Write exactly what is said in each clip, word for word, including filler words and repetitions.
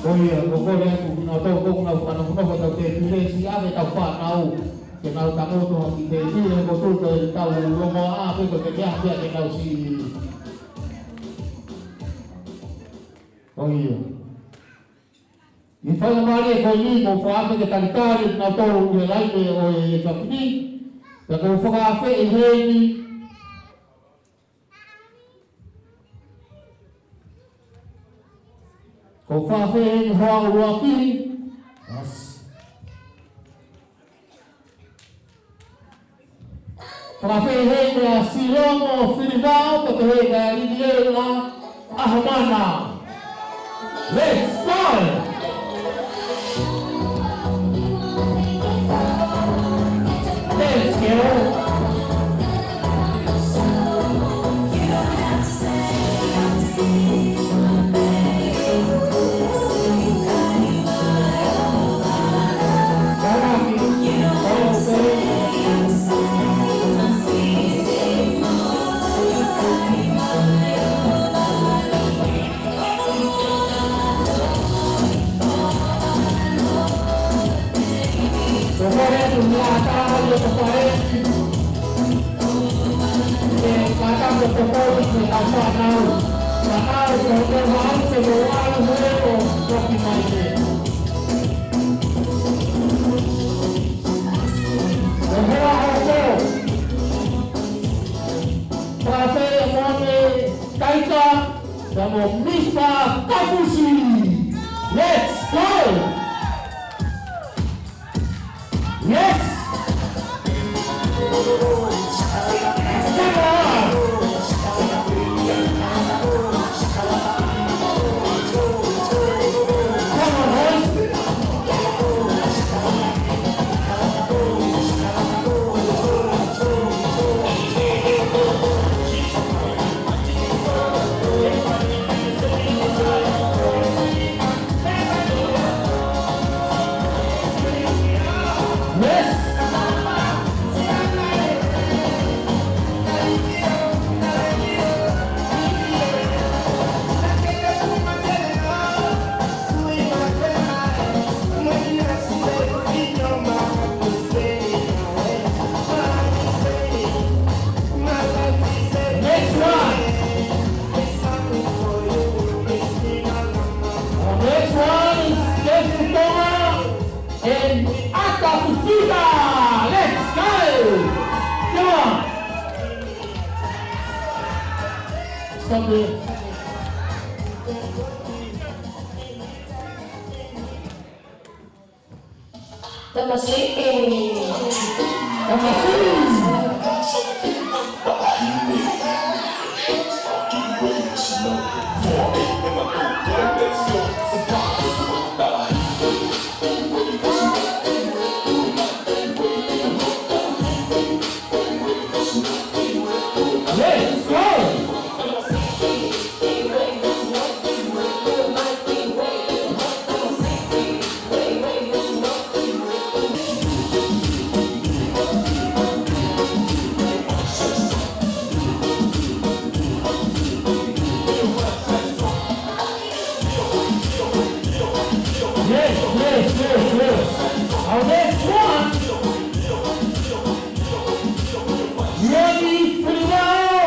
ʻOku ou kole atu kiate kinautolu ʻoku nau fanongonongo ʻetau tēpile, siʻi ʻave ʻetau fānau ke nau tangutu ʻi he tēpile, ko e tuʻu ʻetau longoaʻa pē ko e ke meʻa pē ke nau siʻi. ʻIo. ʻI he faingamālie ko eni, ʻoku ou fakaafeʻi ke talitali kinautolu ʻi he laine ʻo e efiafi ni, pea ʻoku ou fakaafeʻi heni ʻOku ou fakaafeʻi heni hoa ʻuluaki. Yes. Fakaafeʻi heni ʻa Silomo Filivao, pea pehē kia Liliela ʻAhamana. Let's go! Let's go! Kaika, Samoa, Mister Kafusi. Let's go! Yes! Come on! Come on, boys! Yes. Next one. Our next one is Jessica and Atafukita. Let's go. Come on. Stop there. Tamasiʻi. Tamasiʻi. Let's go! Yes, yes, yes, yes. Our next one. Yoni Filiao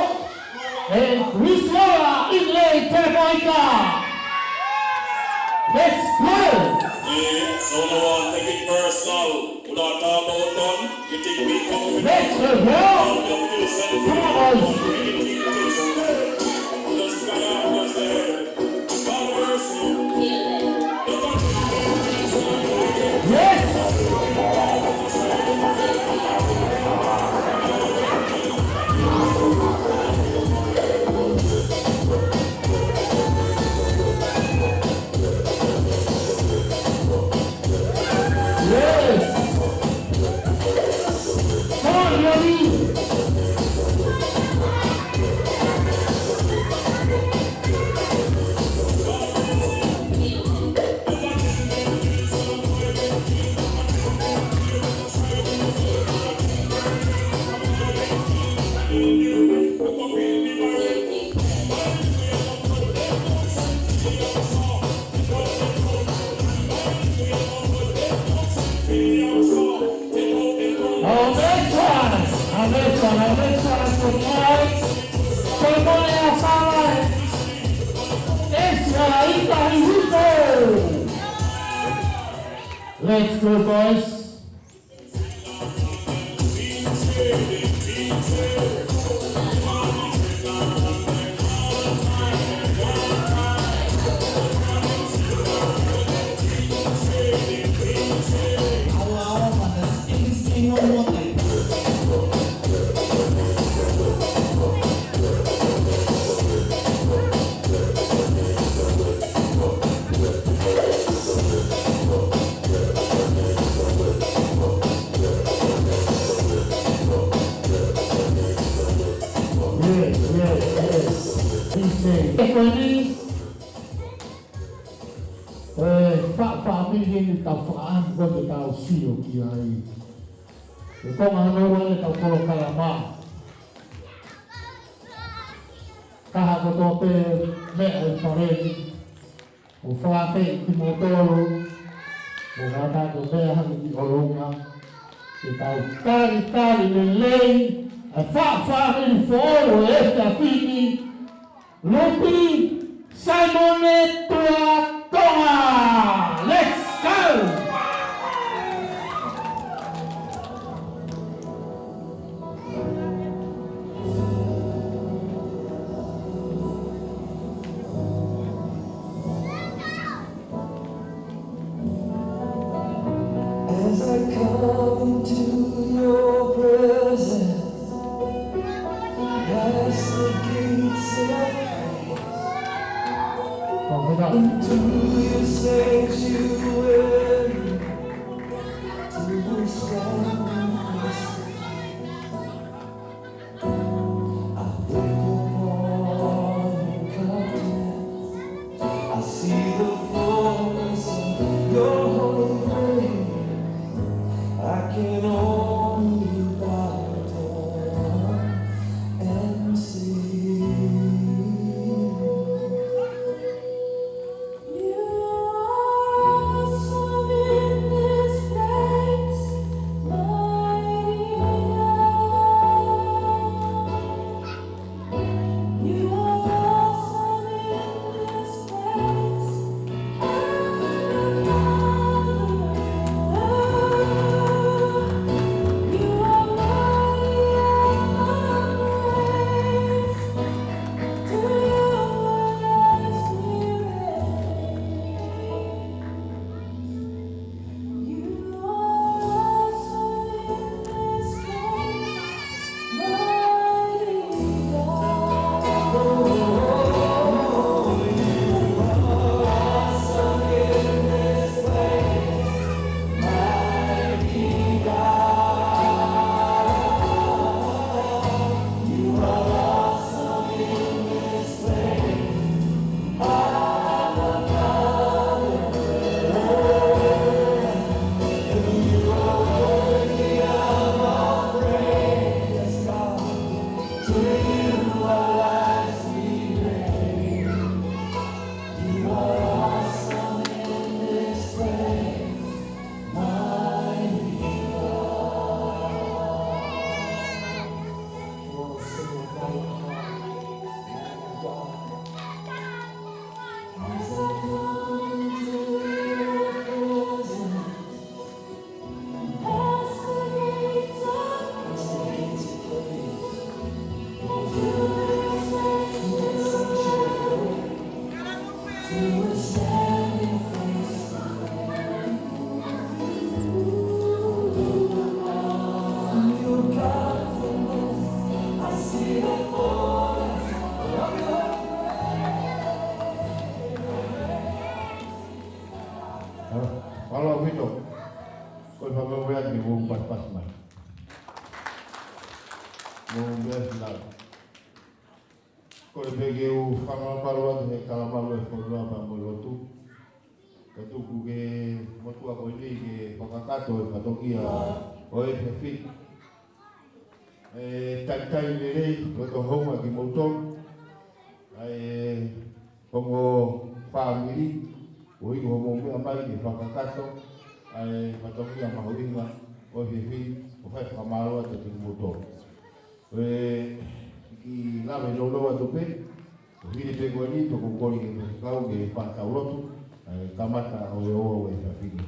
and Luis Lola in late Tamaika. Let's go. Let's go. Come on. Yes! Yes! Come on, Yoni! Let's go, boys. Yes, yes, yes. He said, ko eni, ē, fa-, fāmili ni tau fakaʻamu ko ē ke tau sio ki ai. Ko e konga hono ua ʻetau polokalama. Ka ko e kotoa pē meʻa ʻi fale ni, ʻoku ou fakaafeʻi kimoutolu, ʻo kātaki ʻo meʻa hake ki ʻolunga, ke tau talitali lelei ʻa e fa-, fāmili foʻou ʻo e efiafi ni, Lupi Saimone Tuatonga. Let's go! As I come into your presence, past the gates of Into your sanctuary, to be standing face to face. I think upon your covenant. I see the fullness of your holy grace. I can only bow down and see. You are awesome in this place, mighty God. You are awesome in this place, Abba Father. You are worthy of our praise. To you our lives we raise. You are awesome in this place, mighty God. You are awesome in this place, mighty God. You are awesome in this place. Mālō ʻaupito. Ko e fakamālō atu ki he pasipasi mai. Mo e meʻa ʻi lalo. Kole pē ke u fakamālō atu he kalamalu e fonua pea mo e lotu. Ka tuku ke motuʻa ko eni ke fakakakato e fatongia ʻo e efiafi ni. ʻE talitali lelei, ko e tohonga kimoutolu. ʻA e ongo fāmili, ʻo ʻi hoʻomou meʻa mai ke fakakakato ʻa e fatongia mahuʻinga ʻo e efiafi ni, ʻoku fai fakamālō atu kimoutolu. ʻE, kiʻi lave nounou atu pē, ʻo hili pē ko eni, pea ʻoku ou kole ke kau ke fakatau lotu, ʻa e kamata ʻo e ʻaho ʻo e efiafi ni.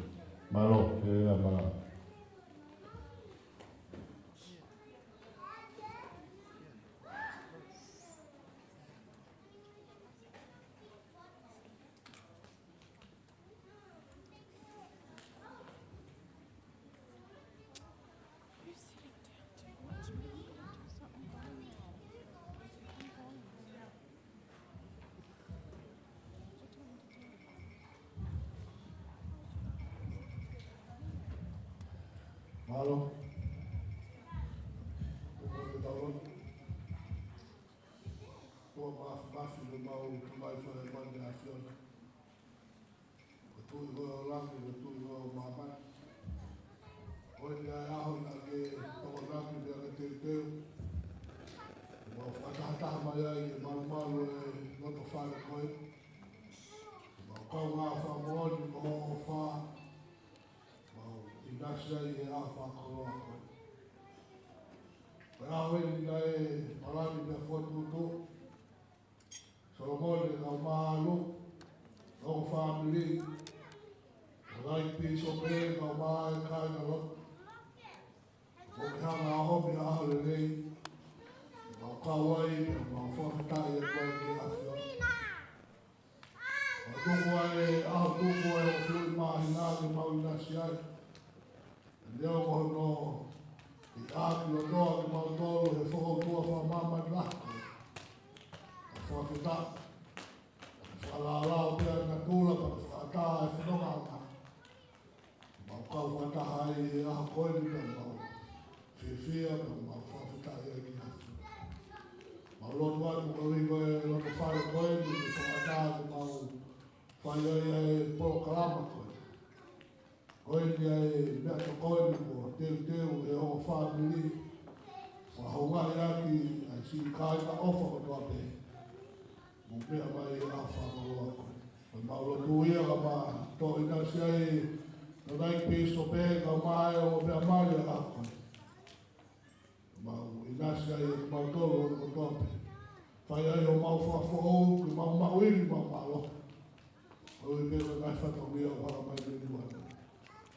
Mālō, ē, mālō. Mālō. Ko e tau lotu. Ko e mafimafi ʻemau Tamai Fakaemālie ʻa e ʻAfiona. Ko e Tuʻi ʻo e langi, ko e Tuʻi ʻo māmani. Ko eni ʻa e ʻaho naʻa ke tokonaki pea ke teuteu. Mau fakatahataha mai ai ʻi he malumalu ʻo e loto fale ko ē. Mau kaungā fakamoʻoni mo hoʻo ʻofa. Mau ʻinasi ai he ʻaho fakakoloa ko ē. Ko e ʻaho eni naʻe palani pea fokotuʻutuʻu. Solomone kae ʻumaʻā ʻa Luke, ongo fāmili, ʻa e Laiki Pīsope kae ʻumaʻā e kāingalotu. Ko e hanga ʻo ʻomi ha ʻaho lelei, mau kau ai, mau fakafetaʻi atu ai ki he ʻAfiona. Mau tuku ai, ʻa e tuku ai ʻa e fiu māhina ke mau ʻinasi ai. Neongo hono ʻikai ke ʻi loto kimautolu he fokoutua fakamāmani lahi. Mau fakafetaʻi, mau fakalālau pea natula, mau fakaʻatā e fononga. Mau kau fakataha ai he ʻaho ko eni pea mau fiefia pea mau fakafetaʻi ai ki he ʻAfiona. Mau lotu atu koeʻuhi ko e loto fale ko eni, ke fakaʻatā ke mau fai ai ʻa e polokalama ko eni. Ko eni ʻa e meʻatokoni kuo teuteu ʻe he ongo fāmili. Fakahoungaʻi ʻaki ʻa e siʻi kāinga ʻofa kotoa pē. Mou meʻa mai he ʻaho fakakoloa ko eni. Ko ʻemau lotu ia ka mau toe ʻinasi ai, ʻa e Laiki Pīsope kae ʻumaʻā e ongo meʻa mali ʻa e ʻaho ko eni. Mau ʻinasi ai ʻa kimautolu kotoa pē. Fai ai homau fakafoʻou, ke mau maʻu ʻa e mālō. Ko e pē ko e ngaahi fatongia ʻoku hanga mai mei he ʻOtua.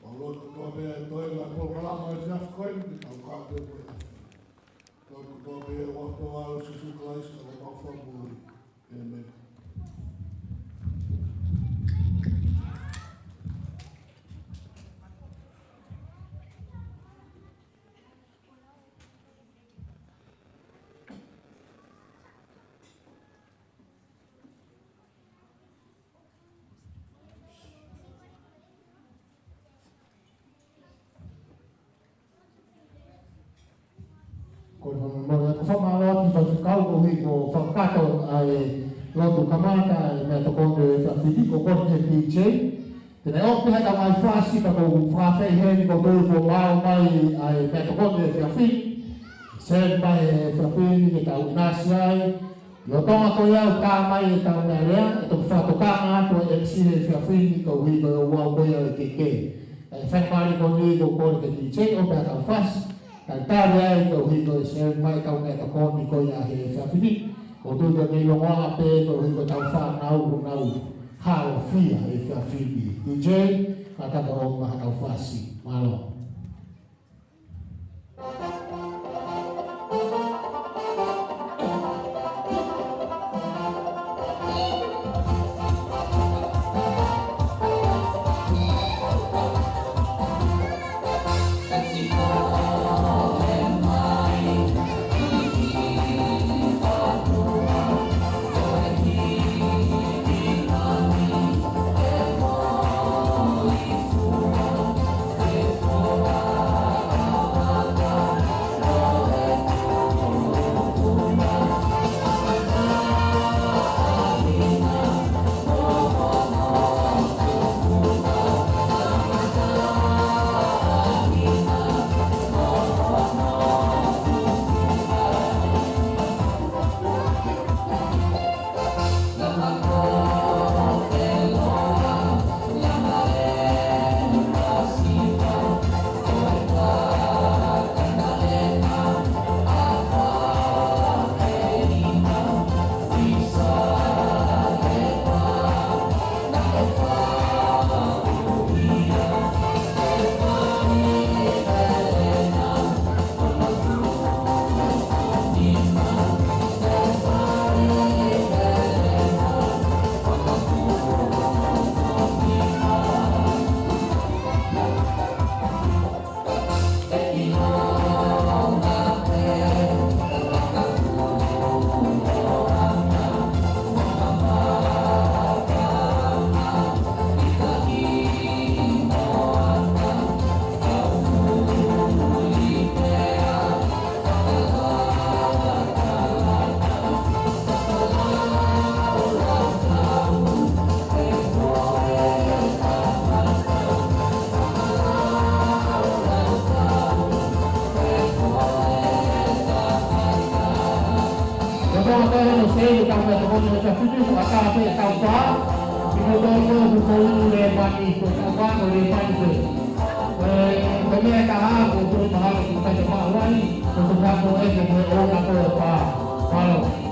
Mau lotu kotoa pē ʻa e toenga ʻo e polokalama ʻo e efiafi ko eni, ke tau kau pē mo e ʻAfiona. Lotu kotoa pē ʻi he huafa ʻo Sīsū Kalaisi ko homau Fakamoʻui. ʻĒmeni. Ko e fakamālō atu ki he faifekau koeʻuhi ko e fakakakato ʻa e lotu kamata ʻa e meʻatokoni ʻo e efiafi ni, ko Koni he DJ. Te ne ʻomi ha ngaahi fasi pea ko e fakafeʻiloaki heni ko e tui ko e maʻu mai ʻa e meʻatokoni ʻo e efiafi ni. Send mai he efiafi ni ke tau ʻinasi ai. Lolotonga ko ia ʻoku tā mai ʻetau meʻalea, ʻe toki fakatokanga atu e MC he efiafi ni koeʻuhi ko e ouau ko ia ʻo e kehekehe. ʻE fai pali ko eni ko Koni he DJ ʻo pea tau fasi. Talitali ai koeʻuhi ko e send mai ʻetau meʻatokoni ko ia he efiafi ni. ʻOku ou tui ko e meʻa ʻoku lolotonga pē koeʻuhi ko ʻetau fānau ʻoku nau haofia he efiafi ni. DJ, ka tau ō mai ha tau fasi. Mālō. Ko e taha fitu ʻa e taha pē ʻa e taʻu pā, ʻi he taʻu ko ē ʻoku tau ʻi Lēmani, ko e taʻu pā ko Lēmani pē. Ko e, ko e meʻa ʻe taha ʻoku ou mahalo ʻoku ʻikai ke maʻu ai, ko e taʻu ko ē ke ʻoua naʻa pā. Mālō.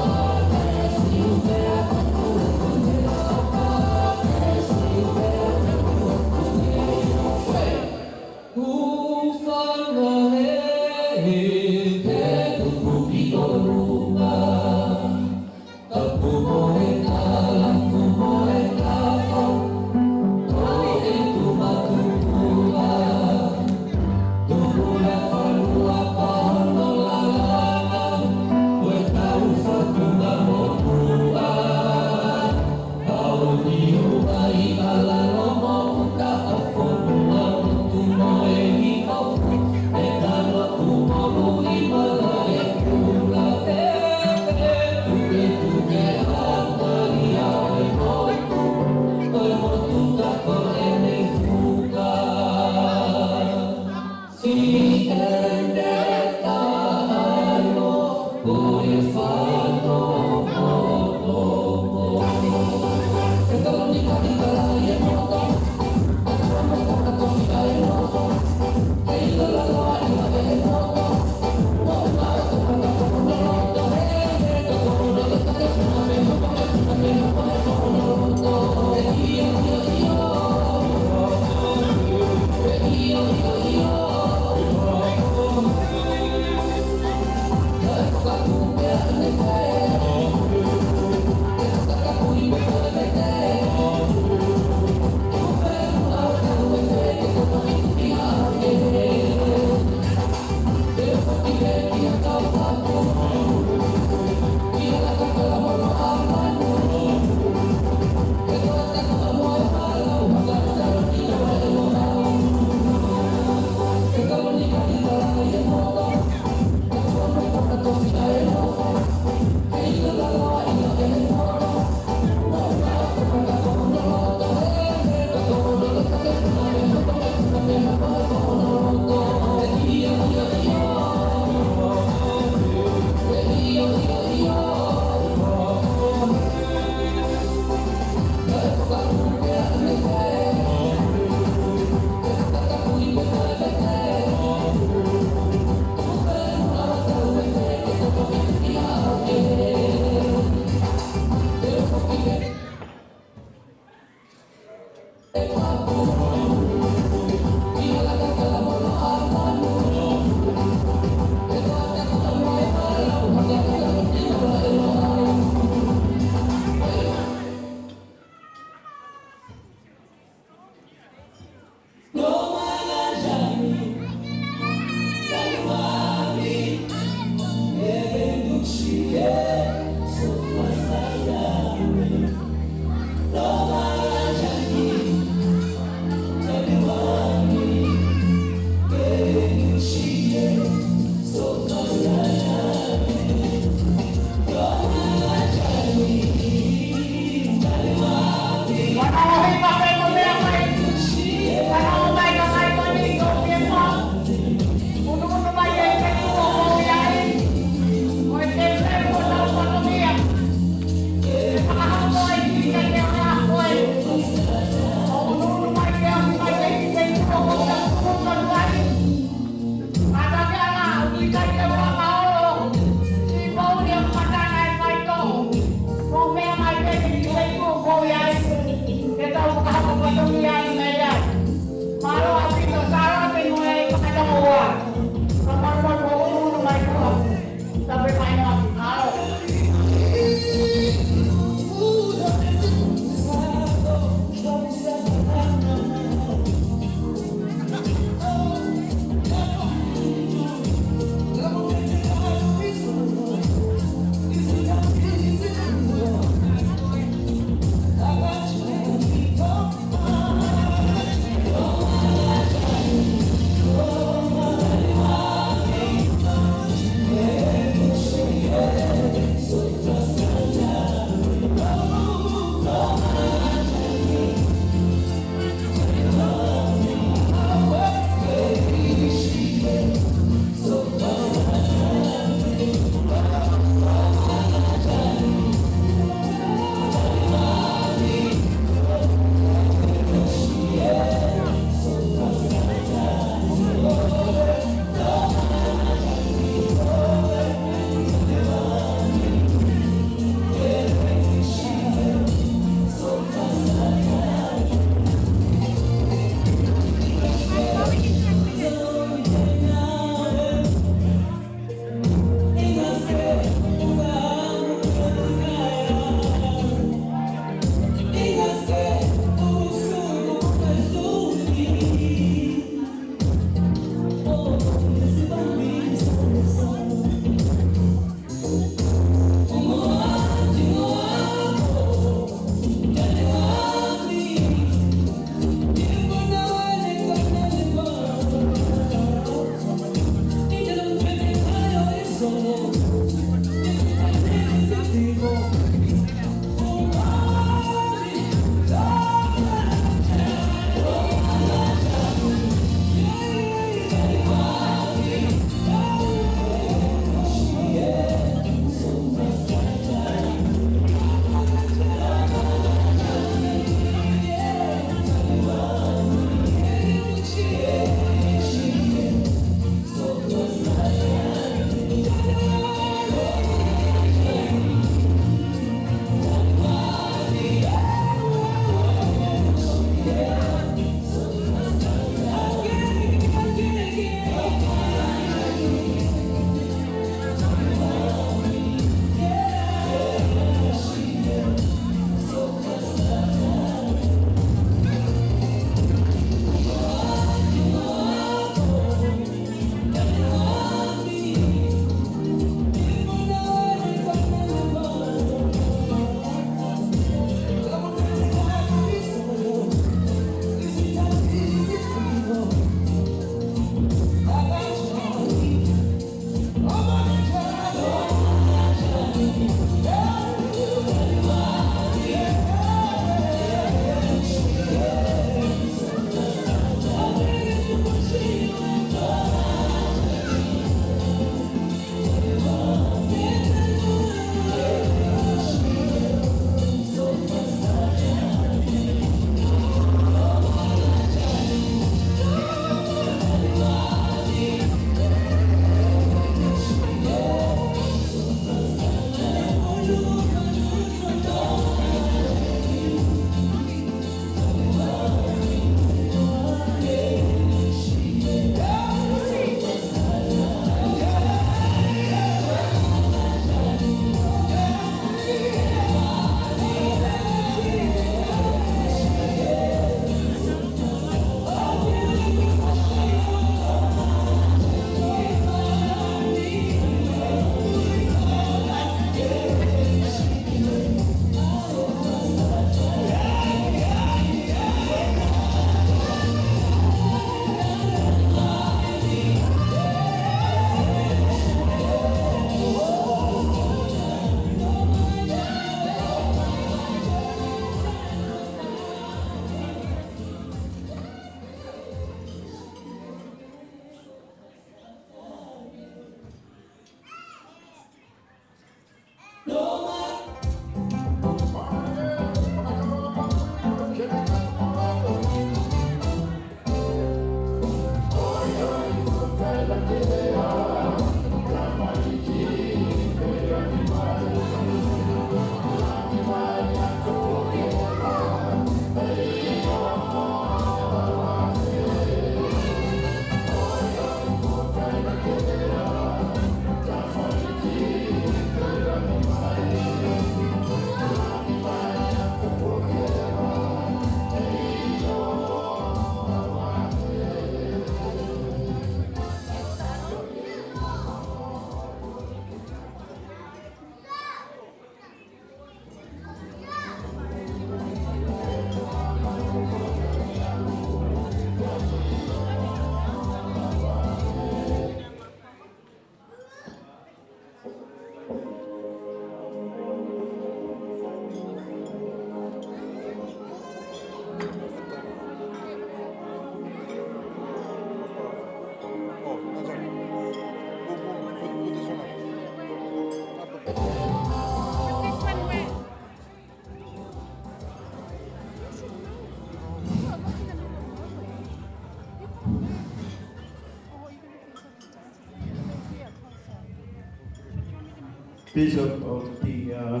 Bishop of the uh,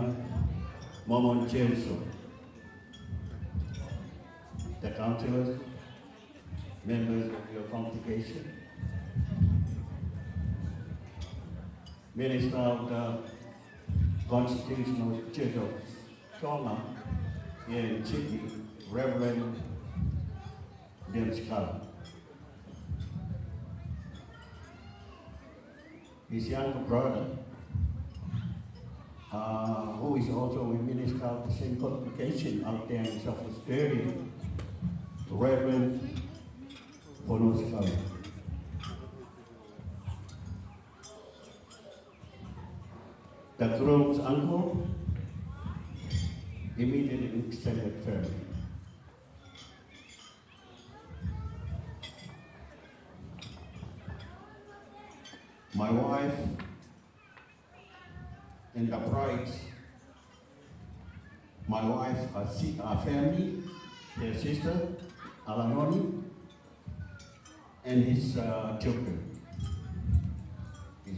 Mormon Church, the counselors, members of your congregation, minister of the Constitutional Church of Tonga in Sydney, Reverend James Carl. His younger brother, uh, who is also a minister of the same congregation out there in South Australia, Reverend Fono Carl. The groom's uncle, immediate and extended family. My wife and the brides, my wife, her si-, her family, her sister, Alanoni, and his uh, children. His,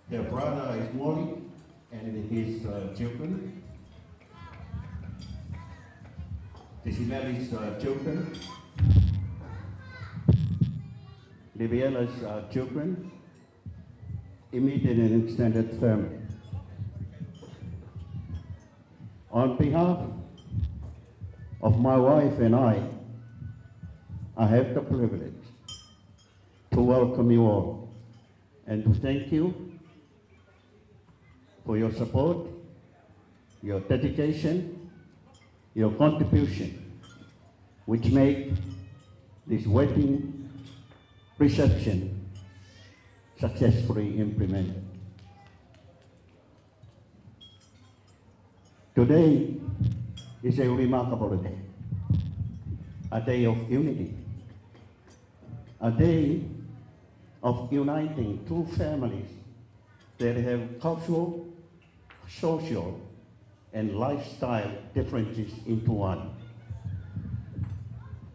her brother is Molly and his uh, children. This is Mary's uh, children. Liviana's uh, children. Immediate and extended family. On behalf of my wife and I, I have the privilege to welcome you all and to thank you for your support, your dedication, your contribution, which make this wedding reception successfully implemented. Today is a remarkable day, a day of unity, a day of uniting two families that have cultural, social, and lifestyle differences into one.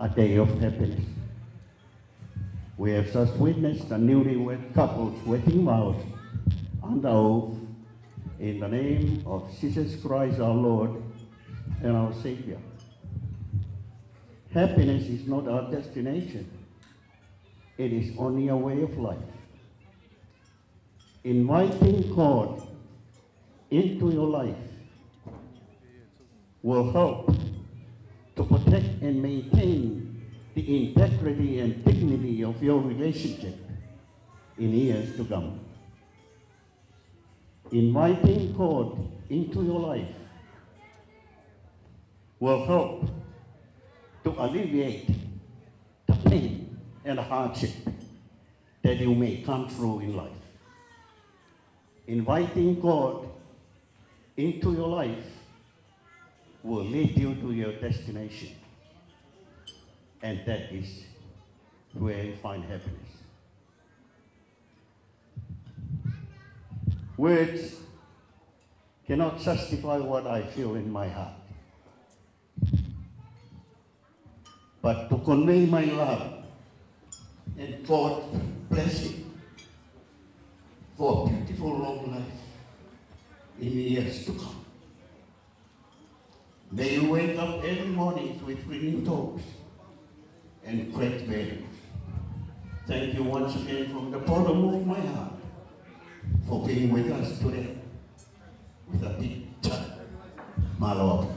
A day of happiness. We have just witnessed the newlywed couple's wedding vows under oath in the name of Jesus Christ our Lord and our Savior. Happiness is not our destination. It is only a way of life. Inviting God into your life will help to protect and maintain the integrity and dignity of your relationship in years to come. Inviting God into your life will help to alleviate the pain and hardship that you may come through in life. Inviting God into your life will lead you to your destination. And that is where you find happiness. Words cannot justify what I feel in my heart. But to convey my love and God's blessing for a beautiful long life in the years to come. May you wake up every morning with renewed hopes and great values. Thank you once again from the bottom of my heart for being with us today with a big hug. Mālō.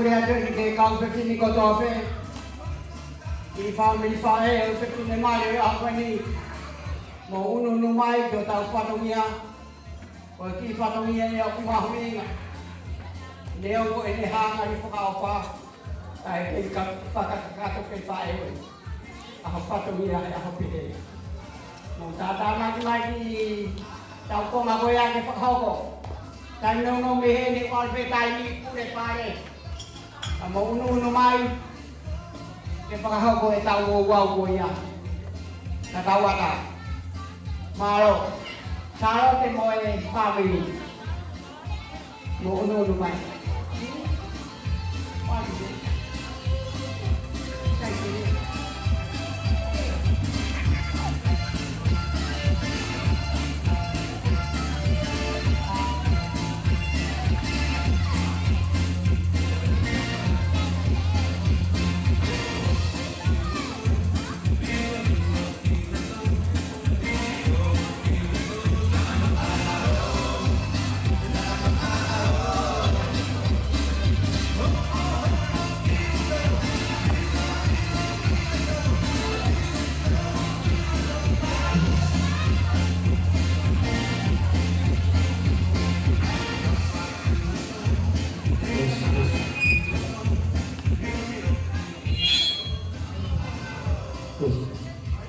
Pea ʻoatu eni ki he kau fefine kotoa pē, ki he fāmili faʻē ʻo e fefine mali ʻo e ʻaho ni, mou ʻunuʻunu mai ki hotau fatongia, ko e kiʻi fatongia ia ʻoku mahuʻinga. Neongo ʻene hanga ʻi he fakaʻofa, kae kei fakakakato ke fai ʻo e ʻaho fatongia ʻi he ʻaho pehē. Mou tātāmaki mai ki he tau konga ko ia ke fakahoko. Taimi nounou mei heni ʻoku ʻalu pē taimi pule pale. Ka mou ʻunuʻunu mai ke fakahoko e tau ouau ko ia. Ka tau ʻatā. Mālō. Sālote mo e fāmili. Mou ʻunuʻunu mai.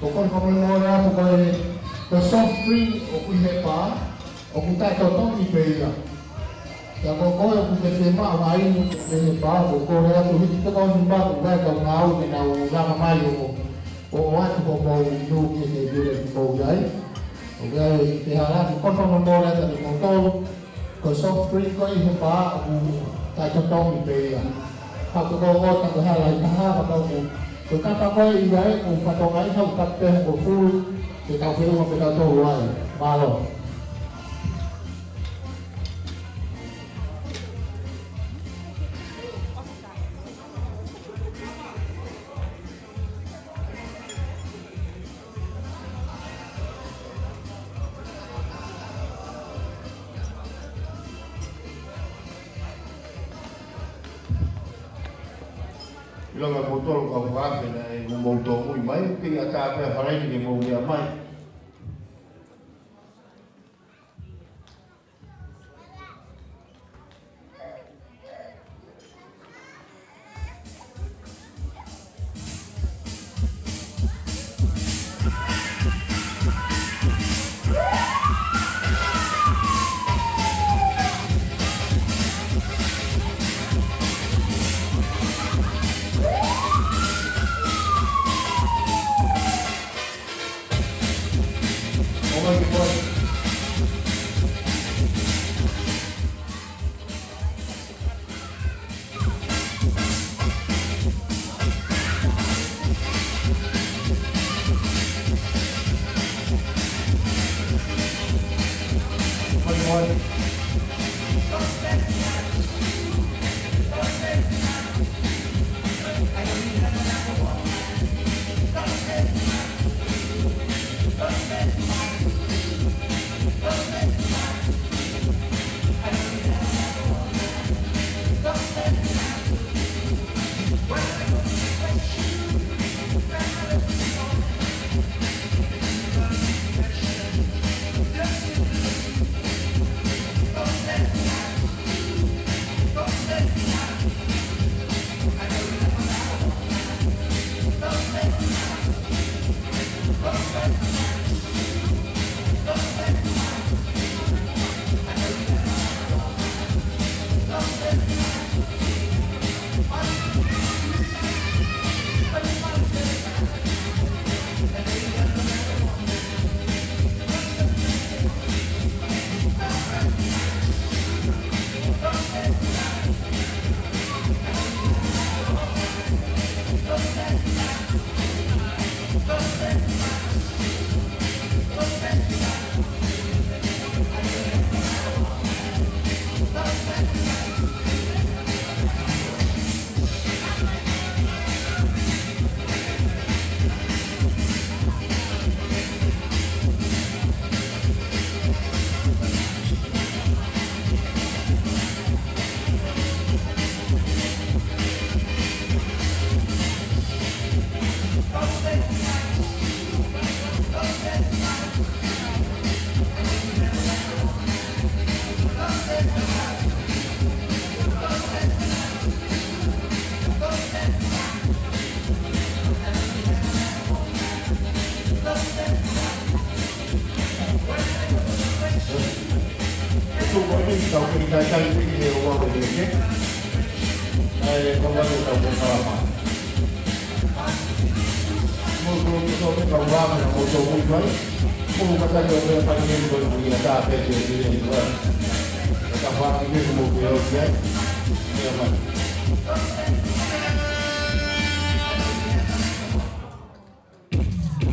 Ko e konga fakamolemole atu ko e, ko e soft drink ʻoku ʻi he pā, ʻoku taʻetotongi pē ia. Ka ko koe ʻoku ke fiemaʻu ha inu mei he pā, ko e kole atu hiki pē ko e inu pā, ko e kau ngāue ke nau lava mai ʻo, ʻo, ʻoatu homou inu ki he, ki he, ki he mou ʻi ai. ʻOku ʻi ai e hala atu, ko e konga fakamolemole atu kimoutolu. Ko e soft drink ko ē ʻi he pā ʻoku taʻetotongi pē ia. Ka ko e ʻota ko e hala ʻi taha, ka ko e, ko e kapa ko ē ʻi ai, ko e fatongia ʻi ai, ka ko e pē ko e fulu, ke tau feʻunga pē tautolu ai. Mālō. ʻIlonga kimoutolu kau fakaafe naʻe mou tōmui mai, ʻoku kei ʻatā pē ʻa Falaine ke mou lea mai.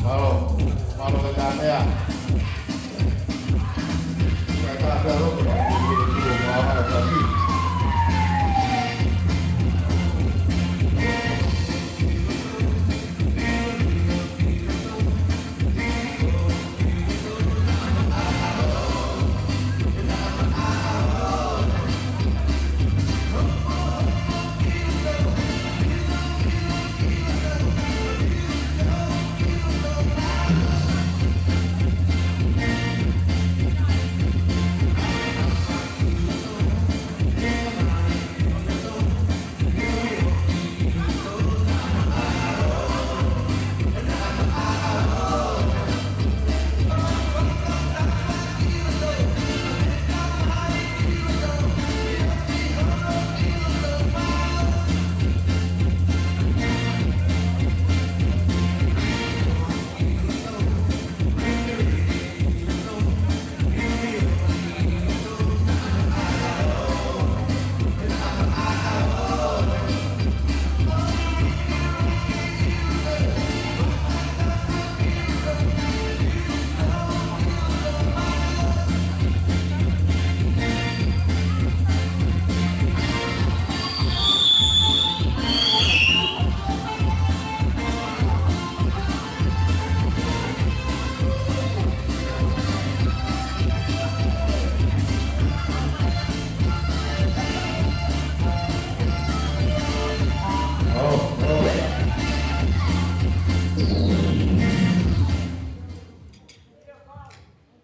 Mālō, mālō e kāinga. Kāinga, mālō.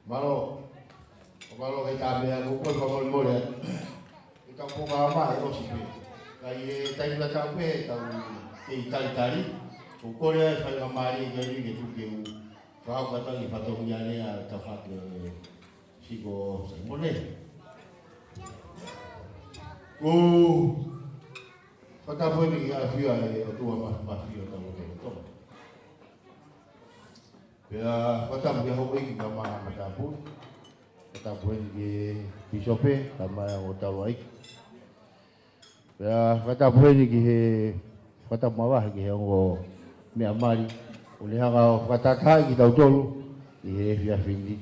Mālō. ʻO mālō e kāinga, ko e fakamolemole atu. ʻI heʻetau polokalama ʻe ʻosi pē. Ka ʻi he taimi tatau pē ʻetau kei talitali, ʻoku ou kole ʻa e faingamālie ko eni ke tuku ke u fakahoko atu e fatongia lea ʻa e tafaʻaki ʻo e siko Saimone. ʻOku ou fakatapu heni ki he ʻafio ʻa e ʻOtua Māfimafi ʻi hotau lotolotonga. Pea fakatapu ki he houʻeiki kae ʻumaʻā e matāpule. Fakatapu heni ki he pīsope kae ʻumaʻā e ongo taulaʻeiki. Pea fakatapu heni ki he, fakatapu makehe ki he ongo meʻa mali ʻoku ne hanga ʻo fakatahatahaʻi kitautolu ʻi he efiafi ni.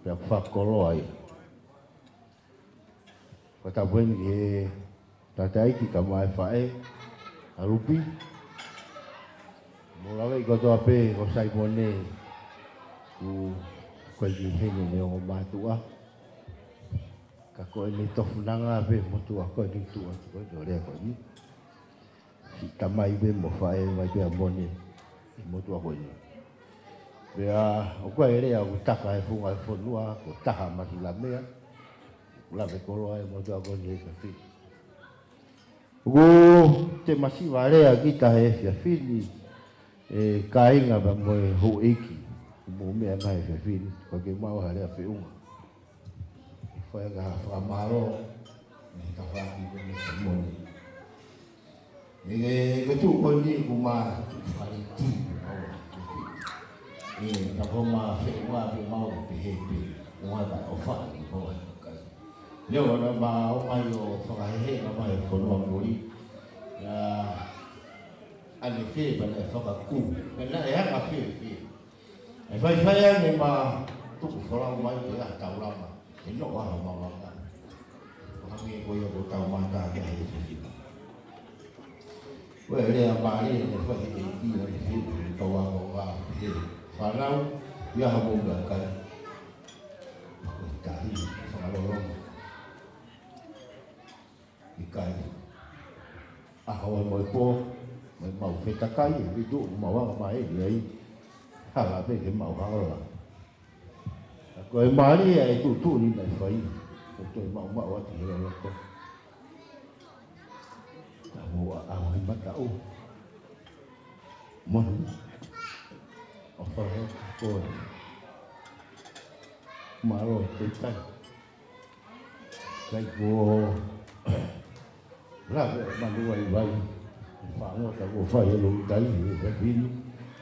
Pea fakakoloa ia. Fakatapu heni ki he tangataʻeiki kae ʻumaʻā e faʻē, ʻa Lupi. Mou laveʻi kotoa pē ko Saimone, ʻoku ʻikai ke ʻi heni ʻene ongo mātuʻa. Ka ko ʻene tofunanga pē motuʻa ko eni, tuʻa ko eni, ʻo lea ko eni. Siʻi tamai pē mo faʻē mai pē ʻa Mone ʻi he motuʻa ko eni. Pea ʻoku ʻi ai e lea ʻoku taka he funga e fonua, ko Taha Masilamea. ʻOku lave koloa e motuʻa ko eni he efiafi ni. ʻOku te masiva lea kita he efiafi ni, ʻe kāinga pea mo e houʻeiki, mou meʻa mai he efiafi ni, ka ke maʻu ha lea feʻunga. Fai ha fakamālō mei he tafaʻaki ko eni Saimone. ʻE, ko e tuʻu ko eni ʻoku ma tuʻu fale tī. ʻE, ka ko ma feʻunga pē mau pehē pē. ʻOua ka ʻofa ni ko e kakai. Leo na ma ō mai ʻo fakahehe na mai fonua muli. ʻIa, ʻa ne fē pea naʻe fakakū. Pea naʻe anga fēfē. ʻE faifai ange ma tuku folau mai pē ʻa taulama. ʻE noʻo ʻa Mavanga. ʻO hangē ko ia ko ʻetau mata ki he efiafi ni. Ko e lea mālie naʻe fai ʻe he ʻEiki ʻa ne fē pē kau ako ʻa he fānau, ʻi ai haʻamou meʻakai. Ko e tahi, fakalolonga. ʻIkai. ʻAho mo e pō, mo e mau fetakai, ʻe vitu, mau anga mai ʻi ai. Hala pē ke mau hala. Ka ko e mālie ʻa e tuʻutuʻuni naʻe fai, ko e toe maʻumaʻu atu he loloto. Ka mo a au he mataʻu. Monu. ʻO fai ko e. Mālō e tētai. Kai ko lave ʻo manu ai vai. Fāngota kuo fai he lotu tai he efiafi ni.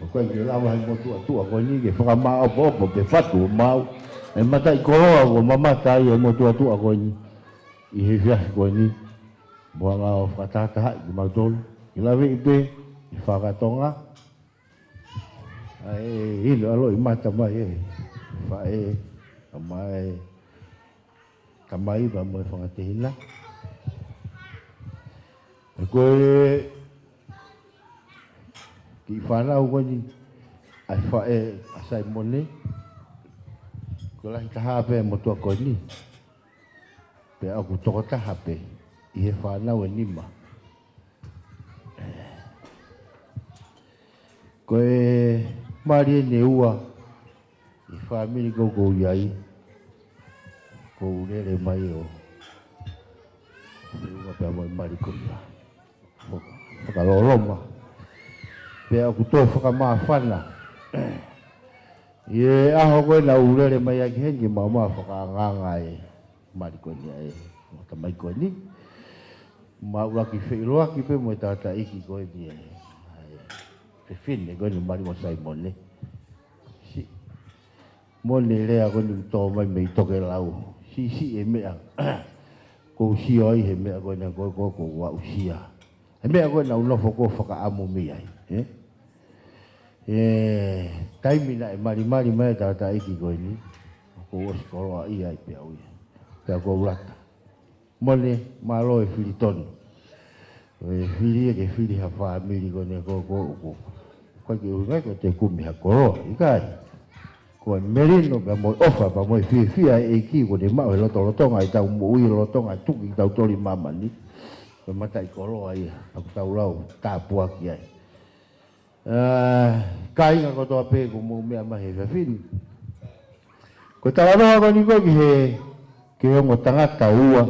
ʻOku ʻikai ke lava he motuʻa tuʻa ko eni ke fakamaʻopoʻopo pe fatu ʻo maʻu e mataʻikoloa kuo mamata ai e motuʻa tuʻa ko eni ʻi he efiafi ko eni. Mo hanga ʻo fakatahatahaʻi kimautolu ke laveʻi pē ʻi he fakatonga. ʻA e ʻilo ʻaloʻi mata mai e faʻē, tamai, tamai pea mo e fanga tehina. Ko e kiʻi fānau ko eni ʻa e faʻē ʻa Saimone, ko e lahi taha pē motuʻa ko eni. Pea ʻoku tokotaha pē ʻi he fānau ʻe nima. Ko e mali eni ʻe ua ʻi he fāmili ko ʻoku ou ʻi ai, ʻoku ou lele mai ʻo feʻunga pea mo e mali ko ia. Faka-, fakaloloma. Pea ʻoku toe fakamāfana ʻi he ʻaho ko ē naʻa ku lele mai ai ki heni ke maʻu mai fakaangaanga e mali ko eni ʻa e tamai ko eni. Maʻu ʻaki feʻiloaki pē mo e tangataʻeiki ko eni e, ʻa e fefine ko eni mali mo Saimone. Siʻi Mone lea ko eni ʻoku tō mai mei tokelau. Siʻisiʻi e meʻa ʻoku ou sio ai he meʻa ko eni ko ē ʻoku ou aʻusia. He meʻa ko ē naʻa ku nofo ʻo fakaʻamu mei ai, ē? ʻE, taimi naʻe malimali mai e tangataʻeiki ko eni, ʻoku ou ʻosi koloaʻia ai pē au ia. Pea ʻoku ou lata. Mone, mālō e fili tonu. ʻE fili ia ke fili ha fāmili ko eni ko ē ʻoku, ʻoku ʻikai ke ʻuhinga ia ko e kumi ha koloa, ʻikai. Ko e melino pea mo e ʻofa pea mo e fiefia ʻa e ʻEiki kuo ne maʻu he lotolotonga ʻetau moʻui, lolotonga e tuku kitautolu ʻi māmani. Ko e mataʻikoloa ia ʻoku tau lau tāpuaki ai. ʻE, kāinga kotoa pē ʻoku mou meʻa mai he efiafi ni. Ko e talanoa ko eni ko ē ki he, ki he ongo tangata ʻe ua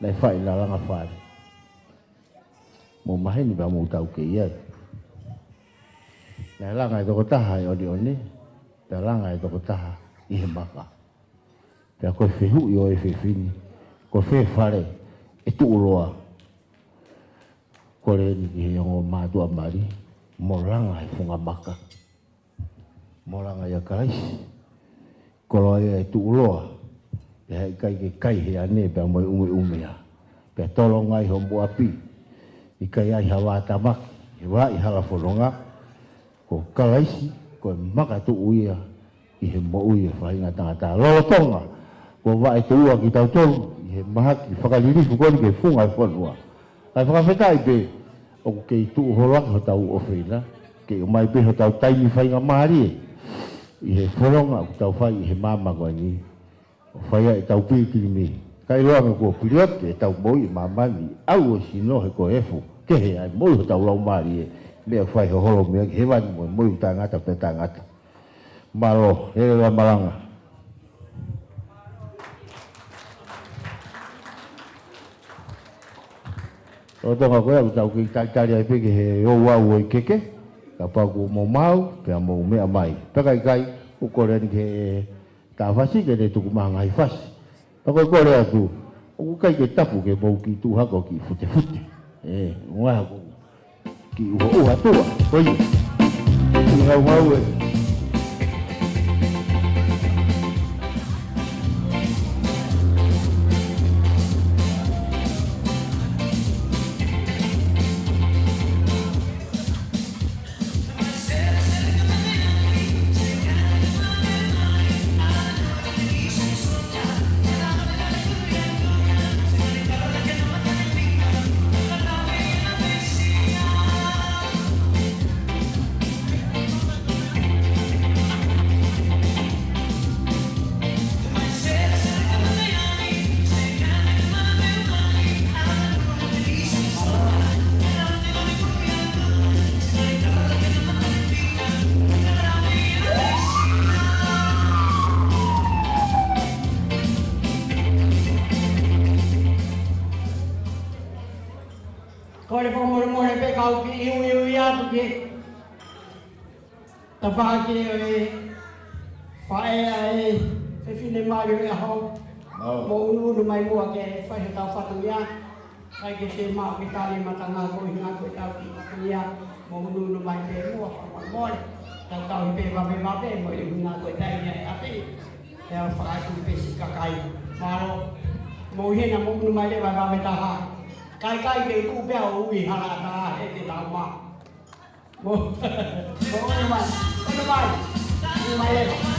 naʻe fai ʻenau langa fale. Mou maheni pea mou taukei ai. Naʻe langa e tokotaha ʻi he ʻoneʻone, pea langa e tokotaha ʻi he maka. Pea ko e fehuʻi ʻo e efiafi ni, ko fē fale ʻe tuʻuloa? Kole eni ki he ongo mātuʻa mali, mo langa e funga maka. Mo langa ʻia Kalaisi. Koloa ia ʻe tuʻuloa. Pea heʻikai ke kai he ʻane pea mo e ʻumeʻumea. Pea tolonga ʻi homo ʻapi. ʻIkai ai ha vātamaki, he vaʻa hala fononga. Ko Kalaisi, ko e makatuʻu ia ʻi he moʻui e faʻahinga tangata. Lolotonga kuo vaʻe tuʻua kitautolu ʻi he mahaki fakalilifu ko eni ki he funga e fonua. Kae fakafetaʻi pē, ʻoku kei tuʻu holo ʻaki hotau ʻofeina, kei ʻomai pē hotau taimi faingamālie ʻi he fononga ʻoku tau fai ʻi he māmani ko eni. ʻO fai ai ʻetau pilikimi. Kae ʻiloange kuo pilioti ʻetau moʻui ʻi māmani, ʻau ʻo sino he ko e efu kehe ʻa e moʻui hotau laumālie, meʻa ʻoku fai ho holomui ki hēvani mo e moʻui taʻengata pea taʻengata. Mālō, lele lava malanga. Lolotonga ko ia ʻoku tau kei talitali ai pē ki he ouau ʻo e keke, kapau kuo mou maʻu, pea mou meʻa mai. Pea ka ʻikai, ʻoku kole eni ki he Tāfasi ke ne tuku mai ha ngaahi fasi. Pea ko e kole atu, ʻoku ʻikai ke tapu ke mou kiʻi tuʻu hake ʻo kiʻi futefute. ʻE, ʻuhinga ko e kiʻi ʻuhoʻuha tuʻa. Ko ia. Kiʻi ngaungau ē. Kole fakamolemole pē kau kiʻi uiui atu ki he tafaʻaki ʻo e faʻē ʻa e fefine mali ʻo e ʻaho. Mālō. Mou unuunu mai muʻa ke fai hotau fatongia. Kae ke te maʻu ke tali matanga ko e ʻuhinga ko ʻetau kiʻi Ia, mou ʻunuʻunu mai pē muʻa, fakamolemole. Tau tauhi pē vave vave, mo e ʻuhinga ko e taimi ʻa e ʻapi. ʻE au fakaʻatu pē siʻi kakai. Mālō, mou ʻi hena mou ʻunu mai leva vave taha. Kaikai te u tuʻu pē au ʻi hala taha, he te tau mā. Mou, mou ʻunu mai, ʻunu mai, ʻunu mai leva.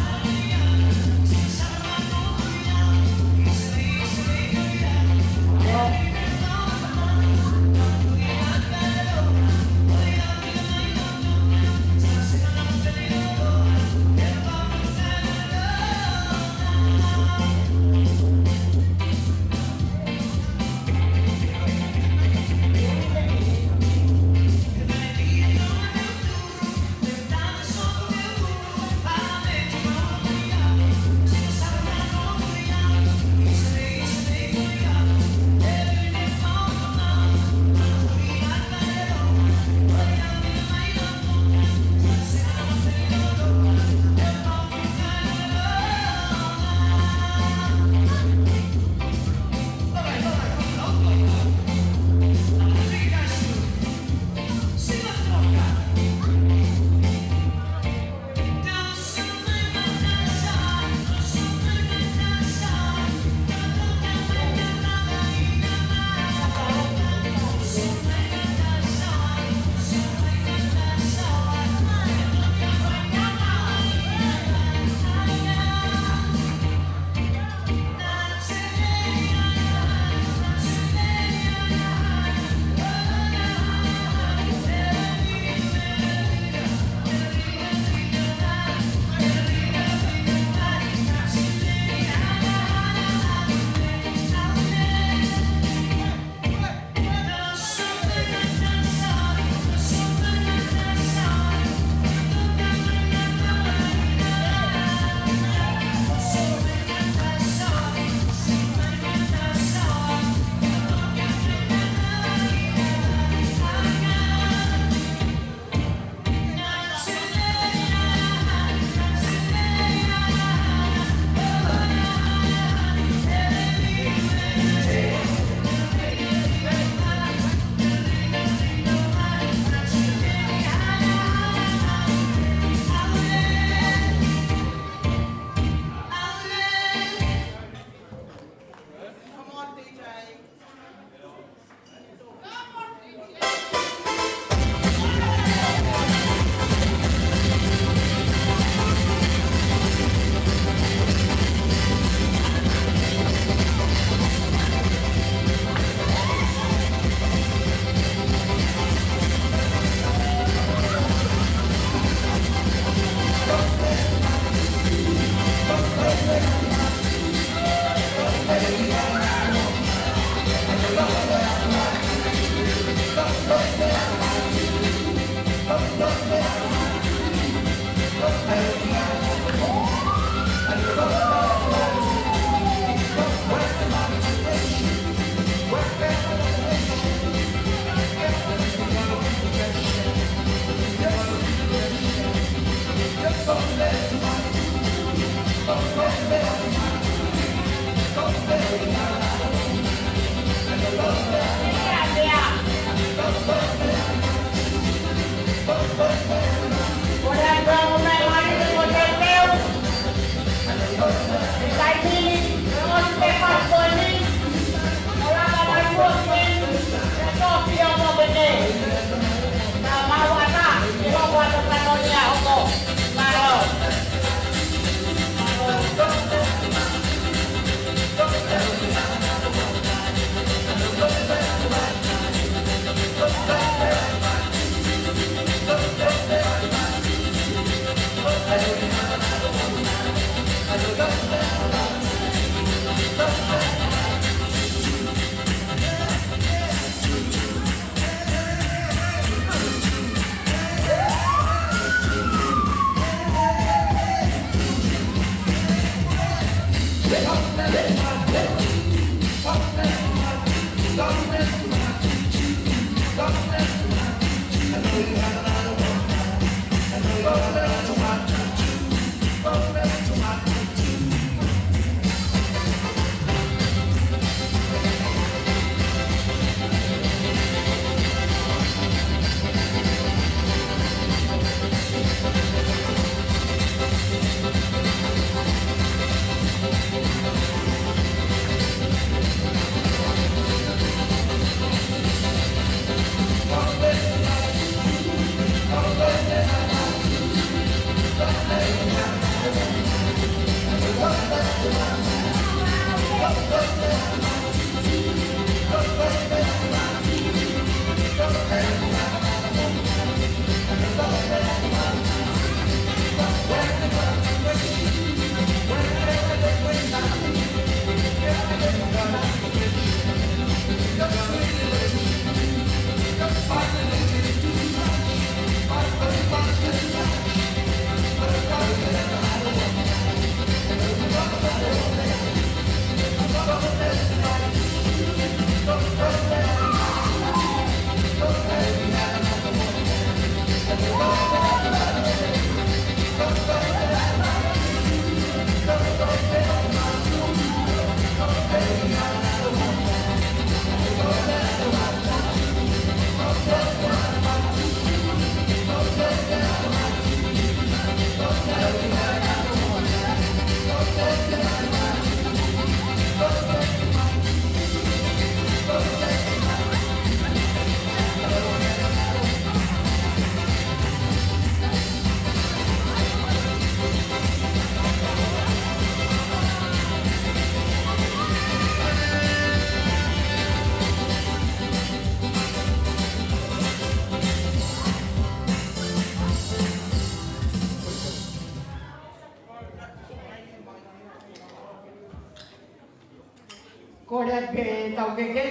Ke tau keke.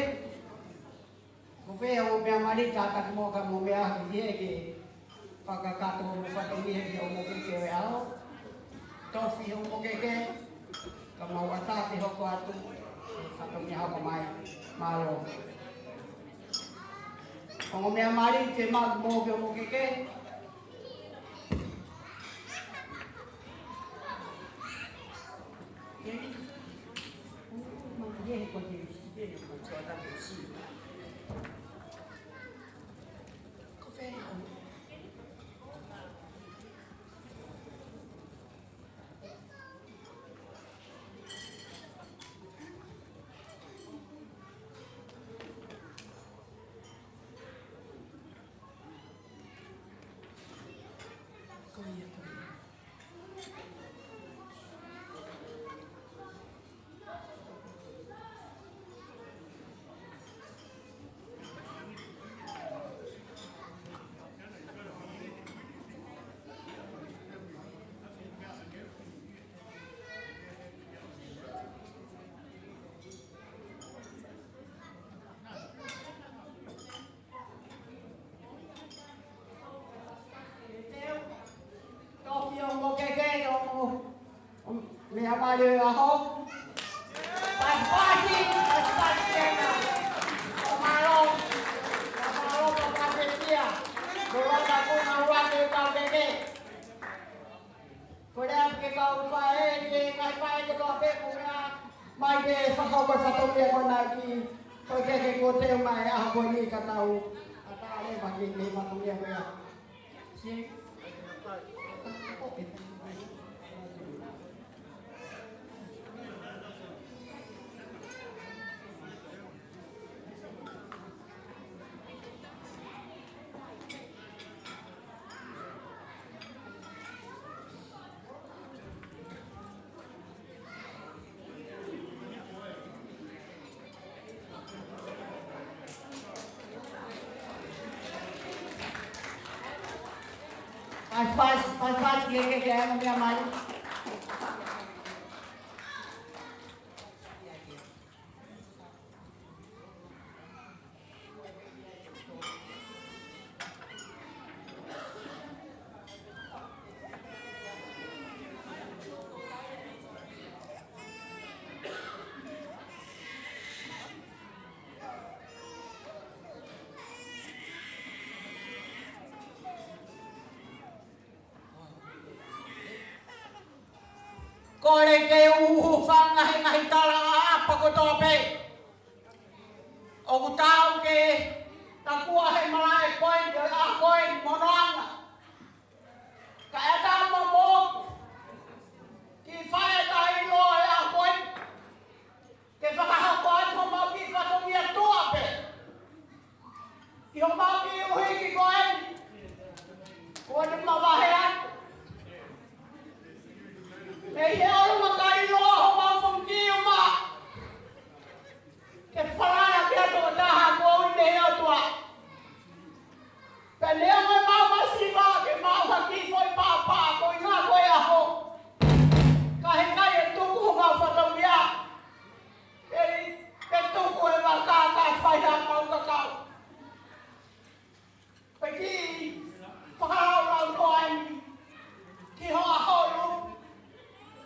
Ko fē hoʻo meʻa mali, tataki muʻa ka mo meʻa ki he ke fakakakato mo fatongia ki hoʻo mokeke ʻo e ʻaho. Tofi hoʻo mokeke, ka mau ʻatā ke hoko atu, fatongia hoko mai, mālō. Ongo meʻa mali, ke maʻu mo ke hoʻo mokeke. Tofi hoʻo mokeke, ʻo, ʻo, meʻa mali ʻo e ʻaho. Pasipasi, pasipasi ena. ʻO mālō, ʻo mālō, pasipasi ia. Ko lata ko na ua ke kau keke. Ko lea ke kau faʻē, ke ngaahi faʻē kotoa pē ko meʻa mai ke fakahoko fatongia ko ena ki, ko e keke ko te mai ʻaho ko eni ka tau ʻatā leva ki he fatongia ko ia. Pasipasi, pasipasi, ke, ke, ke, ʻai meʻa mali. Kole ke u hūfanga he ngaahi tala ʻapasia kotoa pē. ʻOku tau ke takua he malaʻe ko eni, ʻa ko eni mo hono anga. Ka ʻe tau mo moku ki fale tahi ʻo e ʻaho ko eni. Ke fakahoko atu homau kiʻi fatongia tuʻa pē. Ki homau kiʻi ʻuhiki ko eni. Kuo ne mavahe atu. Mei he ʻolunga kai loa homau fonua. Ke falala ki he tokotaha kuo ui mei he ʻOtua. Pea neongo ʻemau masiva ke mau haki foʻi papa ko e ngaahi ko e ʻaho. Ka heʻikai ke tuku homau fatongia. Ke, ke tuku e vaka ka fai ha mau kakau. Pea ke fakahoko lau noa eni ki hoʻo ʻaho.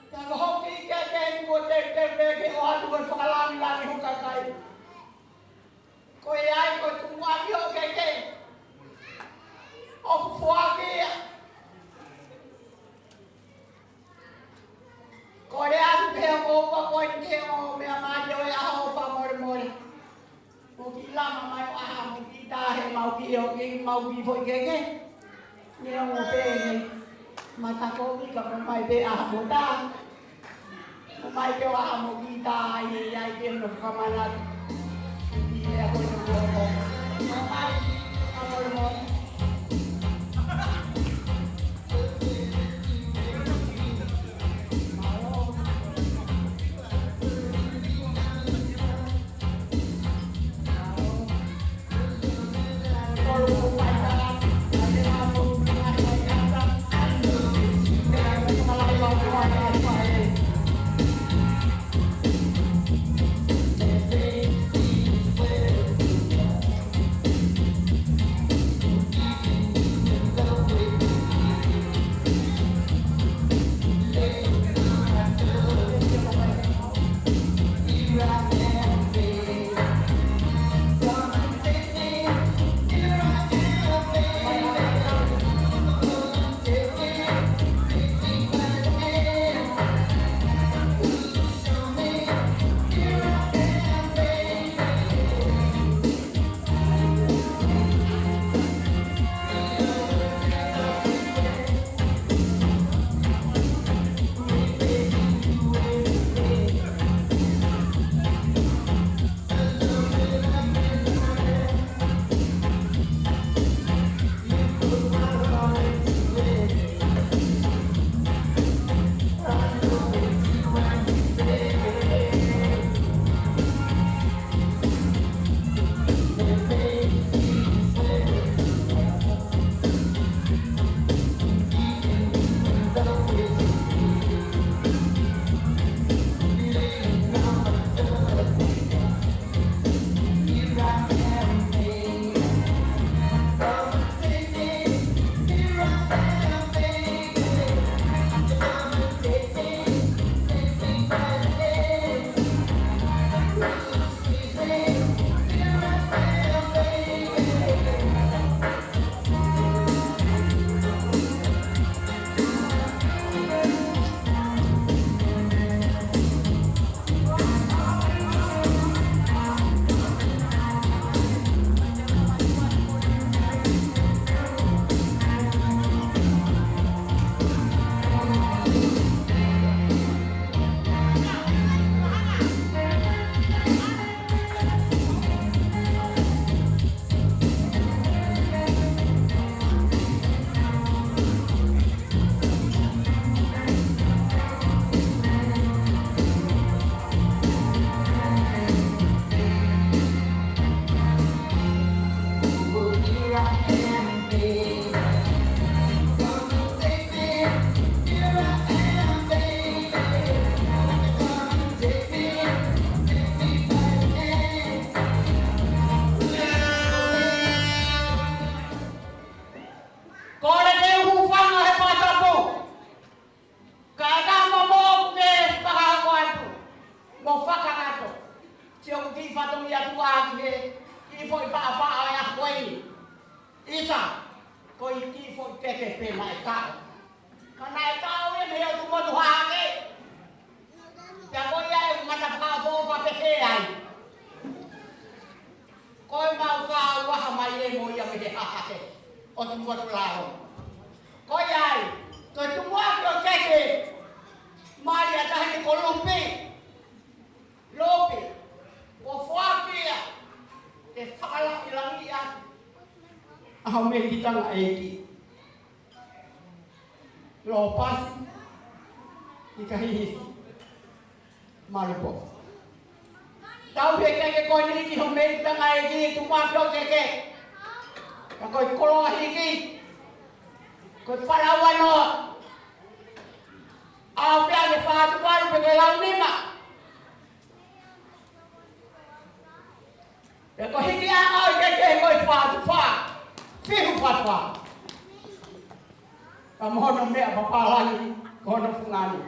Ka ko hoki ke ke kuo te te pe ke ʻoatu ko e fakalāngilangi ho kakai. Ko e ʻai ko e tukuakiʻi hoʻo keke. ʻOku foaki ia. Kole atu pē ʻo ua ko e ke ʻo meʻa mali ʻo e ʻaho fakamolemole. Mo kiʻi lama mai ʻo ʻaha mo kiʻi tahe mau kiʻi ʻo kiʻi mau kiʻi foʻi keke. Neongo pē ʻene matakovi ka ko mai pē ʻaha mo tā. Ko mai pē ʻo ʻaha mo kiʻi tā ai e ai pē hono fakamanatu. Kiʻi lea ko ena ko ʻo. Ko mai, fakamolemole. Ko e kiʻi foʻi keke pē naʻe kau. Ka naʻe kau ia mei he ʻotu motu hake. Pea ko ia e mata fakaʻofoʻofa pehē ai. Ko e mau kau ʻaha mai ē mo ia mei he hahake ʻotu motu lao. Ko ia ai, ko e tumuʻaki ʻo e keke. Mali a tahi ko Lupi. Lupi. Ko foaki ia. Ke fakalāngilangiʻi ʻa hoʻo meʻitanga ʻeiki. Lopasi, ʻIkahihi, Malupo. Tauhi e keke ko eni ki hoʻo meʻitanga ʻeiki, tumuʻaki ʻo e keke. Ka ko e koloa hiki. Ko e fālaua noa. ʻAho pē ʻa e fā tuvalu pe ko e lau nima. Pea ko e hiki ʻa e keke ko e fā tufa. Fihu fā tufa. Ka mo hono meʻa papālangi, ko hono fungani.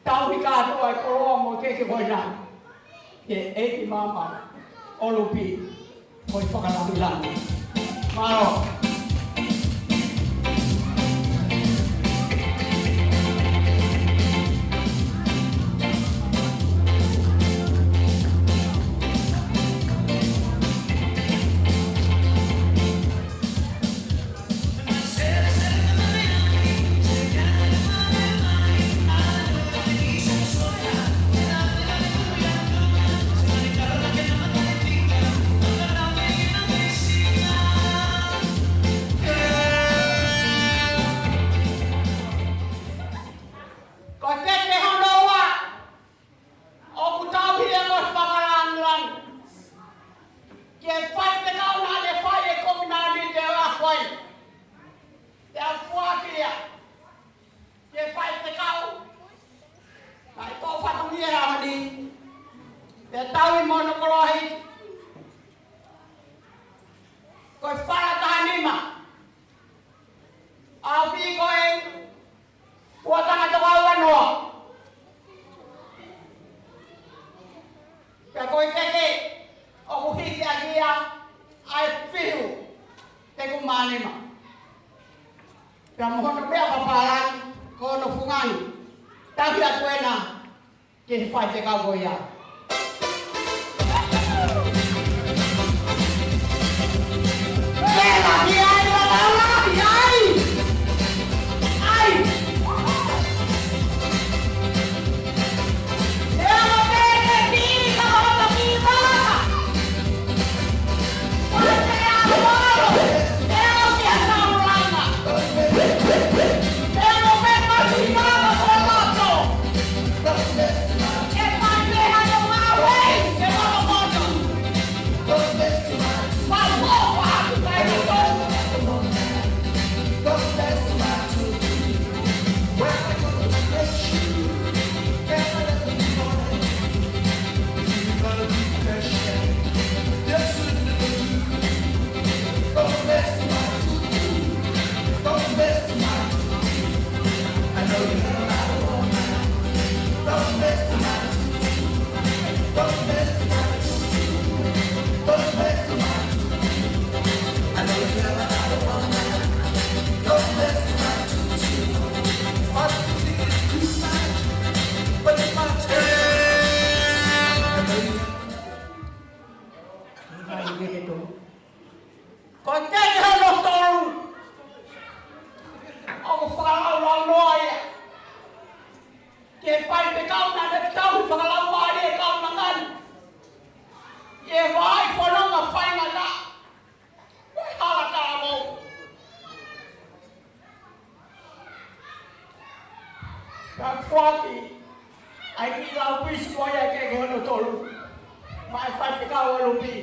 Tauhi kātoa e koloa mo e keke ko ena. Ke ʻEiki Māmani ʻo Lupi. Ko e fakalāngilangi. Mālō. Ko e keke hono ua, ʻoku tauhi ia mo e fakalāngilangi. Ki he faifekau naʻa ne fai e kominani te la fai. Te a fuakia. Ki he faifekau. Naʻe ko fatongia ʻaho ni. Te tauhi mo hono koloa hiki. Ko e fala taha nima. ʻAho pē ko e fuataha toko ua noa. Pea ko e keke ʻoku hiki ʻaki ia ʻa e fihu teku mā nima. Pea mo hono meʻa papālangi, ko hono fungani. Tauhi atu ena ki he faifekau ko ia. Vela, ki ai, vela, vela, ki ai. Ai. E ala pē ke pili ka hota ki vaka. Ko e keke hono tolu. ʻOku fakalaulau noa ia. Ki he faifekau naʻa ne tauhi fakalaumālie e kau mangani. ʻI he vaʻa fononga faingataʻa. Ko e hala talavou. Ka foaki ʻa e kiʻi lau pisi ko ia e keke hono tolu. Maʻa e faifekau ʻa Lupi.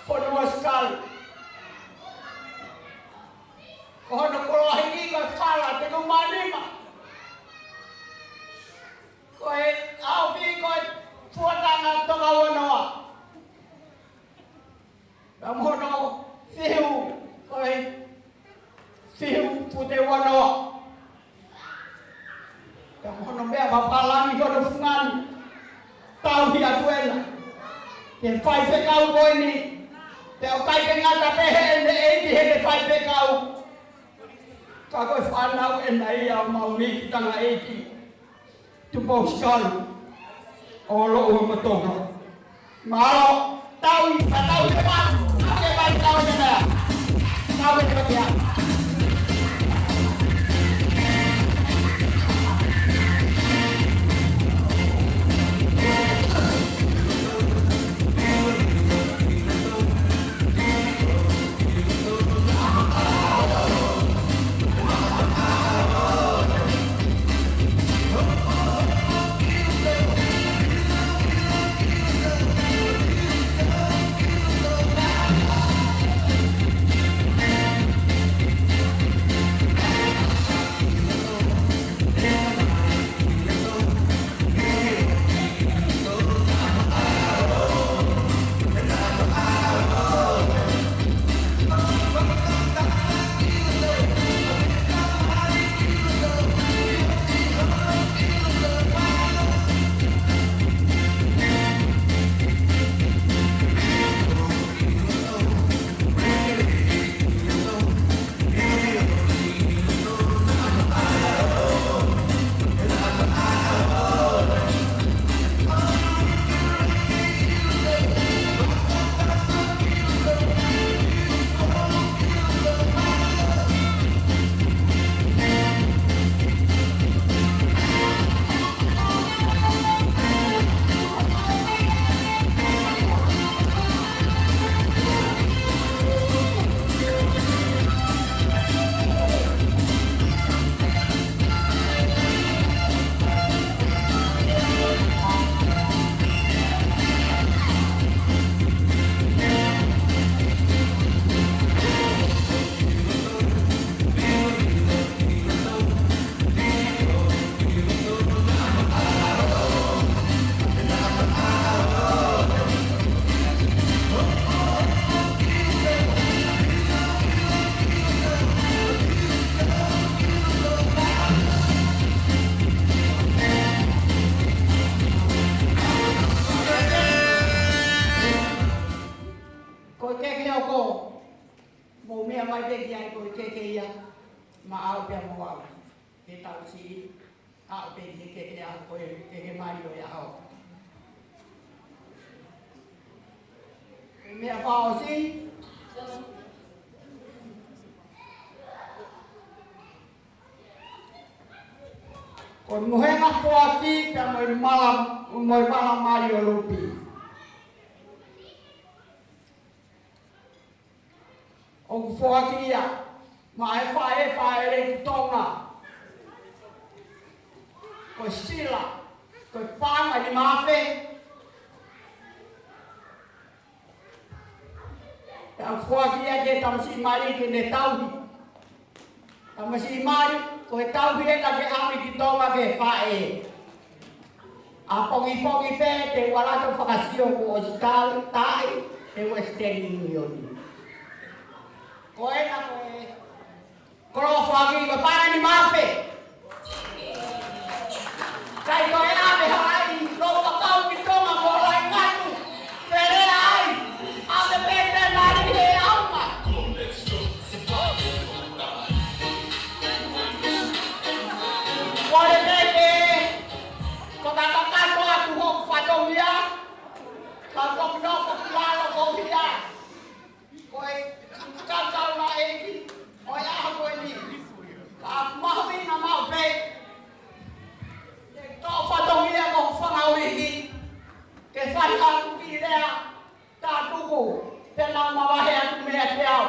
Fonuasikali. Ko hono koloa hiki ko e fala teku mā nima. Ko e ʻaho pē ko e fuataha toko ua noa. Ka mo hono fihu, ko e fihu fute ua noa. Ka mo hono meʻa papālangi ko hono fungani. Tauhi atu ena. Ki he faifekau ko eni. Te u kai ke ngata pē heʻene ʻeiki heʻene faifekau. Ka ko e fānau ʻena ia ʻo Maumi ki Tangaʻeiki, Tupou Sikalu, ʻo Loʻuamotonga. Mālō, tau i patau ke pā, ke pā tau ke pā. Tau ke pā. Ko e keke ʻoku mou meʻa mai pē ki ai, ko e keke ia maʻau pea mo au. He tau siʻi, aʻu pē ki he keke ʻa ko e keke mai ʻo e ʻaho. Meʻa fakaʻosi. Ko e mohenga foaki pea mo e mala, mo e mala mali ʻo Lupi. ʻOku foaki ia maʻa e faʻē fāʻeleʻi Tonga, ko Sila, ko e paʻanga nima afe. Pea ʻoku foaki ia ki he tamasiʻi mali ke ne tauhi. Tamasiʻi mali, ko e tauhi ʻena ke ʻomi ki Tonga ki he faʻē. ʻApongipongi pē te u ʻalu atu ʻo fakasio kuo ʻosi tali, tali ʻe he Western Union. Ko ʻena ko e koloa foaki ko e paʻanga nima afe. Kai ko e ʻave haʻai, lo ka kau ki Tonga mo lai ngatu. Fele ai, ʻave pē te nari he ʻaonga. Kole pē ke, ko ka kakato atu hoku fatongia, ka toki nofo ki lalo ko ia. Ko e kaukau naʻe ʻi he ʻaho ko eni. Ka mahuʻinga maʻu pē. Ke toʻo fatongia ko Fangauihi. Ke fai haku kiʻi lea, tā tuku, pea nau mavahe atu meiate au.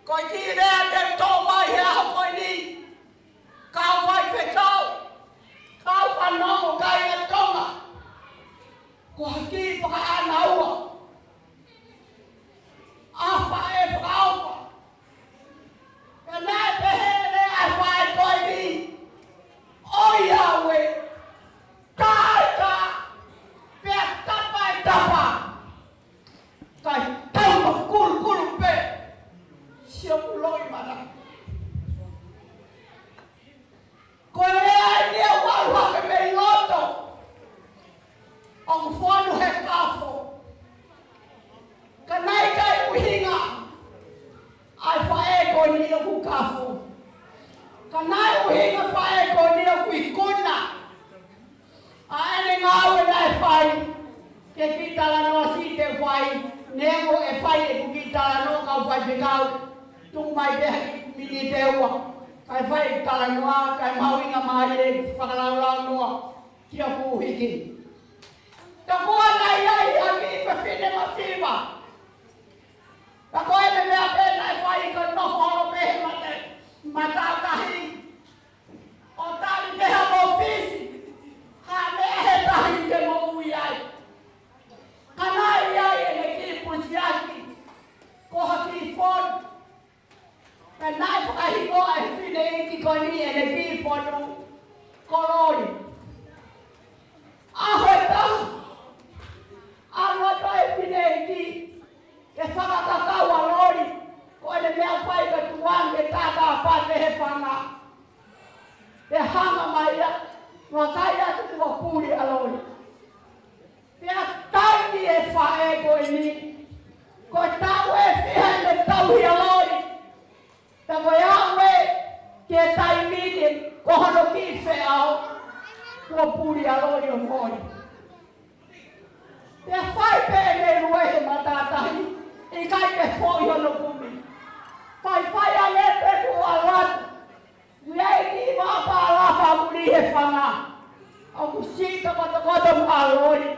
Ko e kiʻi lea te u toʻo mai he ʻaho ko eni. Kau faifekau, kau fanongo kai ʻa Tonga. Ko ha kiʻi fakaʻānaua. ʻA e faʻē fakaʻofa. Pea naʻe pehē leva ʻa e faʻē ko eni. ʻOiauē, tā e tā, pea tapa e tapa. Kai tau makulukulu pē. Sio kuo loi mana. Ko e lea eni ʻoku ʻalu hake mei loto. ʻOku fonu he kafo. Ka naʻe ʻikai ʻuhinga ʻa e faʻē ko ko eni ʻoku kafo. Ka naʻe ʻuhinga faʻē ko eni ʻoku ikuna ʻa ʻene ngāue naʻe fai. Ke kiʻi talanoa siʻi te u fai, neongo ʻe fai ʻeku kiʻi talanoa kau faifekau, tuku mai pē ha kiʻi miniti ʻe ua, kae fai ʻeku talanoa, kae mahuʻinga mai e fakalaulaunoa ki hoku hiki. Ka ko ena ia ʻi ha kiʻi fefine masiva. Ka ko ʻene meʻa pē naʻe fai ko e nofo holo pē he mate, matātahi. ʻO tali pē ha ʻōfisi, ha meʻa he tahi ke moʻui ai. Ka naʻe ʻi ai ʻene kiʻi pusiaki, ko ha kiʻi fonu. Pea naʻe fakahinoʻi ʻe he fineʻeiki ko eni ʻene kiʻi fonu, ko Loli. ʻAho ʻe taha, ʻalu atu e fineʻeiki ke fakakakau ʻa Loli, ko ʻene meʻa fai ko e tukuange ke tātāpate he fanga. Pea hanga mai ia, vakai atu kuo puli ʻa Loli. Pea taimi e faʻē ko eni, ko e taʻu ʻe fiha ʻene tauhi ʻa Loli. Pea ko e aʻu ki he taimi ni, ko hono kiʻi feʻao, kuo puli ʻa Loli ʻo moʻoni. Pea fai pē ʻene lue he matātahi, ʻikai ke foʻi hono kumi. Faifai ange pē kuo ʻalu atu. Lei ki vapa la famuli he fanga. ʻOku siʻi tokotokoto mo ʻa Loli.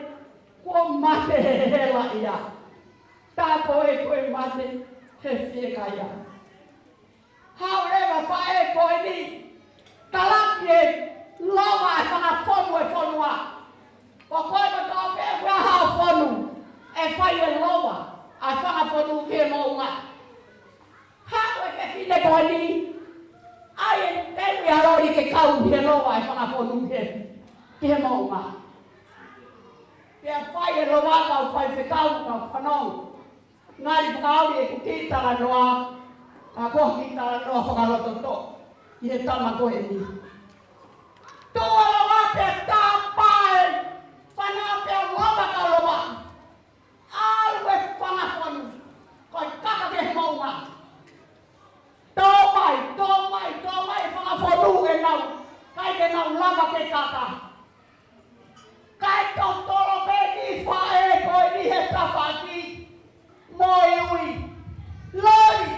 Kuo mate he hela ia. Tā ko e ko e mate he fiekaia. Haʻu leva faʻē ko eni, talaki e lova e fanga fonu e fonua. Ko koe kotoa pē ʻoku ʻi ai haʻo fonu, ʻe fai e lova ʻa e fanga fonu ki he moʻunga. Haʻu e fefine ko eni, ʻai e teu ia Loli ke kau ki he lova e fanga fonu ki he, ki he moʻunga. Pea fai e lova kau faifekau kau fanongo. Ngali fakaoli ʻeku kiʻi talanoa, ka ko e kiʻi talanoa fakalototoʻa ʻi he tama ko eni. Tuʻa lava pea tāpā e fanga pea lava ka lava. ʻAlu e fanga fonu, ko e kaka ki he moʻunga. Tō mai, tō mai, tō mai e fanga fonu ʻenau, ʻikai ke nau lava ke kaka. Kae totolo pē kiʻi faʻē ko eni he tafaʻaki mo e ui. Loli.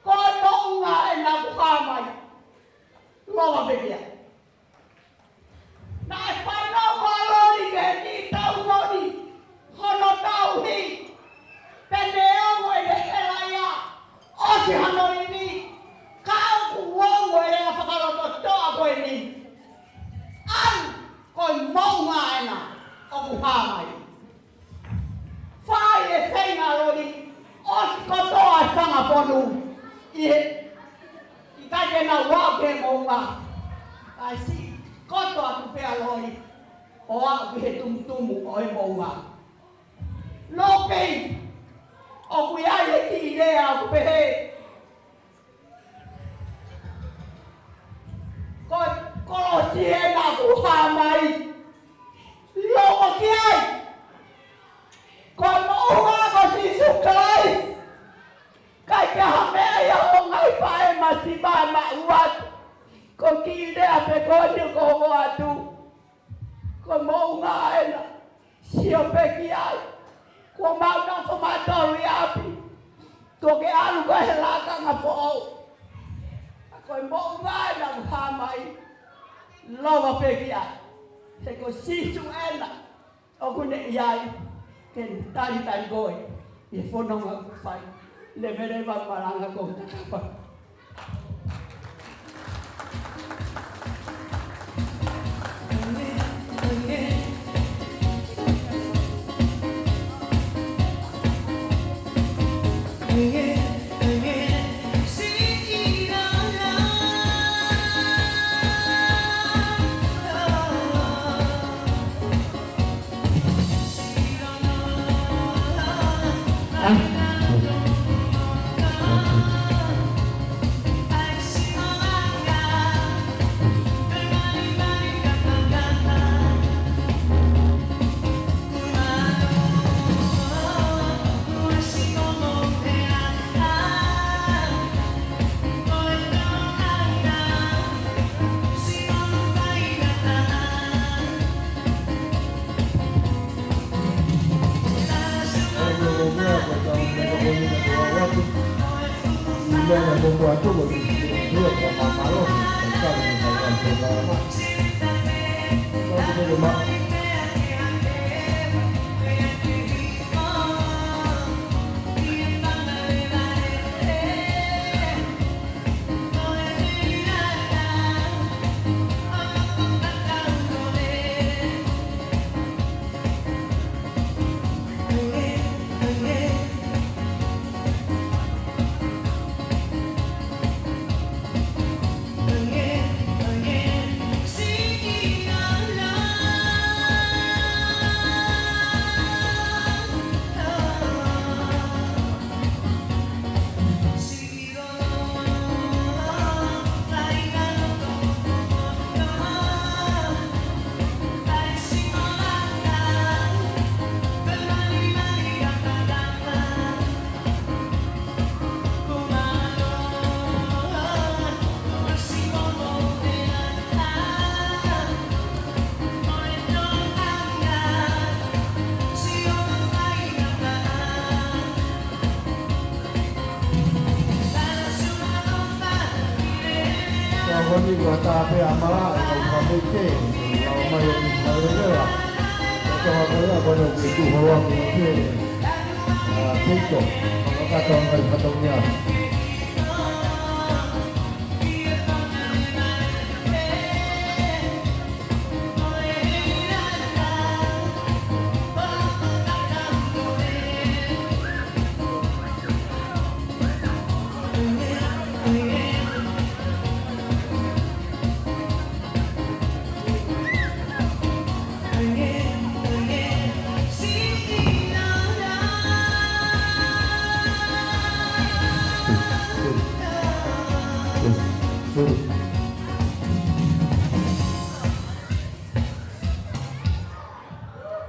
Ko e moʻunga ena ʻoku hā mai. Lova pē ki ai. Naʻe fanongo ʻa Loli ki he kiʻi tau Loli. Hono tauhi. Pea neongo e hela ia, ʻosi hono ivi, ka ʻoku ongo e lea fakalototoʻa ko eni. ʻAlu, ko e moʻunga ena ʻoku hā mai. Fai e feinga ʻa Loli, ʻosi kotoa e fanga fonu. ʻI he, ʻikai ke nau aʻu ki he moʻunga. Kae siʻi koto atu pē ʻa Loli, ʻo aʻu ki he tumutumu ʻo e moʻunga. Lopei, ʻoku ʻi ai e kiʻi lea ʻoku pehē, ko e kolosi ena ʻoku hā mai. Loko ki ai. Ko e moʻunga ko Sīsū Kalaisi. ʻIkai ke ʻi ai ha meʻa ia ʻo ngaahi faʻē masiva maʻu atu. Ko e kiʻi lea pē ko eni ʻoku ou ʻoatu. Ko e moʻunga ena, sio pē ki ai. Kuo mau nofo mautolu ʻi ʻapi. Kuo ke ʻalu koe he lakanga foʻou. Ka ko e moʻunga ena ʻoku hā mai. Lova pē ki ai. He ko Sīsū ena ʻoku ne ʻi ai ke talitali koe ʻi he fononga ʻoku fai. Leveleva malanga ko e kakapa. Ka ko eni ko e tā pē ʻa Mala, ʻe kau fakameʻite, ʻe lau mai ʻo ni fai lea. Ko e tā pē ʻa ko eni ʻoku tuʻu holo atu pē, ʻa, Pito, ʻa ka tau mai fatongia.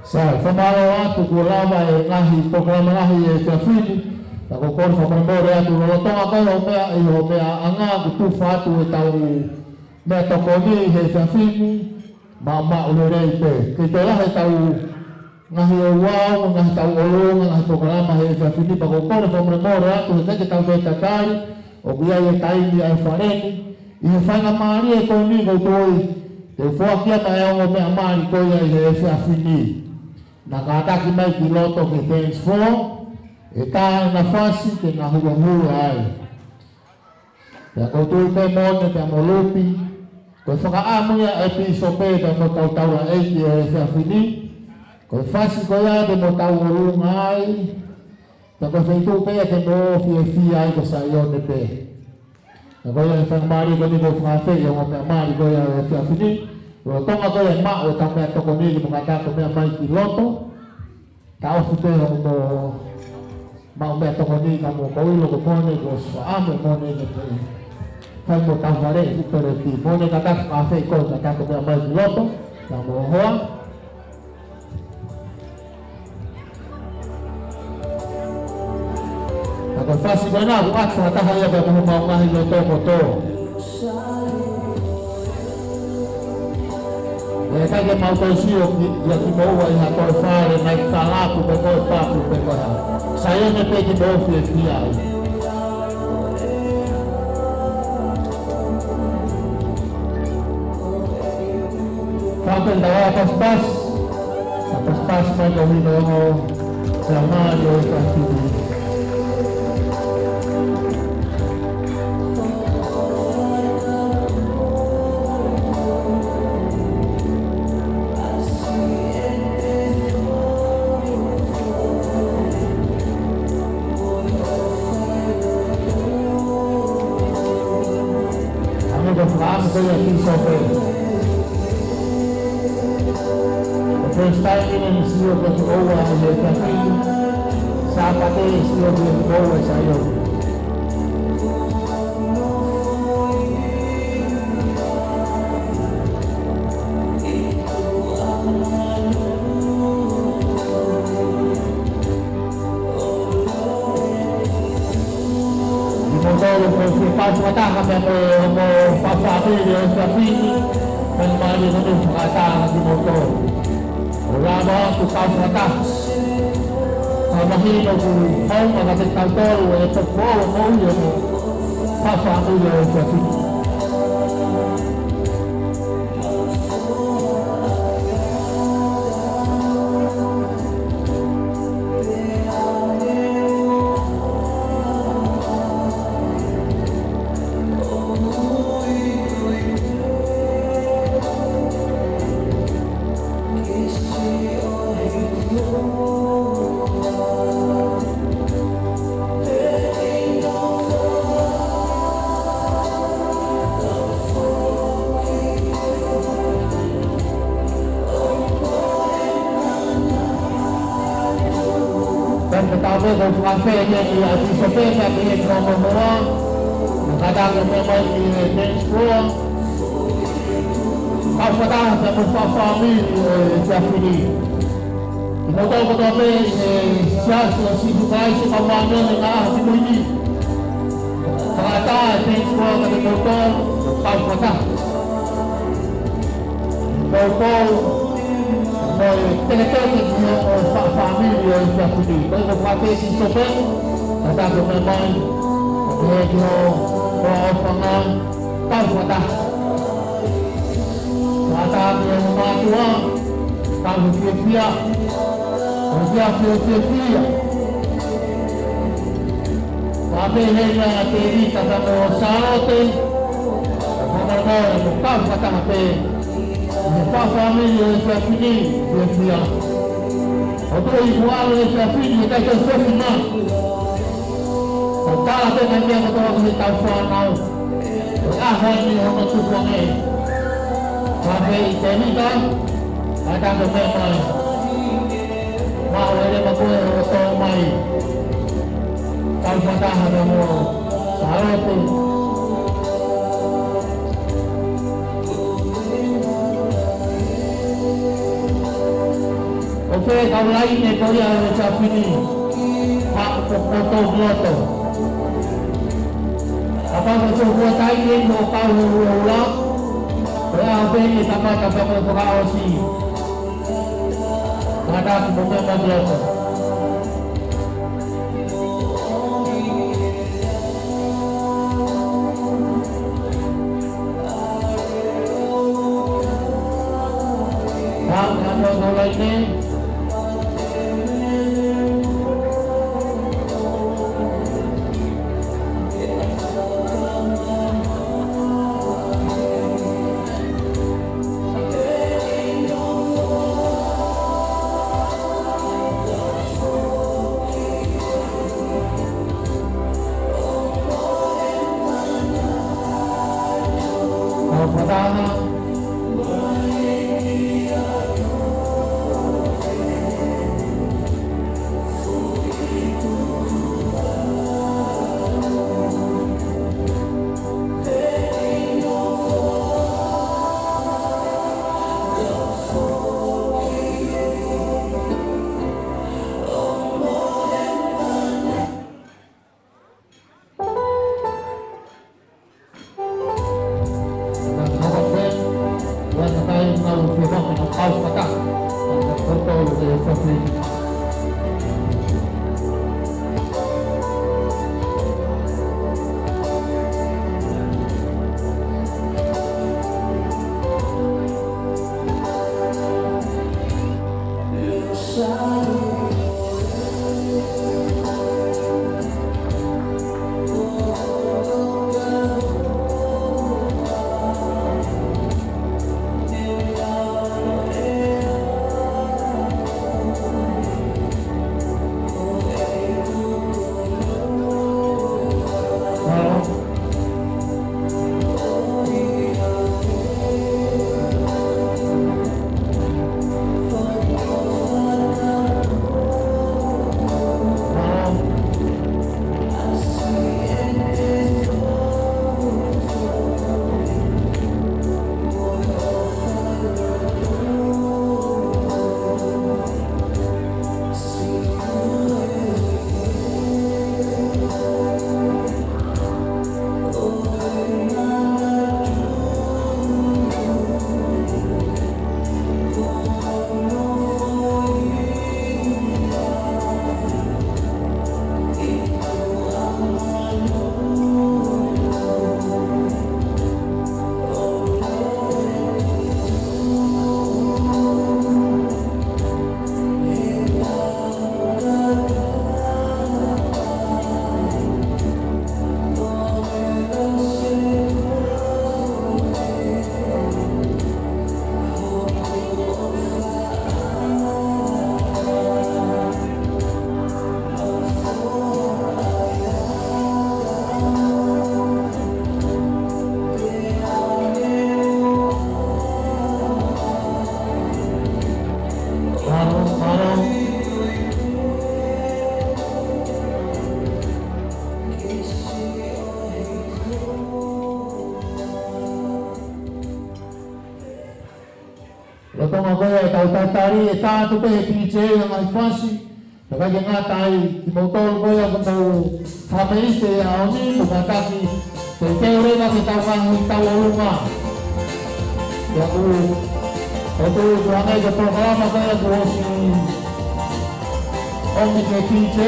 Sai, fakamālō atu kuo lava e ngaahi polokalama lahi he efiafi ni. Ka ko e kole fakamolemole atu lolotonga ko e ʻū meʻa, ʻi he ʻū meʻa ʻanga kuo tufa atu ʻetau meʻatokoni he efiafi ni, maʻu maʻu lelei pē. Kei toe lahi ʻetau ngaahi ouau, ngaahi tauʻolunga, ngaahi polokalama he efiafi ni, pea ko e kole fakamolemole atu he ʻikai ke tau toe tatali, ʻoku ʻi ai e taimi ʻa e fale ni, ʻi he faingamālie ko eni ʻoku ou tui, te u foaki atu ʻa e ongo meʻa mali ko ia ʻi he efiafi ni. Naʻa kātaki mai ki loto ke transfer, ʻe tā ʻena fasi ke na hulohula ai. Pea ʻoku ou tui pē mo ʻene pea mo Lupi, ko e fakaʻamu ia ʻa e pīsope pea mo e kau taulaʻeiki ʻo e efiafi ni, ko e fasi ko ia te mo tauʻolunga ai, pea ko e feituʻu pē ia te mo fiefia ai ko Saione pē. Pea ko ia e faingamālie ko eni ʻoku ou fakaafeʻi ʻa e ongo meʻa mali ko ia ʻo e efiafi ni, lolotonga ko ia e maʻu ʻetau meʻatokoni ke mo kātaki ʻo meʻa mai ki loto, taʻofi pē hoʻomo maʻu meʻatokoni ka mo ko ilo ko Mone ko e fakaʻamu ʻe Mone ke te fai mo tau fale ʻi Upeleti. Mone kātaki fakaafeʻi koe kātaki ʻo meʻa mai ki loto, ka mo hoa. Ka ko e fasi ko ena, ʻoku ʻoatu fakataha ia pea mo homau ngaahi loto kotoa. ʻE ʻikai ke mau toe sio ki, ia kimoua ʻi ha toe fale, ngaahi kalapu pe ko e papu pe ko e hā. Saione pē kimoua fiefia ai. Fakapenda wa paspas. Paspas mai ka wino mo. Sa mali o ka sini. Ame ko fakaʻamu ko ia ki sope. Ko e first time ʻeni ʻene sio ki he ʻOtua ʻi he efiafi ni. Sāpate ʻene sio ki he ʻOtua ʻi Saione. Kimoutolu ko e fie kau fakataha pea mo e ongo fāmili ʻo e efiafi ni, faingamālie ko eni fakataha kimoutolu. ʻO lava atu kau fakataha. Ka mahino ʻoku hounga kiate kitautolu e poupou ʻo e moʻui ʻo e Faʻa fāmili ʻo e efiafi ni. Pea ko e taha pē ko e fakafeʻiloaki ʻa e pīsope, pea ko e kiʻi homo moa, mo e kātaki ʻo meʻa mai ki he dance floor. Kau fakataha pea mo e faʻa fāmili ʻo e efiafi ni. Kimoutolu kotoa pē ʻi he Siasi ʻo Sīsū Kalaisi ʻo e Kau Māʻoniʻoni ʻi he Ngaahi ʻAho Kimui ni. Fakaʻatā e tēnisi kiate kimoutolu, kau fakataha. Poupou, mo e teketeke ki hoʻo faʻa fāmili ʻo e efiafi ni. Ko e kiʻi fakafeʻiloaki, kātaki ʻo meʻa mai, ʻo pehē ki hoʻo, hoʻo ʻofaʻanga, kau fakataha. Fakataha ki he mātuʻa, kau fiefia, kau fiefia, fiefia. Fakafeʻiloaki ʻa Tēvita pea mo Sālote, pea mo e kau fakataha pē, ʻi he faʻa fāmili ʻo e efiafi ni, fiefia. ʻOku ou tui kuo ʻalu e efiafi ni, ʻikai toe fiefia. ʻO tala pē ʻa e meʻa kotoa ki heʻetau fānau. Ko e ʻaho ni hono tupu ange. Fakafeʻiloaki Tēvita, kātaki ʻo meʻa mai. Maʻu e lelei mo koe hoʻo tō mai. Kau fakataha pea mo Sālote. ʻOku fēfē e kau laine ko ia ʻo e efiafi ni? Haʻu ʻo poto ki loto. Kapau ʻoku ke fuataʻi eni ʻo kau he ʻuʻula, ko e ʻaho pē eni ʻe kamata pea mo e fakaʻosi. Kātaki ʻo meʻa mai ki loto. Lolotonga ko ia ʻetau tatali, ʻe tā atu pē ʻe he D J ʻa e ngaahi fasi, pea ʻikai ke ngata ai, kimoutolu ko ia ʻoku mou hāmeite ʻi he ʻaho ni, mo kātaki teuteu leva ki heʻetau ngaahi tauʻolunga. Pea ʻoku ou tui ʻoku hangē ko e polokalama ko ia kuo ʻosi ʻomi ki he D J,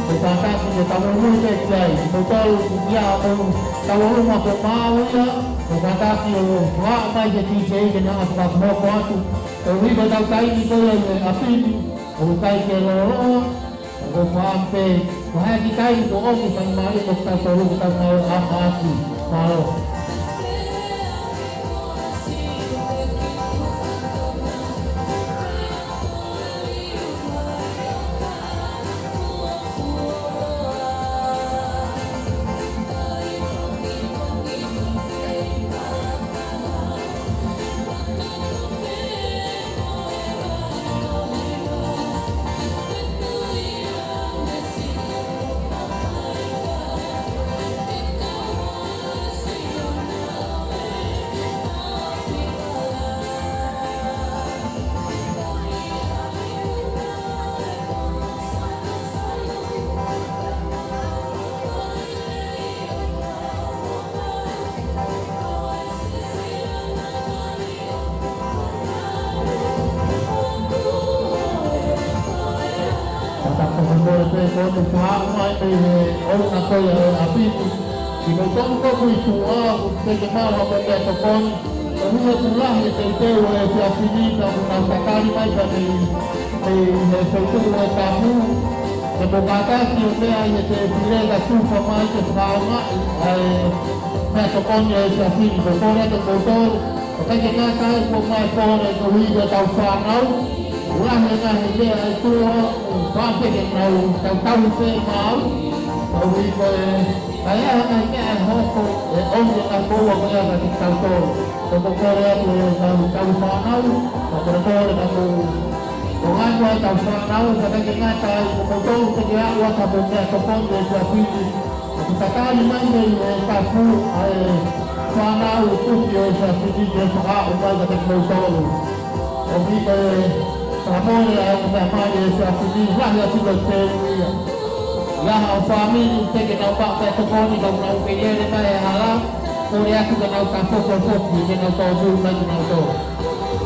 mo kātaki ke tau muimui pē ki ai. Kimoutolu ʻoku ʻi ai haʻamou tauʻolunga kuo maau ia, mo kātaki ʻo fakahā mai ki he D J ke ne hanga ʻo fakahoko atu. Koeʻuhi ko ʻetau taimi ko ia ʻi he ʻapi ni, ʻoku ʻikai ke lōloa, ʻoku ou fakaʻamu pē, ko e hā e kiʻi taimi kuo ʻomi, fai mai mo kitautolu ke tau maʻu ʻa e ʻaho ni. Mālō. Pea ko e kole pē ko eni ʻoku haʻu mai mei he ʻolunga ko ia ʻo e ʻapi ni. Kimoutolu ko ē ʻoku ʻi tuʻa, ʻoku teʻeki ke maʻu haʻamou meʻatokoni, koeʻuhi ʻoku lahi e teuteu ʻo e efiafi ni, pea ʻoku nau tatali mai pē mei, mei he feituʻu ʻo e tapu. Ke mou kātaki ʻo meʻa ʻi he tēpile ka tufa mai ke fakaʻaongaʻi ʻa e meʻatokoni ʻo e efiafi ni. Ko e kole atu kiate kimoutolu, ʻoku ʻikai ke ngata ai, kuo ʻomai e kole koeʻuhi ko ʻetau fānau. ʻOku lahi e ngaahi meʻa ʻi tuʻa, ʻoku pau pē ke nau tautau pē maʻu. Koeʻuhi ko e, ka ʻi ai ha ngaahi meʻa ʻe hoko, ʻe ʻomi e ngaahi koloa ko ia kiate kitautolu. Ko e kole atu ʻetau, ʻetau fānau, ko e kole atu ʻetau, ko e ngaahi ko ʻetau fānau, ka ʻikai ke ngata ai, ko kimoutolu teʻeki ke aʻu atu haʻamou meʻatokoni ʻi he efiafi ni. ʻOku tatali mai mei he tapu ʻa e fānau tuki ʻo e efiafi ni ke fakaaʻu mai kiate kimoutolu. ʻOku ʻikai ke fakamolemole ʻa e meʻa mai ʻi he efiafi ni, lahi ʻaupito e tēpile ia. ʻI ai haʻo fāmili teʻeki ke nau maʻu meʻatokoni, ka nau kei lele mai he hala, kole atu ke nau tafoki foki, ke nau tōmui mai kinautolu.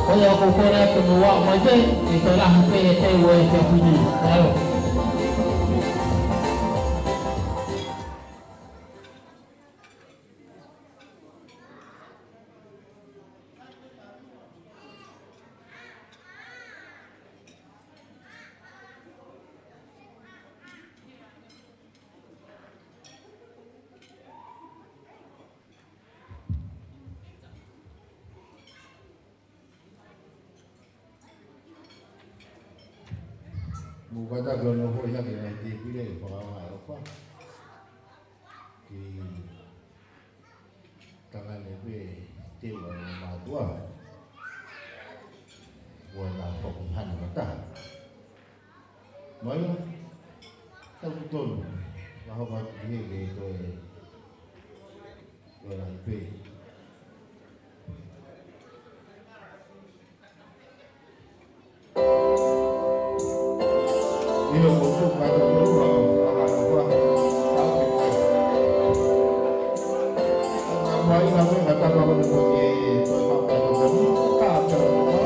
Ko ia ʻoku ou kole atu ke mou aʻu mai pē, ʻe toe lahi pē e teu ʻo e efiafi ni. Mālō. Mou kātaki ʻo nofo ʻi he ngaahi tēpile, fakahā e ʻofa ki he tangata pē, teu ʻa e mātuʻa. Kuo na foki hana mata. Mai, tau tonu. Maho matu ki he ke toe, toe lahi pē. ʻIo, ko e kātaki ʻo ua, ʻa e ʻofa, ʻa e ʻofa. ʻA e ʻofa, ʻa e ʻofa, ʻa e ʻofa.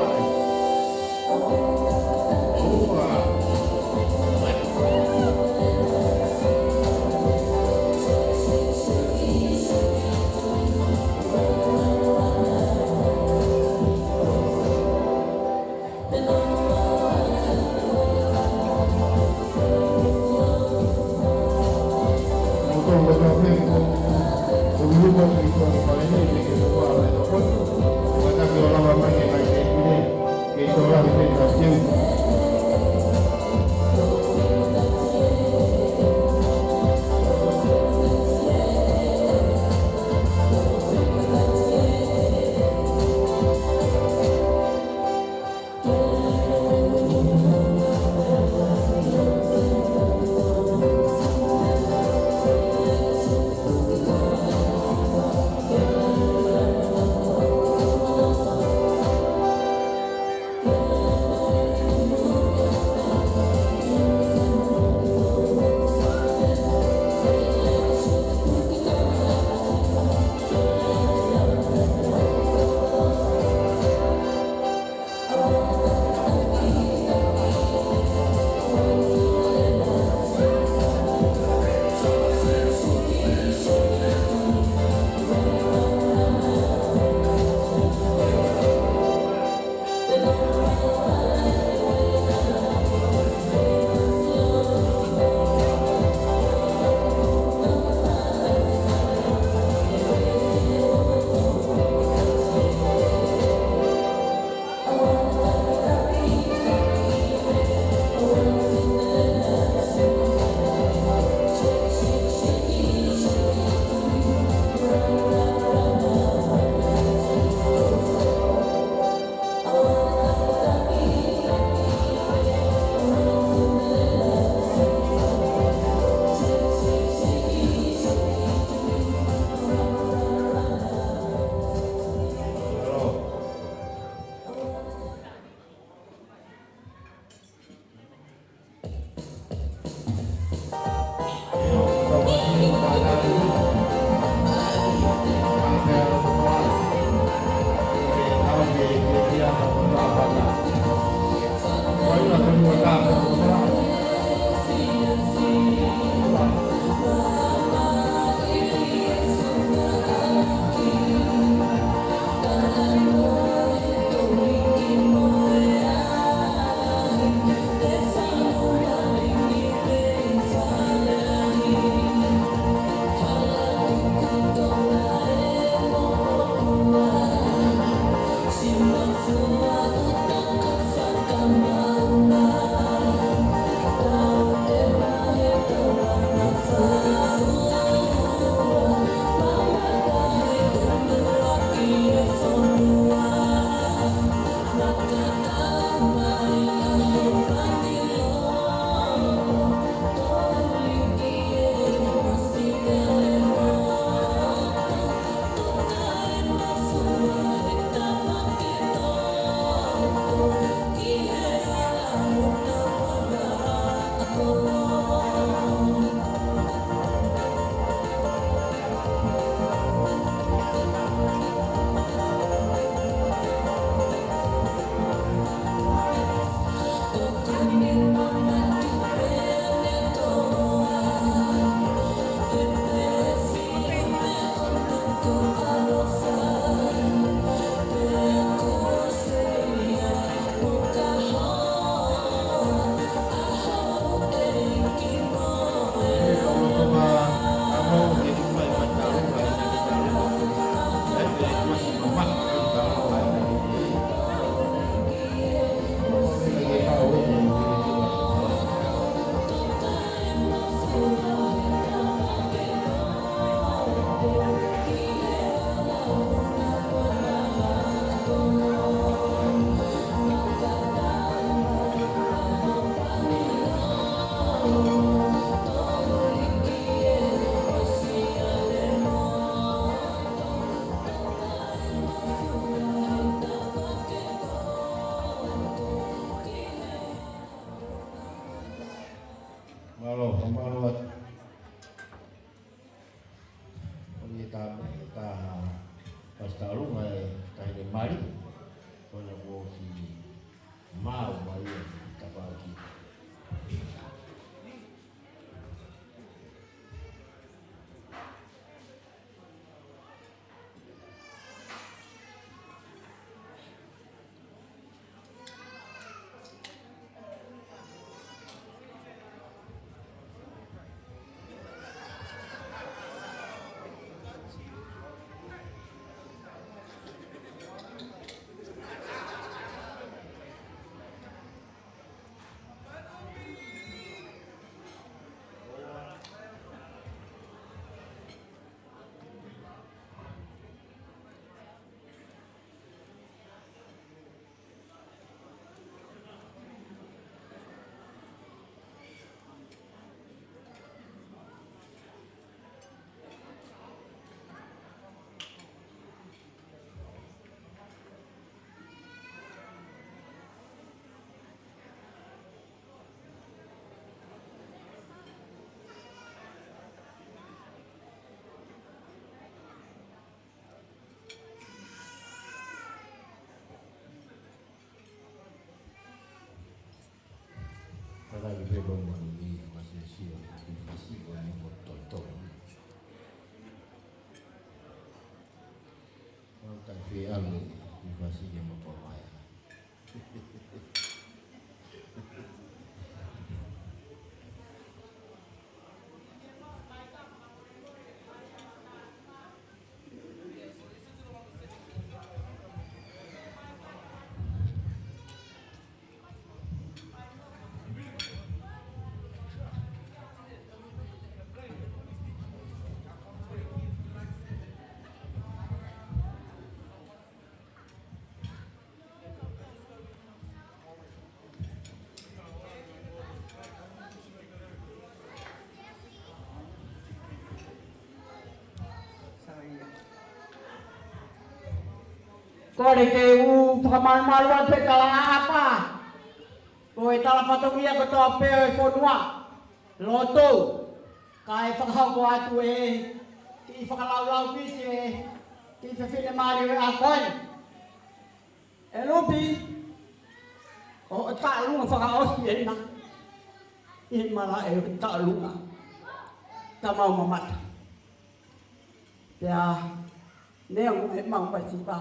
Ka, ka, pastor Lunga e, ka ne mali, ko ena kuo ʻosi maʻu mai ia, ka pau ki. Tala i pē mo ni, ma se sio, i fasi ko ni mo toto. Mau kai fē ʻalu, i fasi ke mo pō mai. Kole ke u fakamalumalu atu e tala ʻapa. Ko e tala fatongia kotoa pē ʻo e fonua. Lotu. Kae fakahoko atu e kiʻi fakalaulau pisi e kiʻi fefine mali ʻo e ʻaho ko eni. ʻE Lupi, ʻo, ʻo Taʻalunga fakaʻosi ena. ʻI he malaʻe ʻo Taʻalunga. Ka mau mamata. Pea, neongo ʻemau fasi pā.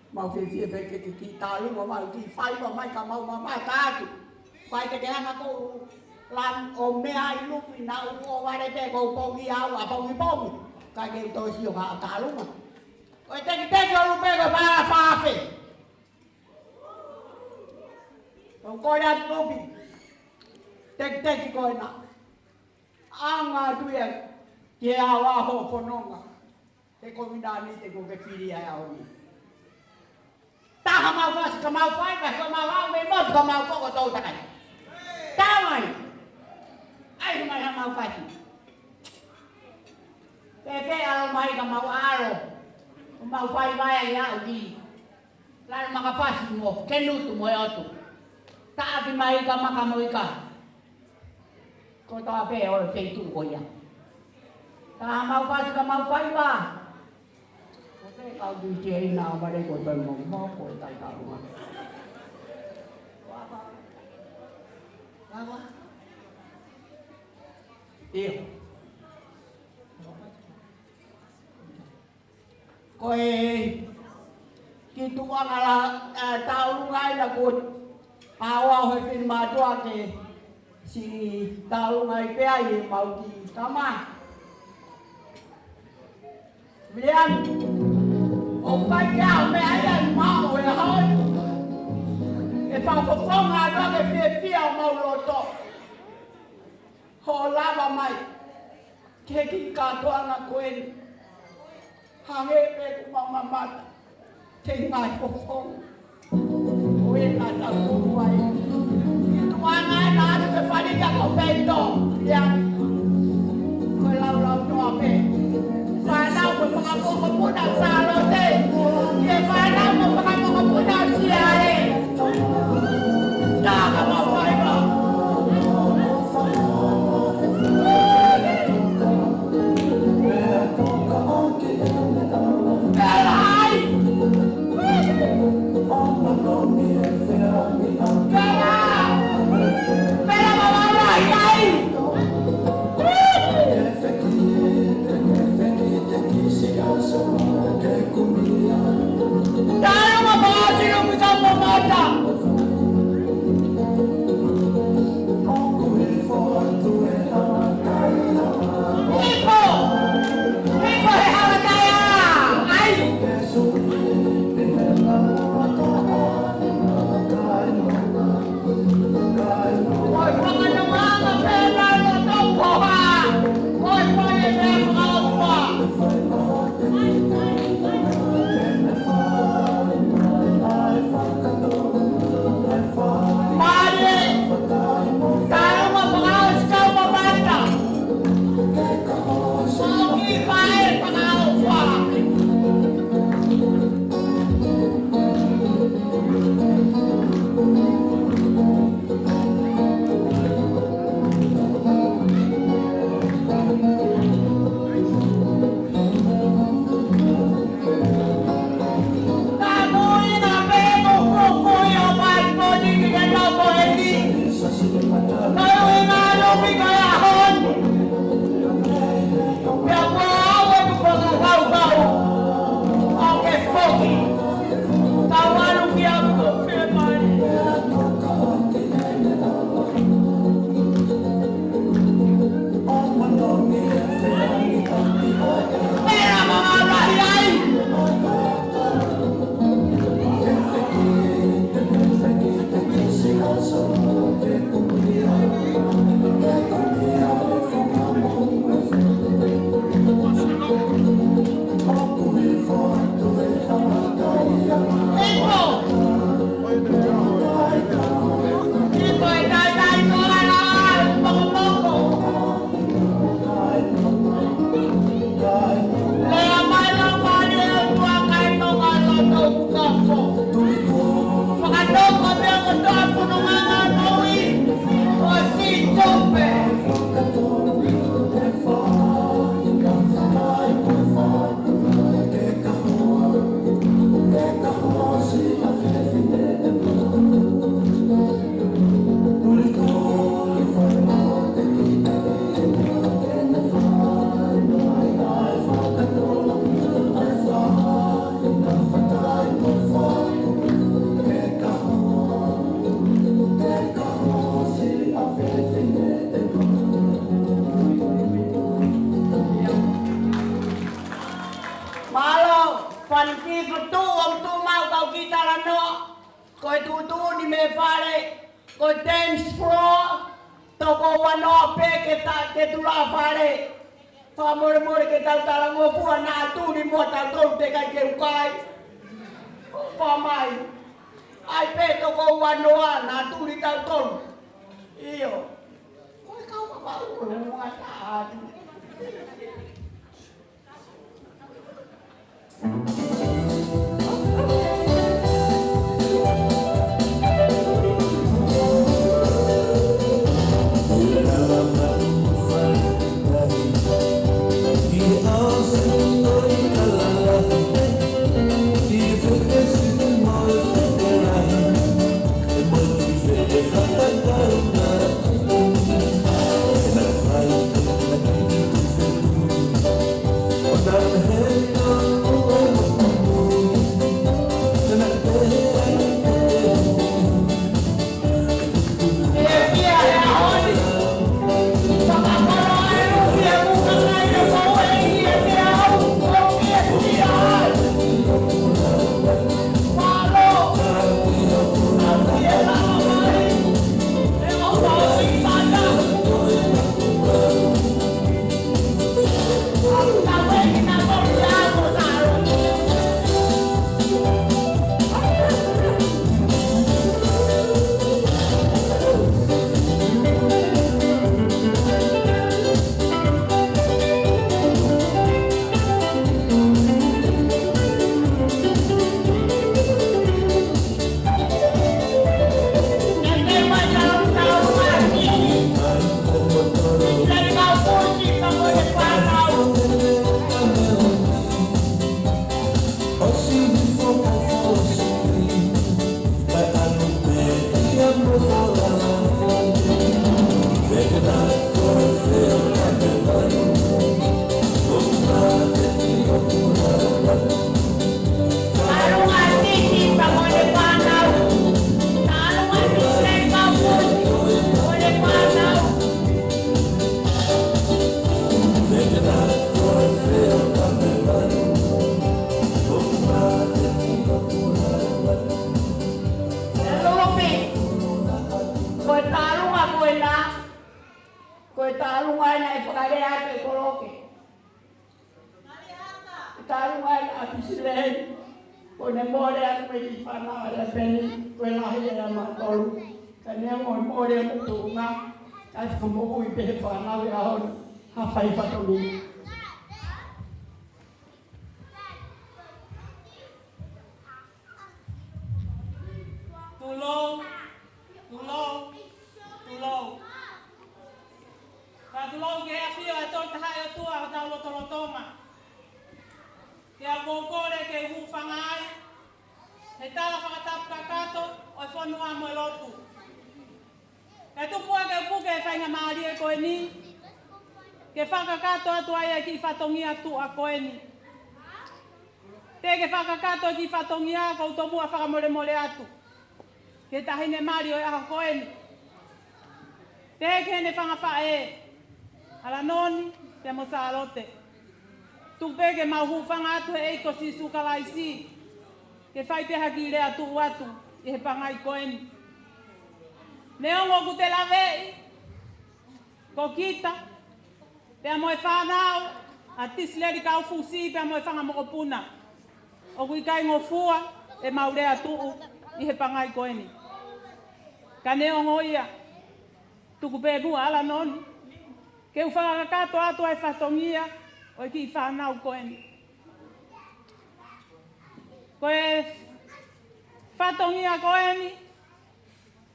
Mau fiefia pē ke, ke, ke Taʻalunga mau kiʻi faiva mai ka mau mamata atu. Fai te ke hanga ko u lan ʻo meʻa ʻi Lupi naʻa ku ʻohovale pē ko u pongi au ʻapongipongi. Ka ke u toe sio ka Taʻalunga. Ko e tekiteki ʻo Lupe ko e pala fafe. Ko u kole atu Lupi. Tekiteki ko ena. ʻAnga atu ia ki he ʻaho ʻo e fononga. He ko e minani te ko ke fili ai au ni. Taha mau fasi ka mau fai, ka ko mau au mei motu ka mau koko tou takai. Tau mai. ʻAi mai ha mau fasi. Pēpē ʻalu mai ka mau ʻalu. Ko mau fai mai ai au ni. Lalo maka fasi mo, ke nutu mo e otu. Taʻaki mai ka maka mo ika. Ko tā pē ʻo e feituʻu ko ia. Ka mau fasi ka mau faiva. Ko te kau tui tie ina o mare ko te mau mau ko tai kau ma. Io. Ko e kiʻi tuʻuʻanga la, ē, Taʻalunga ʻi na ko ʻaua ʻo he fili mātuʻa ke siʻi Taʻalunga ʻi pea ʻi he mau kiʻi tama. Viliami, ʻoku ʻikai ke ʻi ai ha meʻa ia ʻi maʻu ʻe au. ʻE fakafofonga ʻa e fiefia ʻo mau loto. Hoʻo lava mai. Ke kiʻi kātoanga ko eni. Hangē pē ko mau mamata. Ke ngaahi fofonga. Ko e kātau tuku ai. Tuʻuʻanga ʻe na atu ke fali ka ko peito. Ia. Ko e laulau noa pē. Fānau ko e fakamokopuna Sālote. Ke fānau ko e fakamokopuna Siae. Taka mau faiva. Ani ki ko tu o tu mau kau ki talanoa. Ko e tuʻutuʻuni mei fale, ko e dance floor, toko ua noa pē ke ta, ke tula fale. Fakamolemole ke tau talangofua naʻa tuli mo tautolu teʻeki ke u kai. Fai mai. ʻAi pē toko ua noa naʻa tuli tautolu. ʻIo. Ko e kau ka pau ko e ua taha. Ko e tālunga ko ena, ko e tālunga ena ʻe fakalea atu e koloke. Tālunga ʻa Pisilei, ko ʻene mole atu mei he fānau ʻa Peni, ko e lahi ʻa e matolu, ka neongo e mole ʻa e tuʻunga, ka ʻe fakamoʻui pē he fānau ʻi he ʻaho ni, ha fai fatongia. Tulou, tulou, tulou. Ka tulou ki he ʻafio ʻa e Tolu Tahaʻi ʻOtua ʻi hotau lotolotonga. Ke u kole ke u hūfanga ai he tala fakatapu kakato ʻo e fonua mo e lotu. Kae tuku ā ke u puke e faingamālie ko eni ke fakakakato atu ai e kiʻi fatongia tuʻa ko eni. Teʻeki ke fakakakato e kiʻi fatongia, ka ʻoku ou tomuʻa fakamolemole atu ki he taʻahine mali ʻo e ʻaho ko eni. Pehē ki heʻene fanga faʻē, ʻAlanoni pea mo Sālote. Tuku pē ke mau hūfanga atu he ʻEiki ko Sīsū Kalaisi, ke fai pē ha kiʻi lea tuʻu atu ʻi he pangai ko eni. Neongo ʻoku te laveʻi, ko kita, pea mo e fānau ʻa Tisileli Kaufusi, pea mo e fanga mokopuna, ʻoku ʻikai ngofua ʻemau lea tuʻu ʻi he pangai ko eni. Ka neongo ia, tuku pē muʻa ʻAlanoni ke u fakakakato atu ʻa e fatongia ʻo e kiʻi fānau ko eni. Ko e fatongia ko eni,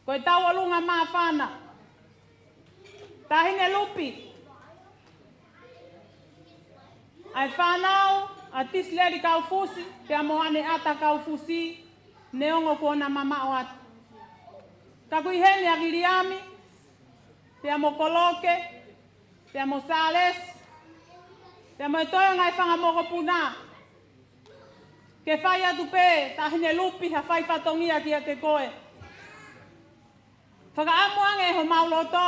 ko e tauʻolunga māfana. Taʻahine Lupi, ʻa e fānau ʻa Tisileli Kaufusi pea mo ʻAneʻata Kaufusi, neongo kuo na mamaʻo atu. Ka ʻoku ʻi heni ʻa Viliami, pea mo Koloke, pea mo Sālesi, pea mo e toenga e fanga mokopuna. Ke fai atu pē, Taʻahine Lupi, ha fai fatongia kiate koe. Fakaʻamu ange ʻe homau loto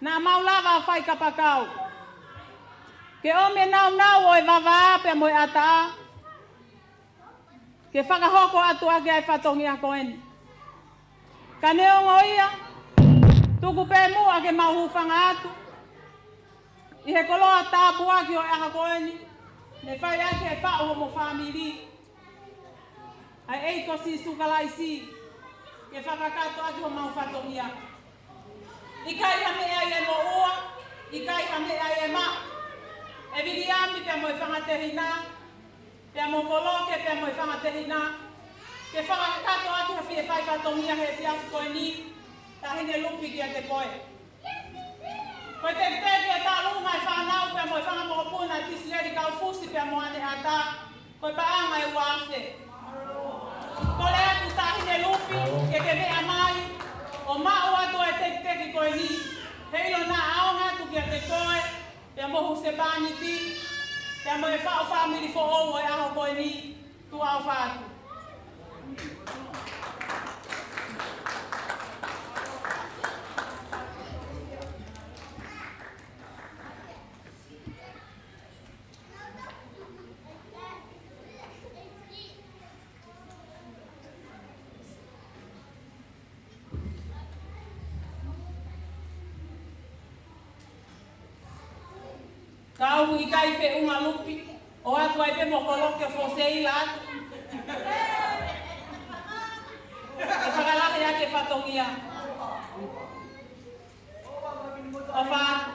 naʻa mau lava ʻo fai kapakau. Ke ʻomi e nāunau ʻo e vavā pea mo e ʻatā, ke fakahoko atu ʻaki ʻa e fatongia ko eni. Ka neongo ia, tuku pē muʻa ke mau hūfanga atu ʻi he koloa tāpuaki ʻo e ʻaho ko eni, ne fai ʻaki ʻe he faʻu homo fāmili ʻa e ʻEiki ko Sīsū Kalaisi, ke fakakakato ʻaki homau fatongia. ʻIkai ha meʻa ia ʻe moʻua, ʻikai ha meʻa ia ʻe maʻu. ʻE Viliami pea mo e fanga tehina, pea mo Koloke pea mo e fanga tehina, ke fakakakato ʻaki ha fie fai fatongia he efiafi ko eni, Taʻahine Lupi, kiate koe. Ko e tekiteki ʻo e taʻalunga ʻo e fānau pea mo e fanga mokopuna, Kisileli Kaufusi pea mo ʻAneata, ko e paʻanga ʻe ua afe. Kole atu Taʻahine Lupi, ke ke meʻa mai ʻo maʻu atu e tekiteki ko eni, heiʻilo naʻa ʻaonga atu kiate koe, pea mo ho husepāniti, pea mo e faʻu fāmili foʻou ʻo e ʻaho ko eni. Tuʻa ʻofa atu. Ka ʻoku ʻikai feʻunga Lupi, ʻoatu ai pē mo Koloke ʻo foseila atu. ʻE fakalahi ʻaki e fatongia. ʻOfa atu.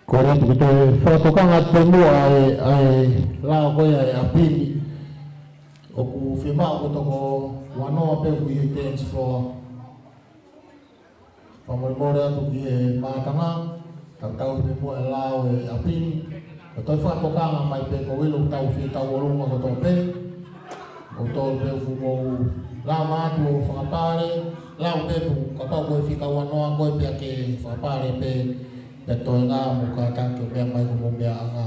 Ko ia te u toe fakatokanga atu pē muʻa ʻa e, ʻa e lao ko ia ʻa e ʻapi ni. ʻOku fiemaʻu ko e toko uanoa pē ʻoku ʻi he dance floor. Fakamolemole atu ki he mātanga, tau tau pē muʻa e lao ʻa e ʻapi ni. Ko e toe fakatokanga mai pē ko e ʻilo ʻoku tau fie tau ʻolunga kotoa pē. ʻOku tau pē ʻoku mou lava atu ʻo fakapale, lau pē pu, kapau ko e fika uanoa ko e pea ke fakapale pē, pea toe ngā mo kātaki ʻo meʻa mai ko mo meʻa anga.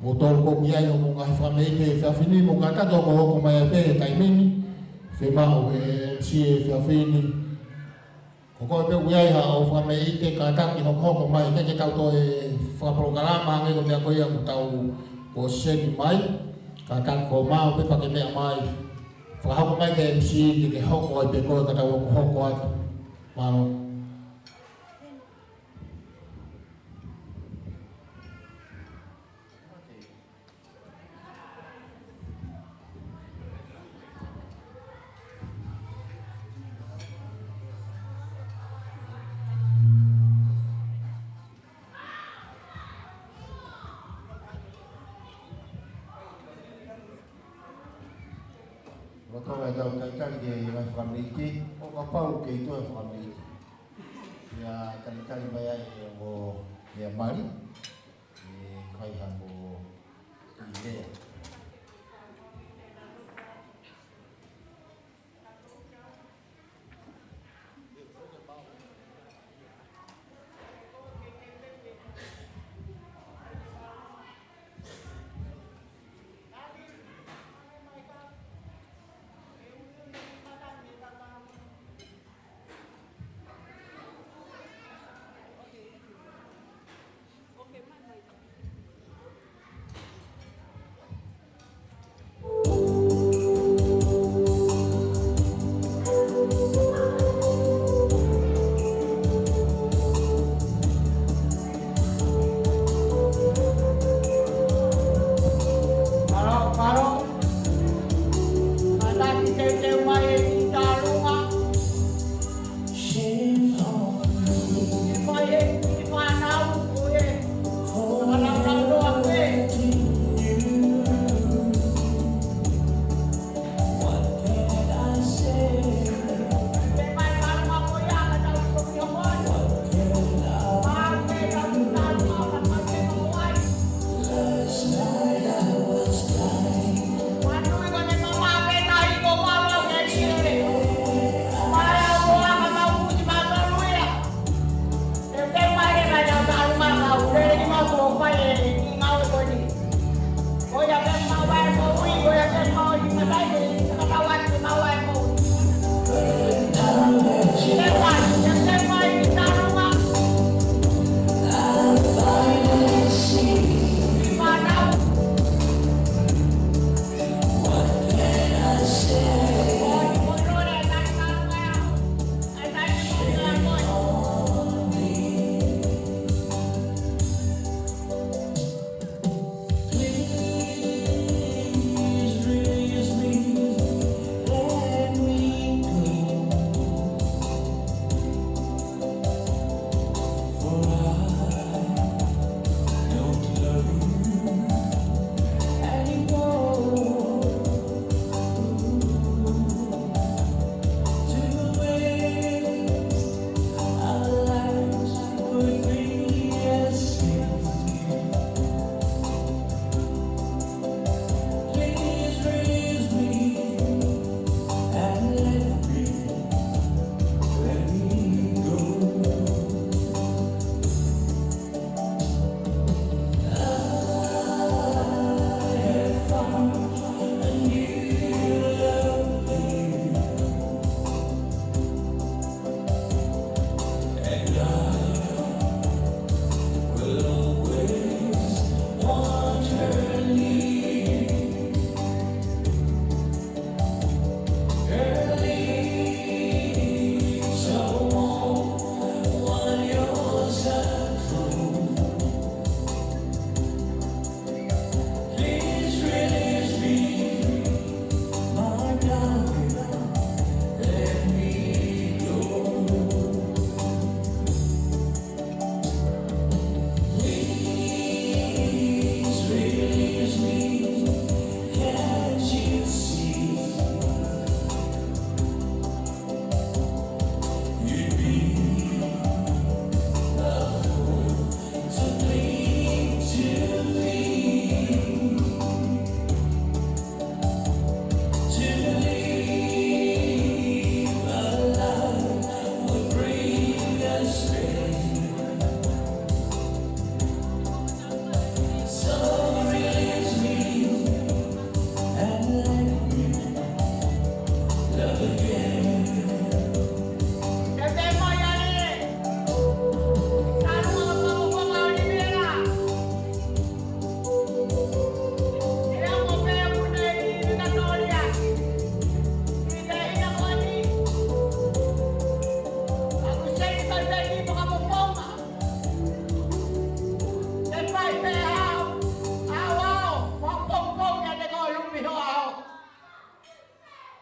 Mou tolu ko ia ʻi hoʻomou ngaahi fakameʻite he efiafi ni, mou kātaki ʻo hokohoko mai pē he taimi ni, fiemaʻu ʻe he M C he efiafi ni. Ko koe pē ʻoku ʻi ai haʻo fakameʻite kātaki hokohoko mai, ke ke tau toe fakapolokalama ange ko e meʻa ko ia ʻoku tau ko seni mai, kātaki ko mau pē pea ke meʻa mai. Fakahoko mai ki he M C ke ke hoko ai pē koe ka tau hokohoko atu. Mālō. Loto mai tau talitali ke ngaahi fakameʻite, ʻo kapau ʻoku kei toe fakameʻite. Ia talitali mai ai ʻo ia mali, ʻe kai ha mo i lea.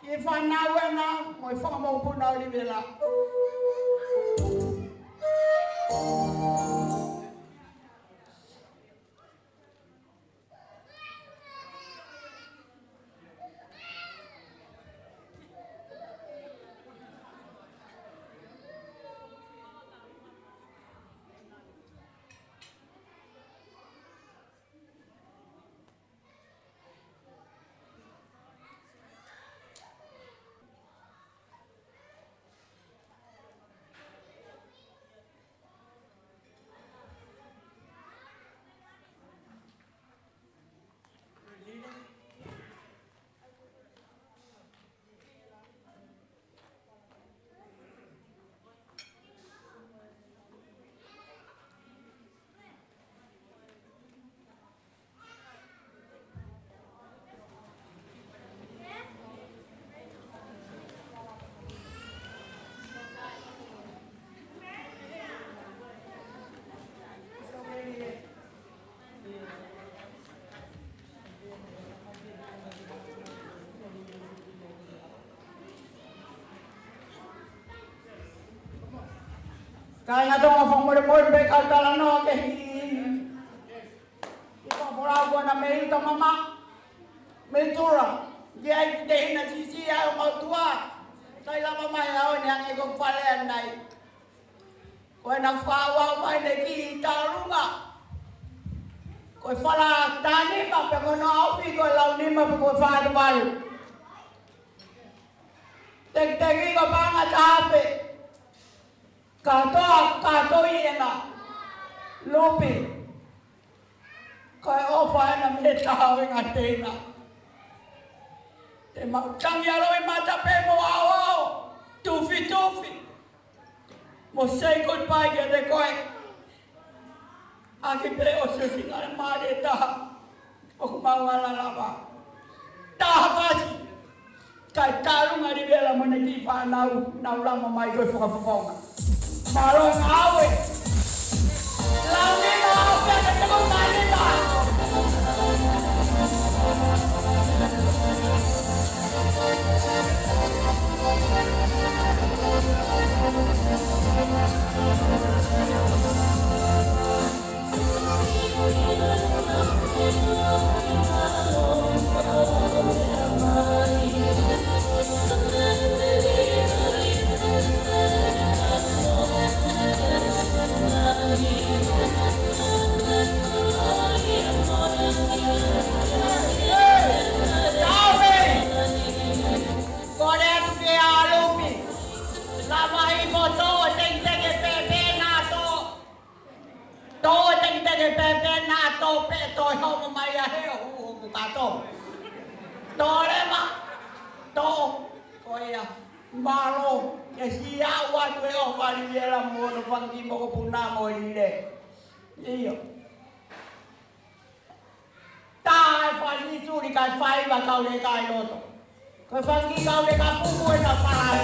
Ki he fānau ena, mo e fanga mokopuna ʻo Livela. Kāinga Tonga, fakamolemole pē kau talanoa kehe. ʻI he fakafolau ko ena mei Utamama, mei Tura, ki ai ki he ʻena siʻisiʻi ʻa e ʻOtua, ʻikai lava mai ʻa ʻene hangē ko e fale ʻanenai. Ko ʻena fakaʻauʻau mai ʻene kiʻi tauʻolunga. Ko e fala tānima pe ko hono ʻaofi ko e launima pe ko e fātavalu. Tekiteki ko e paʻanga taha pē. Kātoa, kātoa ʻi ʻena. Lupi. Ko e ʻofa ʻena mei he taha ʻo e ngaahi teina. Te mau tangi ʻaloʻi mata pē mo ʻaoʻao, tufitufi. Mo say goodbye kiate koe. ʻAki pē ʻo se singa le mare taha. ʻOku mau ala lava. Taha fasi. Kae tauʻolunga Livela mo ʻene kiʻi fānau, nau lama mai ko e fakafofonga. Mālō e ngāue. Launima ʻaupito ke tau mālima. Kole atu ke ʻalu pē. Lava ʻi ko tō, tekiteki pē pē naʻa tō. Tō, tekiteki pē pē naʻa tō pē tō e homo mai a he o hu o ku ka tō. Tō leva, tō, ko ia, mālō, ke siʻi ʻalu atu e ʻofa ʻa Livela mo hono fanga kiʻi mokopuna mo e lile. ʻIo. Tā e fai ni tuli kai fai wa kau le kai loto. Ko e fanga kiʻi kau le ka puku e ka fai.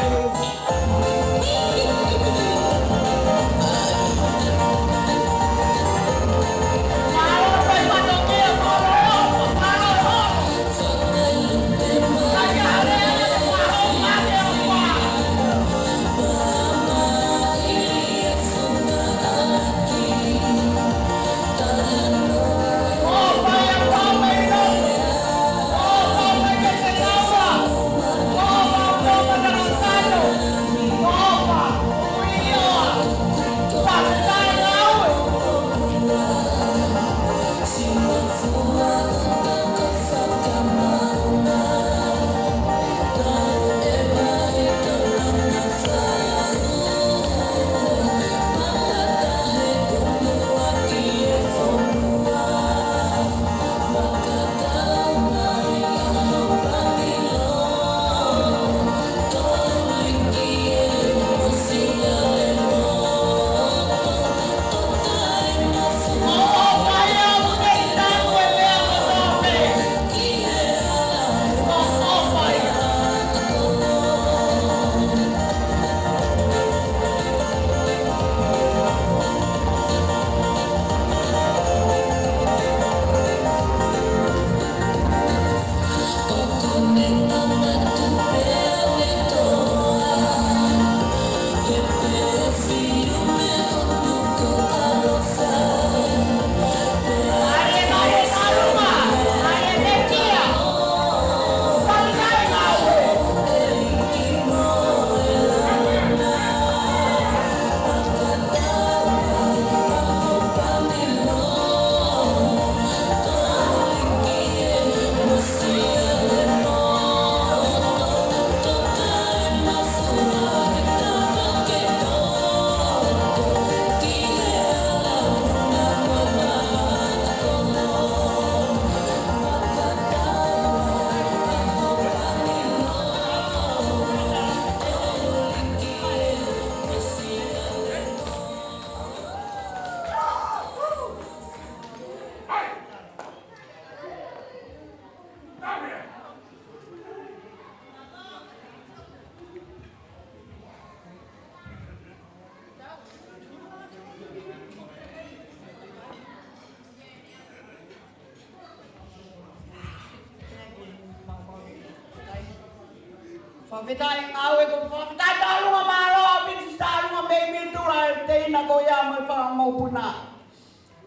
Fakafetaʻi ngāue ko, fakafetaʻi tālunga mālō, piti tālunga mei Mitula, e teina ko ia mo e fanga mokopuna.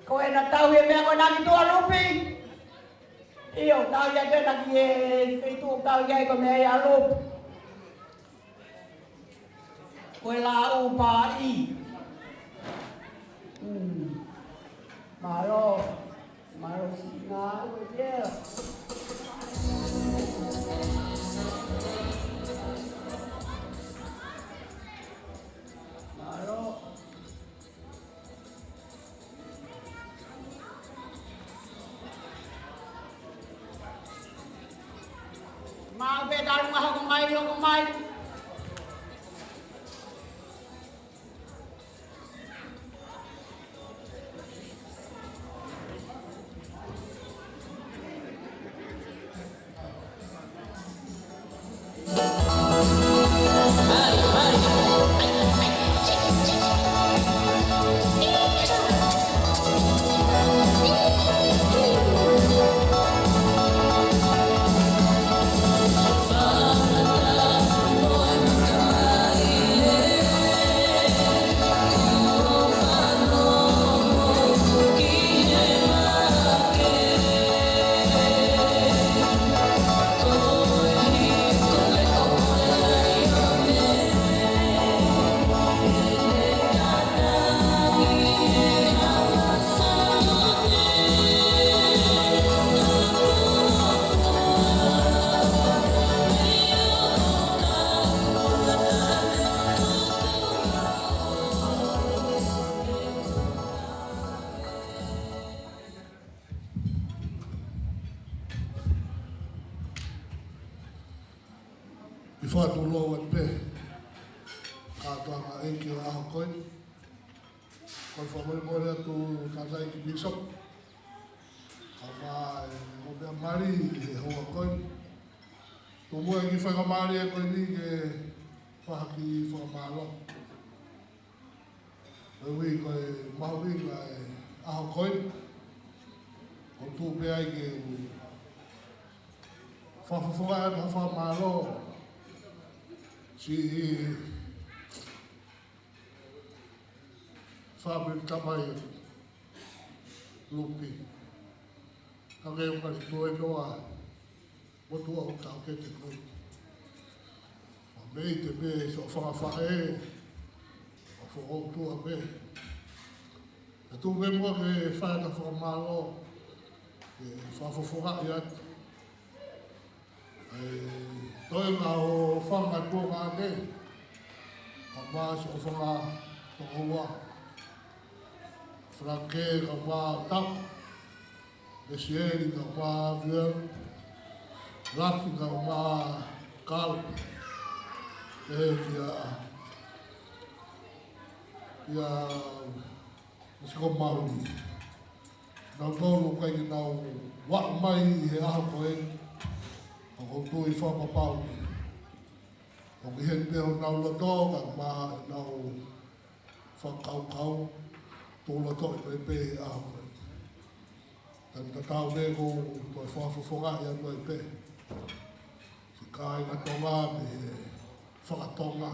Ko ena tauhi e meʻa ko ena ki tuʻa Lupi. ʻIo, tauhi atu ena ki he feituʻu tauhi ai ko e meʻa ia ʻa Lupi. Ko e lau paʻi. Mm. Mālō. Mālō siʻi ngāue ia. Mālō. Mau pē tālunga hoko mai, hoko mai. ʻI he fakatulou atu pē, kātoanga ʻeiki ʻo e ʻaho ko eni. Ko e fakamolemole atu tātai ki Bishop. Ka ma e o mea mali he houa ko eni. Tuku muʻa e kiʻi faingamālie ko eni ke fakahā e kiʻi fakamālō. Ko e ui ko e mahuʻinga e ʻaho ko eni. ʻOku ou tuʻu pē ai ke u fakafofongaʻi atu ha fakamālō siʻi fāmili tamai Lupi. Ka ke u kali toe noa. Motuʻa ʻoku tau kete ko ē. ʻO mei te pē so fakafaʻē. ʻO foʻou tuʻa pē. ʻE tuʻu pē muʻa ke fai atu ha fakamālō. Ke fakafofongaʻi atu. ʻE toe ka o fanga tuongaʻane. Ka ma si o fanga tokoua. Franke ka ma Tapu. Mesieli ka ma Viel, Laki ka ma Kal, ʻe ia, ia, Mesieli ko Mauli. Nautolu ʻoku ʻikai ke nau vaʻu mai ʻi he ʻaho ko eni, ʻoku ou tui fakapapau. ʻOku ʻi heni pē honau loto, ka ma nau fakakaukau, tuʻu loto ʻi pē pē ʻi he ʻaho ko eni. Tau tatau pē ko e toe fakafofongaʻi atu ai pē. Siʻi kāinga Tonga mei he fakatonga.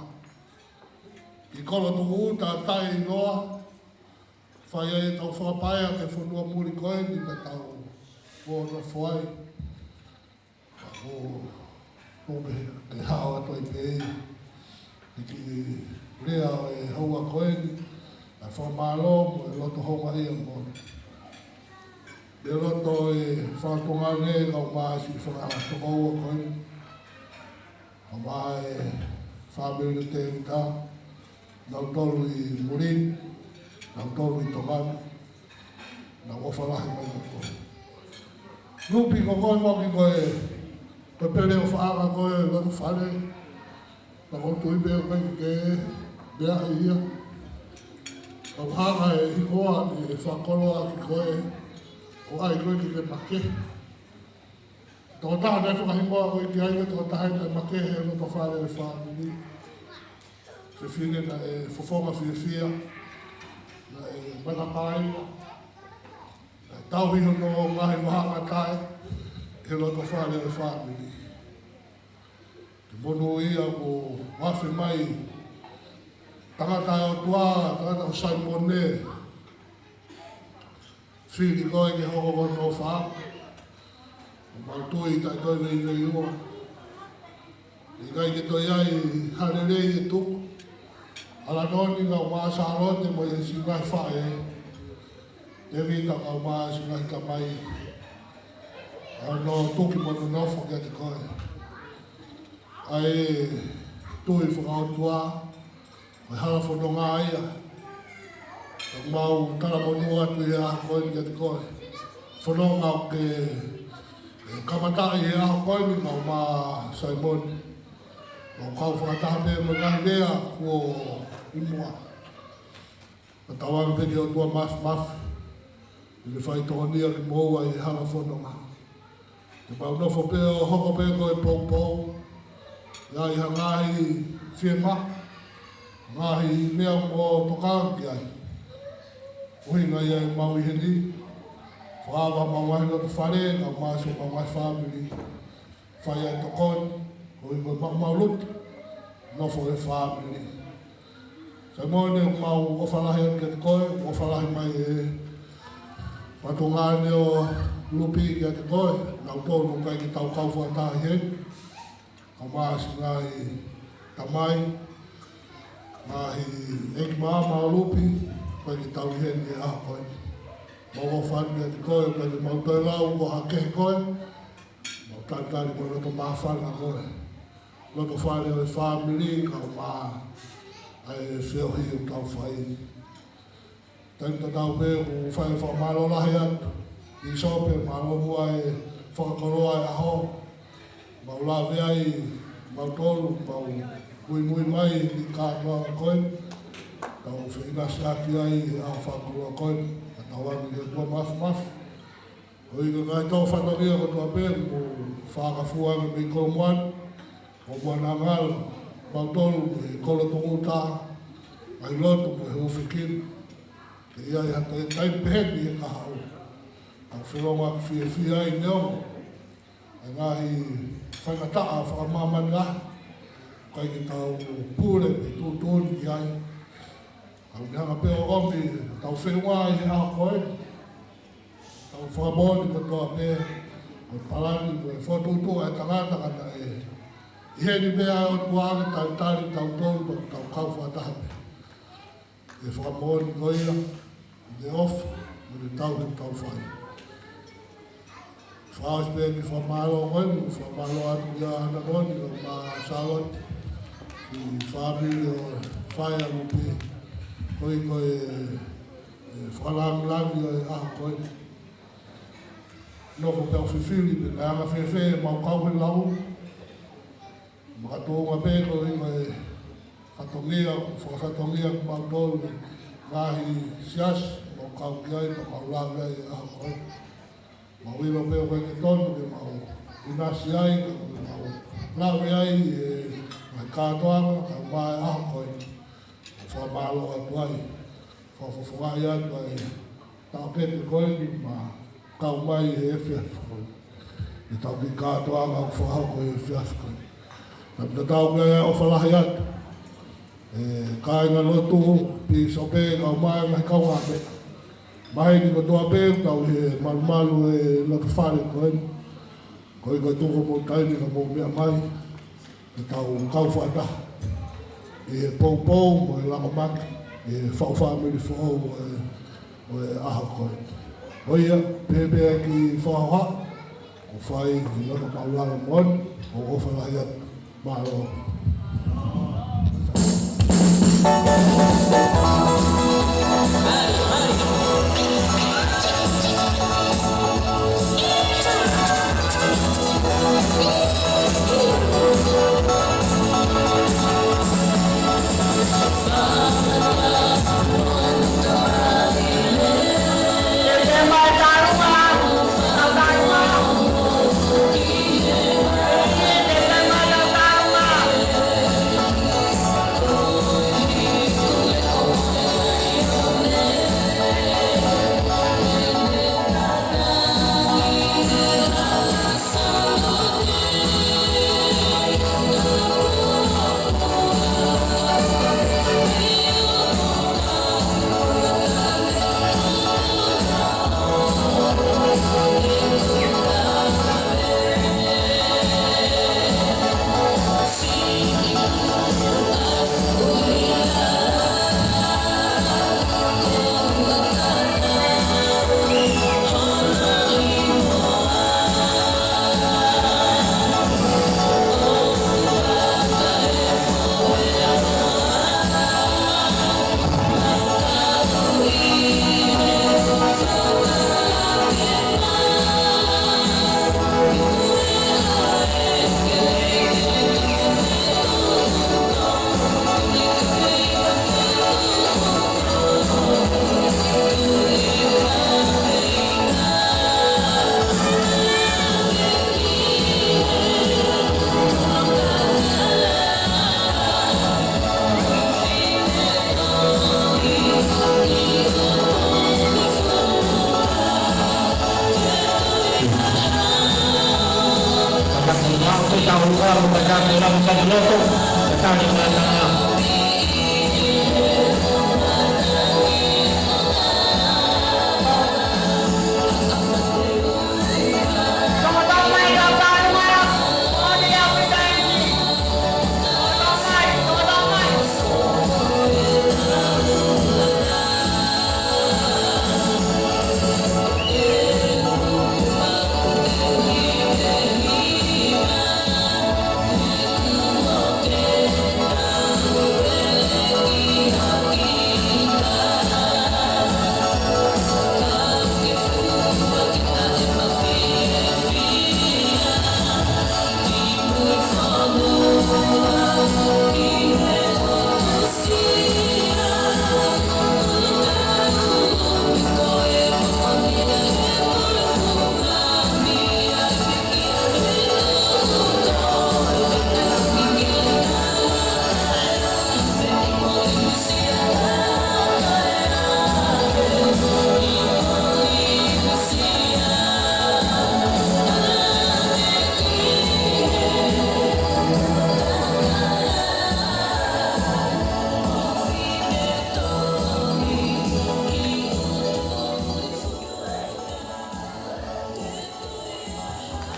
ʻI kolo tuku tātai loa, fai ai ʻetau fakapaea ki he fonua muli ko eni naʻa tau ō ʻo nofo ai. ʻO, ʻo ke, ke hao atu ai pē, ʻi he kiʻi lea ʻo e houa ko eni, ʻa e fakamālō mo e loto houngaʻia mo. ʻI he loto ʻo e fanga tuongaʻane, kau mai siʻi fanga tokoua ko eni, kau mai e fāmili Tēvita, nautolu ʻi muli, nautolu ʻi Tonga ni, naʻa ʻofa lahi mai nautolu. Lupi ko koe foki ko e, ko e pele ʻofaʻanga ko e loto fale, naʻa ʻoku ou tui pē ʻoku ʻikai ke meaʻi ia. Ka hanga ʻe he hingoa ni ʻe fakakoloa ki koe, ʻo ʻai koe ke ke makehe. Tokotaha naʻe fakahingoa ko e ʻEiki ai, tokotaha naʻe makehe he loto fale ʻo e fāmili. Fefine naʻe fofonga fiefia, naʻe matapā ia, naʻe tauhi hono ngaahi vahaʻangatae he loto fale ʻo e fāmili. Ke Monūʻia kuo afe mai tangata ʻa e ʻOtua, tangata ko Saimone. Fili koe ke hoko ko hono ʻofa. ʻOku mau tui ʻe toe veiveiua. ʻIkai ke toe ʻi ai ha lelei ʻe tuku. ʻAlanoni kae ʻumaʻā ʻa Sālote mo e siʻi ngaahi faʻē. Tēvita kae ʻumaʻā e siʻi ngaahi tamai. ʻA hono tuki mo hono nofo kiate koe. ʻA e tui fakaʻotua, ʻa e hala fononga ia. ʻOku mau talamonū atu ʻi he ʻaho ko eni kiate koe. Fononga ʻoku ke, ʻe, kamataʻi he ʻaho ko eni kae ʻumaʻā ʻa Saimone. Mau kau fakataha pē mo e ngaahi lea kuo ʻi muʻa. Ka tauange pē ki he ʻOtua Māfimafi ke ne faitokonia kimoua ʻi he hala fononga. Ke mau nofo pē ʻo hoko pē ko e poupou. ʻI ai ha ngaahi fiemaʻu, ngaahi meʻa ʻoku mau tokanga ki ai. ʻUhinga ia ʻemau ʻi heni. Fakaava homau ngaahi loto fale, kae ʻumaʻā siʻomau ngaahi fāmili. Fai ʻa e tokoni, koeʻuhi ko e maʻumaʻuluta, nofo e fāmili. Saimone, ʻoku mau ʻofa lahi atu kiate koe, ʻofa lahi mai e fatongia ʻo Lupi kiate koe, nautolu ʻoku ʻikai ke tau kau fakataha heni, kae ʻumaʻā siʻi ngaahi tamai, ngaahi ʻeiki maama ʻo Lupi, ʻoku ʻikai ke tau ʻi heni he ʻaho ko eni. Mau ʻofa atu kiate koe, ʻoku ʻikai ke mau toe lau ko ha kehe koe, mau talitali mo e loto māfana ko e loto fale ʻo e fāmili kae ʻumaʻā ʻa e feohi ʻoku tau fai. Taimi tatau pē ʻoku fai e fakamālō lahi atu. Pīsope, mālō muʻa e fakakoloa e ʻaho. Mau lave ai mautolu, mau muimui mai ki he kātoanga ko ē. Tau feʻinasiʻaki ai he ʻaho fakakoloa ko ē. Ka tauange ki he ʻOtua Māfimafi. Koeʻuhi ko e ngaahi tau fatongia kotoa pē, mo fakafua ange mei Kolomuʻa, Kolomuʻa Ngangala, mautolu mei he kolo tongutaha, ʻa e lotu mo e hūfekina. Ke ʻi ai ha taimi pehē ni he kahaʻu. Tau felongoaki fiefia ai neongo ʻa e ngaahi faingataʻa fakamāmani lahi. ʻIkai ke tau pule pe tuʻutuʻuni ki ai. Tau ne hanga pē ʻo ʻomi, tau feʻunga ʻi he ʻaho ko ē. Tau fakamoʻoni kotoa pē, ko e palani, ko e fokotuʻutuʻu ʻa e tangata ka naʻe ʻi heni pē ʻa e ʻOtua ke talitali tautolu, tau kau fakataha pē. ʻE fakamoʻoni ko ia, ʻi he ʻofa, mo e tauhi ʻoku tau fai. Fakaʻosi pē ki he fakamālō ko eni, fakamālō atu kia ʻAlanoni, kae ʻumaʻā ʻa Sālote, ki he fāmili ʻo e faʻē ʻa Lupi, koeʻuhi ko e, e, fakalāngilangi ʻo e ʻaho ko eni. Nofo pē ʻo fifili, pe naʻe anga fēfē ʻemau kau he lau. Makatuʻunga pē koeʻuhi ko e fatongia, fakafatongia kimautolu, ngaahi siasi, mau kau ki ai, mau kau lave ai he ʻaho ko ē. Mau ʻilo pē ʻoku ʻikai ke tonu ke mau ʻinasi ai, ka mau lave ai he ngaahi kātoanga, kae ʻumaʻā e ʻaho ko ē. Fakamālō atu ai, fakafofongaʻi atu ai, taʻokete ko eni mo e kau mai he efiafi ko eni. ʻEtau kiʻi kātoanga ʻoku fakahoko he efiafi ko eni. Tau tatau pē ʻo ʻofa lahi atu. ʻE kāinga lotu, pīsope, kae ʻumaʻā e ngaahi kaungāmeʻa. Maheni kotoa pē, tau he malumalu e loto fale ko eni. Koeʻuhi ko e tuku homou taimi ka mou meʻa mai. ʻEtau kau fakataha ʻi he poupou mo e lakamaki ʻi he faʻu fāmili foʻou ʻo e, ʻo e ʻaho ko ē. ʻO ia, pehē pē ki he fakahoha, ʻo fai ʻi he loto maʻulalo moʻoni, ʻo ʻofa lahi atu. Mālō.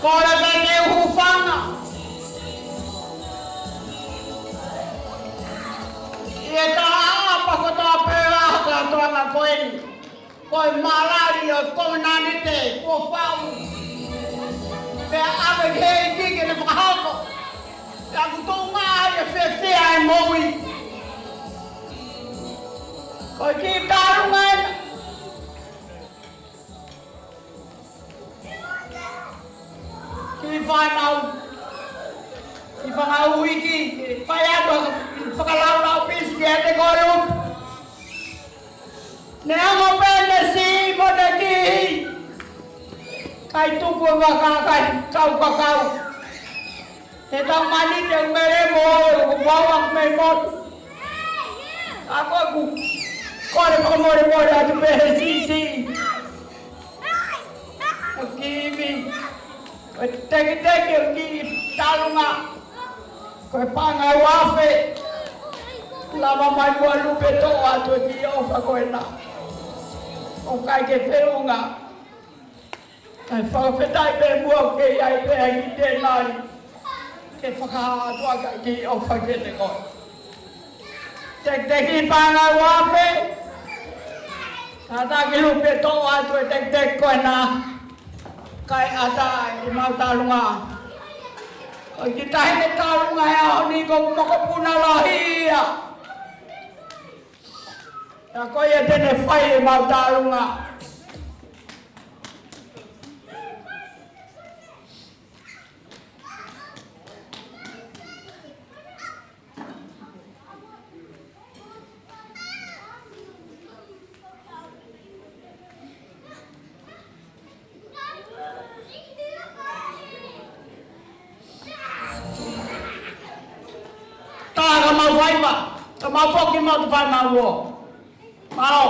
Kole pē ke u hūfanga ʻi he taʻapa kotoa pē ʻa e kātoanga ko eni. Ko e malali ʻo e kovinānite kuo fau. Pea ʻave ki he ʻEiki ke ne fakahoko. Pea ʻoku tuʻunga ai e fiefia e moʻui. Ko e kiʻi tālunga ena ki he fānau, ki he fānau iiki, fai atu ha fakalaulauʻi pisi kiate koe Lupe. Neongo pē ʻene siʻi mo ʻene kiʻi, kae tuku e vaka kae kau kakau. He tau mani te u mele mo e u vau aku mei motu. Ka ko ʻeku kole fakamolemole atu pē he siʻisiʻi ʻo e kiʻi ivi, ʻo e tekiteki ʻo e kiʻi tālunga. Ko e paʻanga ʻe uaafe. Lava mai muʻa Lupe, toʻo atu e kiʻi ʻofa ko ena. ʻOku ʻikai ke feʻunga. Kae fakafetaʻi pē muʻa ʻoku kei ʻi ai pē ʻa e kiʻi tēnali ke fakahā atu ʻaki e kiʻi ʻofa kiate koe. Tekiteki paʻanga ʻe uaafe. Kātaki Lupe, toʻo atu e tekiteki ko ena. Kae ʻatā ʻemau tālunga. Ko e kiʻi taʻahine tālunga he ʻaho ni ko e mokopuna lahi ia. Ka ko ia te ne fai ʻemau tālunga. Tā ka mau faiva, ka mau foki mau te fai mau o. Mālō.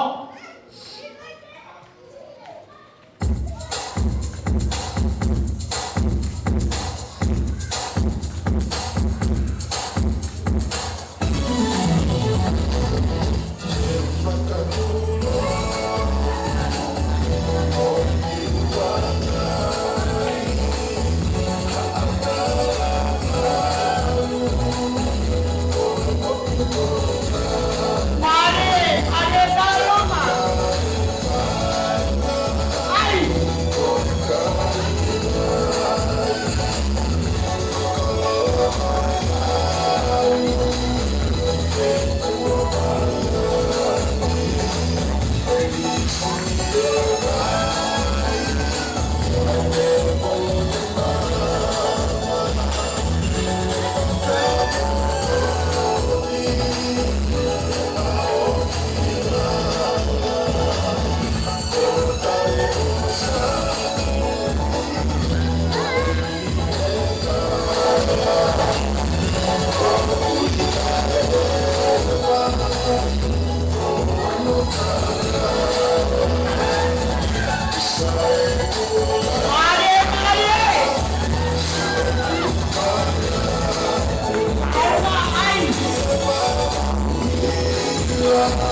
Mālō, mālō, mālō. Mālō.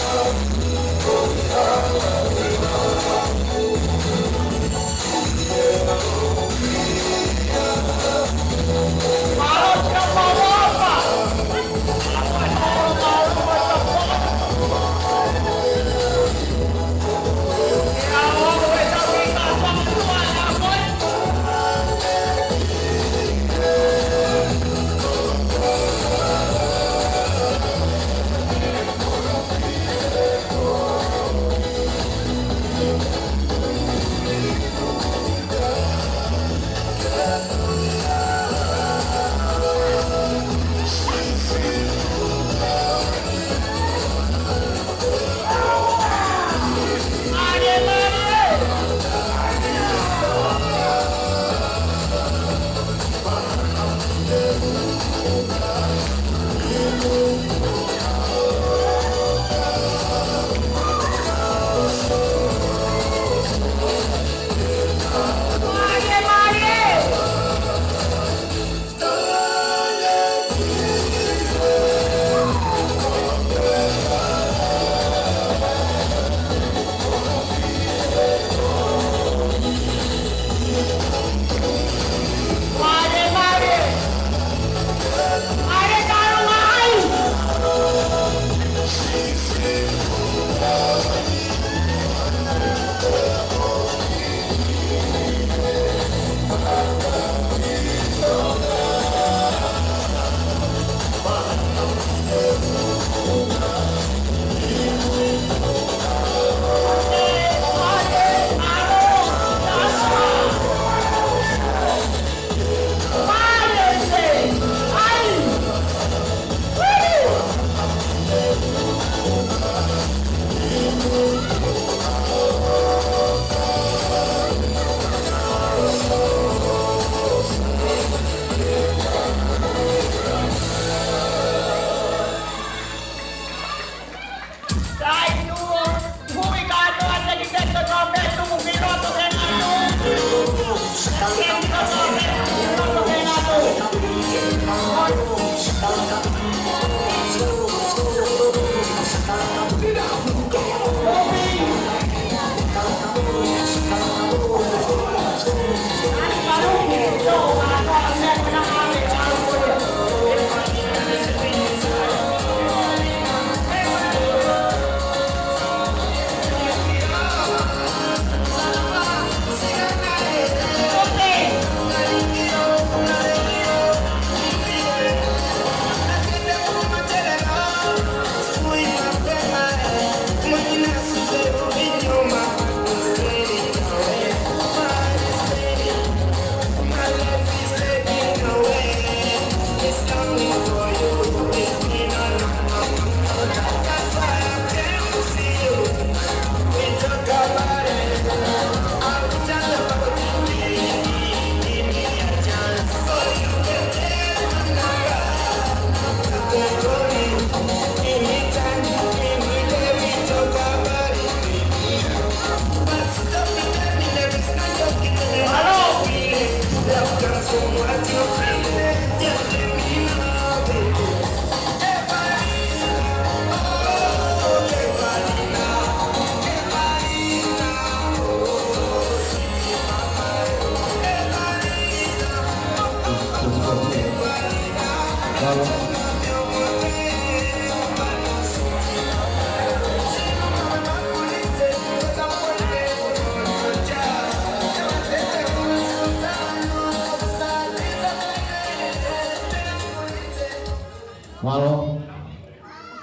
ʻOku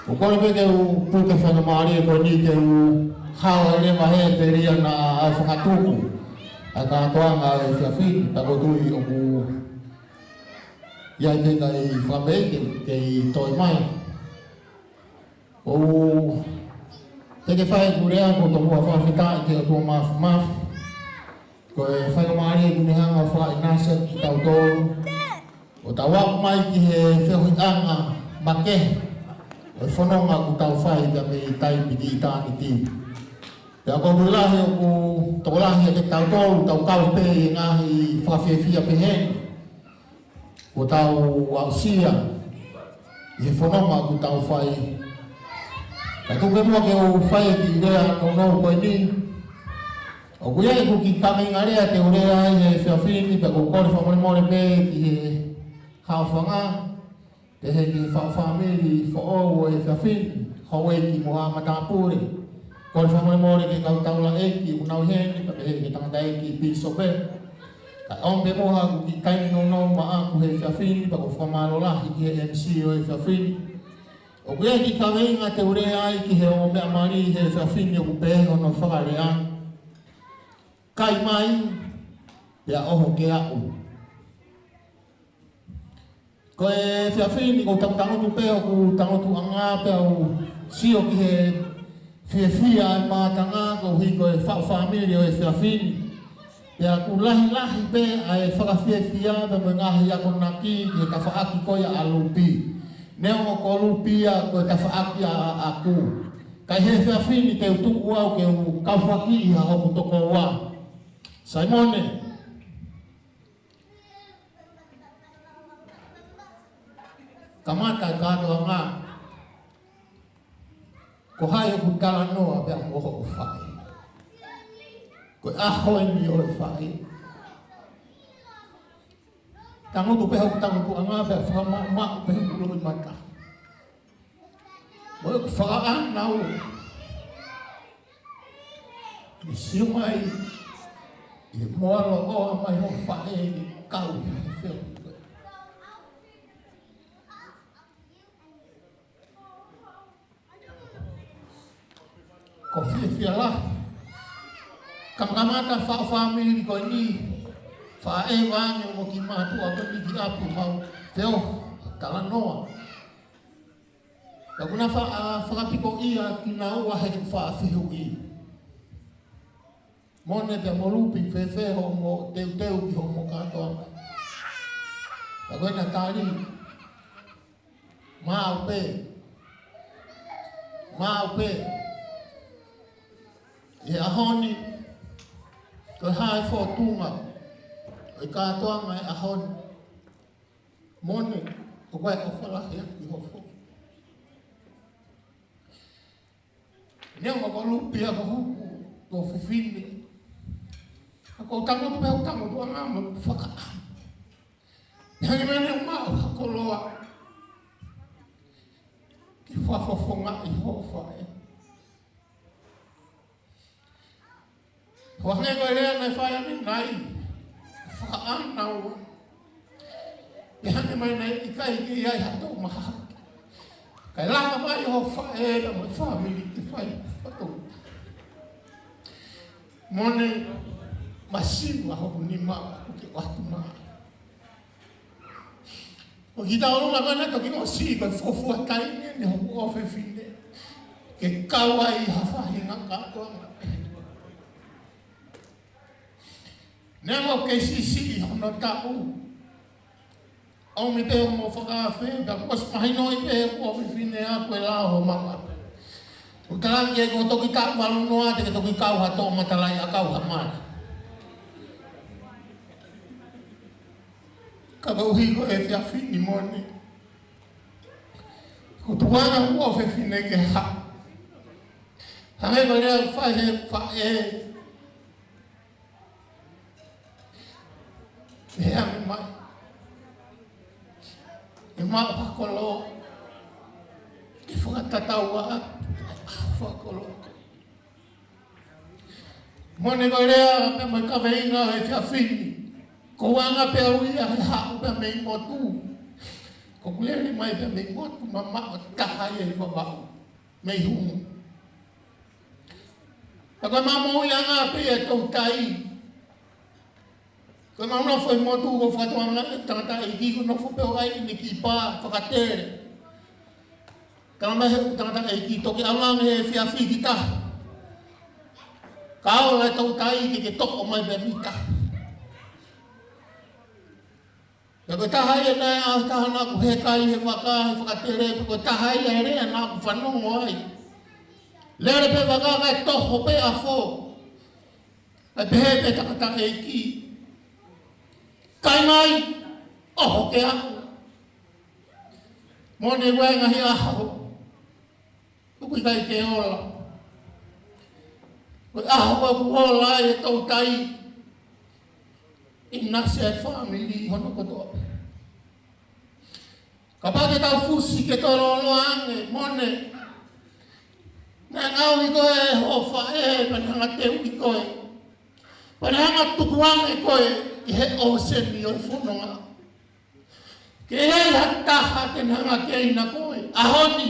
ou kole pē ke u puke faingamālie ko eni ke u hao leva he telia naʻa fakatuku ʻa e kātoanga ʻo e efiafi ni, pea ʻoku ou tui ʻoku ʻi ai ke kai fakapē ke, ke toe mai. ʻOku ou fie fai ʻeku lea ko e tomuʻa fakafetaʻi ki he ʻOtua Māfimafi. Ko e faingamālie ʻoku ne hanga ʻo fakaʻinasi kitautolu ʻo tau aʻu mai ki he feohiʻanga makehe ʻo e fononga ʻoku tau fai ka mei taimi ki ʻitāniti. Pea ʻoku ou tui lahi ʻoku tokolahi ʻiate kitautolu ʻoku tau kau pē ʻi he ngaahi fakafiefia pehē ni kuo tau aʻusia ʻi he fononga ʻoku tau fai. Ka tuku muʻa ke u fai e kiʻi lea nounou ko eni. ʻOku ʻi ai ʻeku kiʻi kaveinga lea te u lea ai he efiafi ni, pea ʻoku ou kole fakamolemole pē ki he haofanga, pehē ki he faʻu fāmili foʻou ʻo e efiafi ni, houʻeiki mo haʻa matāpule. Kole fakamolemole ki he kau taulaʻeiki ʻoku nau ʻi heni, pea pehē ki he tangataʻeiki pīsope. Kae ʻomi pē muʻa haʻaku kiʻi taimi nounou maʻaku he efiafi ni, pea ʻoku ou fakamālō lahi ki he M C ʻo e efiafi ni. ʻOku ʻi ai e kiʻi kaveinga te u lea ai ki he ongo meʻa mali he efiafi ni, ʻoku pehē hono fakalea: Kai mai, pea ʻoho ke aʻu. Ko e efiafi ni ʻoku ou tangutu pē ʻoku tangutuʻanga pea u sio ki he fiefia ʻa e mātanga koeʻuhi ko e faʻu fāmili ʻo e efiafi ni. Pea ʻoku lahilahi pē ʻa e fakafiefia pea mo e ngaahi akonaki ki he tafaʻaki ko ia ʻa Lupi. Neongo ko Lupi ia ko e tafaʻaki ʻa, ʻaʻaku. Ka ʻi he efiafi ni te u tuʻu au ke u kau fakakiʻi ʻa hoku tokoua. Saimone, kamata e kātoanga. Ko hai ʻoku talanoa pea mo hoʻo faʻē? Ko e ʻaho eni ʻo e faʻē. Tangutu pē hoku tangutuʻanga pea fakamaʻumaʻu pē hoku loʻimata. Mo ʻeku fakaʻānaua ke sio mai ʻi he moaloʻoa mai hoʻo faʻē ke kau he feohi. Ko e fiefia lahi. Kamata faʻu fāmili ko eni, faʻē vānge mo kiʻi mātuʻa ko eni ki ʻapi mau feohi, talanoa. Ka ʻoku na fa-, a, fakapikoʻia kinaua he faʻa fehuʻi: Mone pea mo Lupi, fēfē hoʻomo teuteu ki hoʻomo kātoanga? Ka ko ena tali: Maʻu pē. Maʻu pē. ʻI he ʻaho ni, ko e hā e fōtunga ʻo e kātoanga he ʻaho ni? Mone, ko koe ʻofa lahi ʻi ho foʻi. Neongo ko Lupi ia ko hoku tuofefine, ka ʻoku ou tangutu pē hoku tangutuʻanga mo e fakaʻamu. Hangē ko ʻene maʻu ha koloa ke fakafofongaʻi hoʻo faʻē. Hangē ko e lea naʻe fai ʻanenai, fakaʻānaua. Pea hangē mai naʻe ʻikai ke ʻi ai ha toʻu mahaki. Kae laka mai hoʻo faʻē pea mo e fāmili ke fai fakatou. Mone, masiva hoku nima ʻoku ke ʻoatu mai. Ko e kiʻi tauʻolunga ko ena toki ʻosi, ko e fuofua taimi eni hoku ʻofefine ke kau ai ha faʻahinga kātoanga. Neongo ʻoku kei siʻisiʻi hono taʻu, ʻomi pē hoʻomo fakaafe, pea kuo ʻosi mahinoʻi pē hoku ʻofefine ʻa ē ʻoku lao hoʻo maka. ʻOku talaange ke toki taʻu valu noa te ke toki kau ha toʻomataʻilaʻeiki, kau ha mali. Ka koeʻuhi ko e efiafi ni, Mone, kuo tuku ʻa hoku ʻofefine ke haʻu. Hangē ko e lea ʻoku fai he faʻē, ʻe hē ange mai, ʻe maʻu ha koloa ke fakatatau ʻa e fakakoloa. Mone, ko e lea pea mo e kaveinga ʻo e efiafi ni, ko e anga pē ʻa e ui ʻa e haʻu pē mei motu. Ko ʻeku lele mai pē mei motu, mamaʻo taha ia ʻi Vavaʻu, mei Humu. Pea ko e mamoe anga pē ia ʻa e toutai. Ko ʻemau nofo ʻi motu, ko e fakatuʻanga ʻo e tangataʻeiki, ko e nofo pē ʻo ʻai ʻene kiʻi pā fakatele. Ka mai he ʻū tangataʻeiki, toki ʻalu ange he efiafi ki tahi. Ka ʻoua ʻe toutai ke ke toʻo mai pē mita. Pea ko e taha ia naʻe ʻaho ʻe taha naʻa ku heka ai he vaka he fakatele, pea ko e taha ia e lea naʻa ku fanongo ai. Lele pē vaka kae toho pē ʻafo. Kae pehē pē tangataʻeiki: Kai mai, ʻoho ke aʻu. Mone, ʻi he ngaahi ʻaho ʻOku ʻikai ke ola. Ko e ʻaho ʻoku ola ai e toutai, ʻinasi e fāmili hono kotoa. Kapau te tau fusi ke tololo ange, Mone, naʻe ngaohi koe ʻe hoʻo faʻē, pea ne hanga teuʻi koe, pea ne hanga tukuange koe ʻi he ʻōseni ʻo e fononga. Ke ʻi ai ha taha te ne hanga keina koe. ʻAho ni,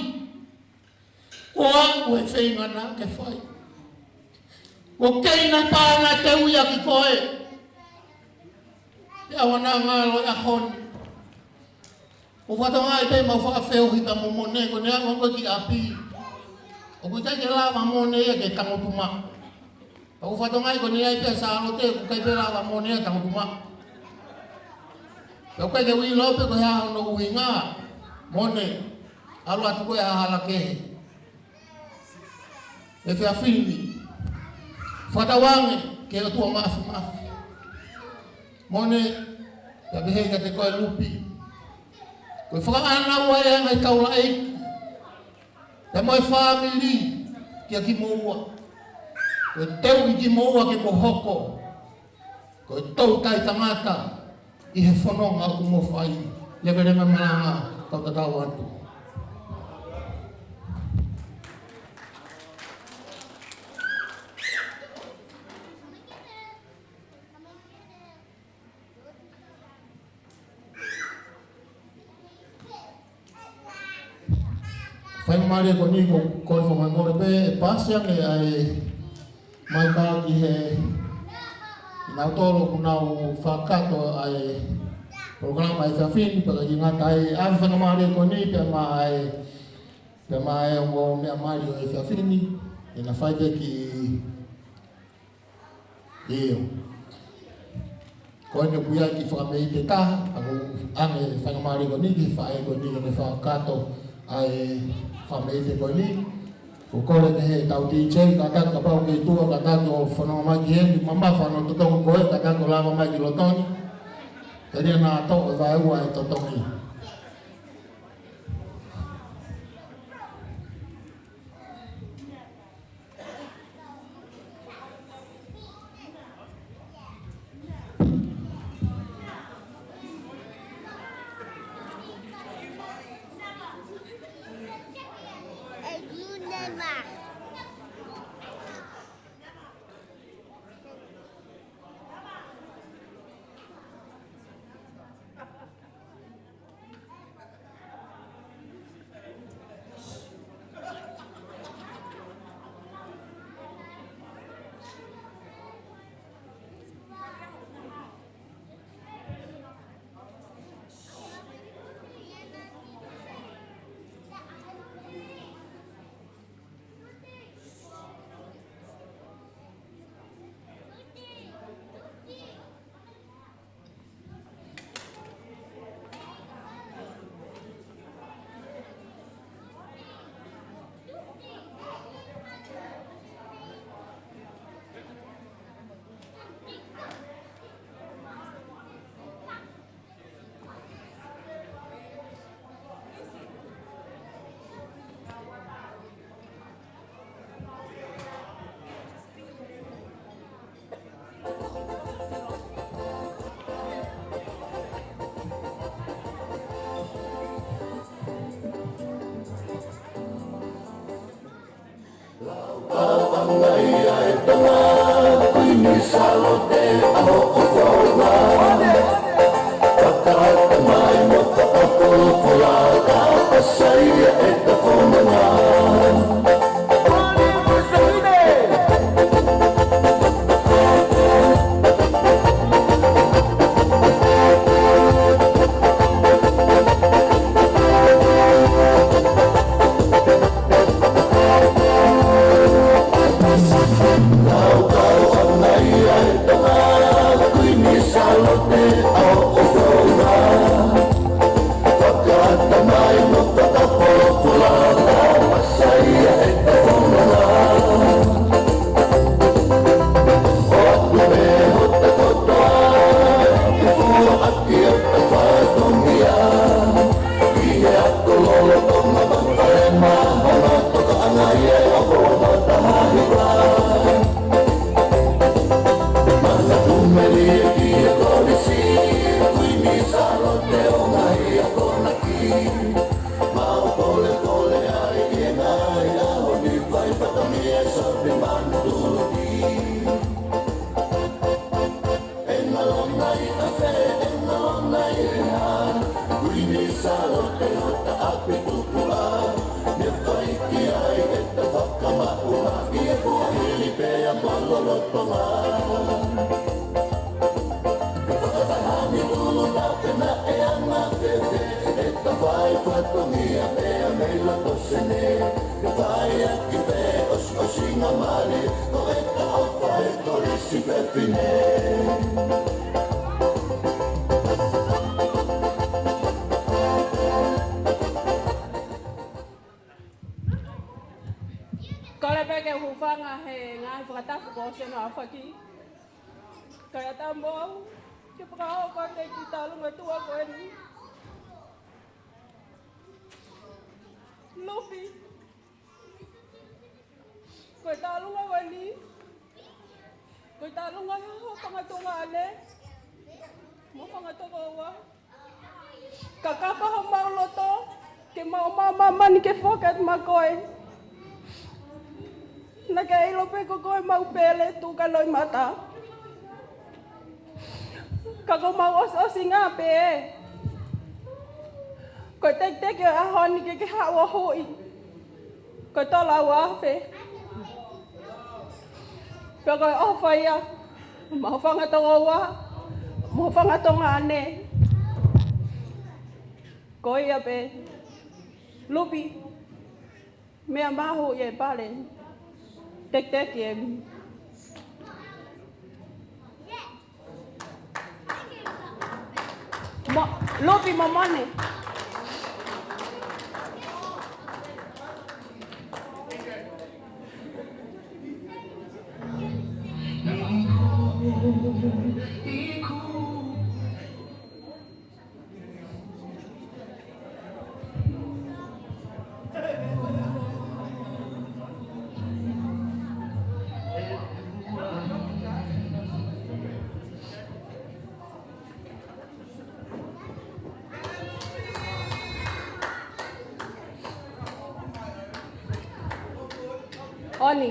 ko au e feinga naʻa ke fai. Ko e keina pē naʻe teuʻi ʻaki koe. Pea ʻoua naʻa ngalo e ʻaho ni. ʻOku ou fakatokangaʻi pē ʻemau fakafeohi pea mo Mone, ko ʻene ʻalu ko ē ki ʻapi, ʻoku ʻikai ke lava Mone ia ke tangutu maʻu. Pea ʻoku ou fakatokangaʻi ko ʻene ʻai pē ʻa Sālote, ʻoku ʻikai pē lava Mone ia tangutu maʻu. Pea ʻoku ʻikai ke u ʻilo pē ko e hā hono ʻuhinga. Mone, ʻalu atu koe ʻi ha hala kehe. ʻE fefine, fakatauange ki he ʻOtua Māfimafi. Mone, pea pehē kiate koe Lupi. Ko e fakaʻānaua ia ʻa e ngaahi taulaʻeiki pea mo e fāmili kia kimoua. Ko e teuʻi kimoua ke mou hoko ko e toutai tangata ʻi he fononga ʻoku mou fai. Leveleva e malanga, kau tatau atu. Faingamālie ko eni ʻoku ou kole fakamolemole pē, ʻe pasi ange ʻa e maika ki he kinautolu ʻoku nau fakakakato ʻa e polokalama ʻa e efiafi ni, pea ʻikai ngata ai, ʻa e faingamālie ko eni pea maʻa e, pea maʻa e ongo meʻa mali ʻo e efiafi ni, ʻe na fai pē ki ʻIo. Ko eni ʻoku ʻi ai e kiʻi fakameʻite ʻe taha, ʻa ia ʻoku ʻange e faingamālie ko eni ki he faʻē ko eni ke ne fakakakato ʻa e fakameʻite ko eni. ʻOku ou kole ki heʻetau D J, kātaki kapau ʻoku ke ʻi tuʻa, kātaki ʻo fononga mai ki heni, mamafa hono totongi ko ē, kātaki ʻo lava mai ki loto ni. Telia naʻa toʻo e vaeua e totongi. Lau kau ʻa e ngaahi ʻa e Tonga, Kuini Sālote ʻa hoʻo founga. Fakahā mai mo fakafolofola, ka ʻoku sai ʻa e ta fononga. Ke fakataha ni tulu na pena e anga fefe, ʻe tau fai fatongia pea mei loto Senē. Ke fai ʻaki pē ʻosiʻosingamālie, ko e tau fai kolisi fefine. Kole pē ke u hūfanga he ngaahi fakatapu kuo ʻosi hono aofaki. Kae ʻatā mo au ke fakahoko atu e kiʻi talunga tuʻa ko eni. Lupi, ko e talunga ko eni, ko e talunga ʻo e fanga tuongaʻane mo e fanga tokoua. Ka kapau ʻoku mau loto ke mau ʻomai ʻa māmani ke foki atu maʻa koe, naʻa ke ʻilo pē ko koe ʻemau pele tuʻu ki loʻimata. Ka ko ʻemau ʻosiʻosinga pē, ko e tekiteki ʻo e ʻaho ni ke ke haʻu ʻo huʻi ko e tolu afe. Pea ko e ʻofa ia maʻa hoʻo fanga tokoua mo hoʻo fanga tuongaʻane. Ko ia pē. Lupi, meʻa maʻa hoʻo pale. Tekiteki ē. Mo, Lupi mo Mone. ʻOni.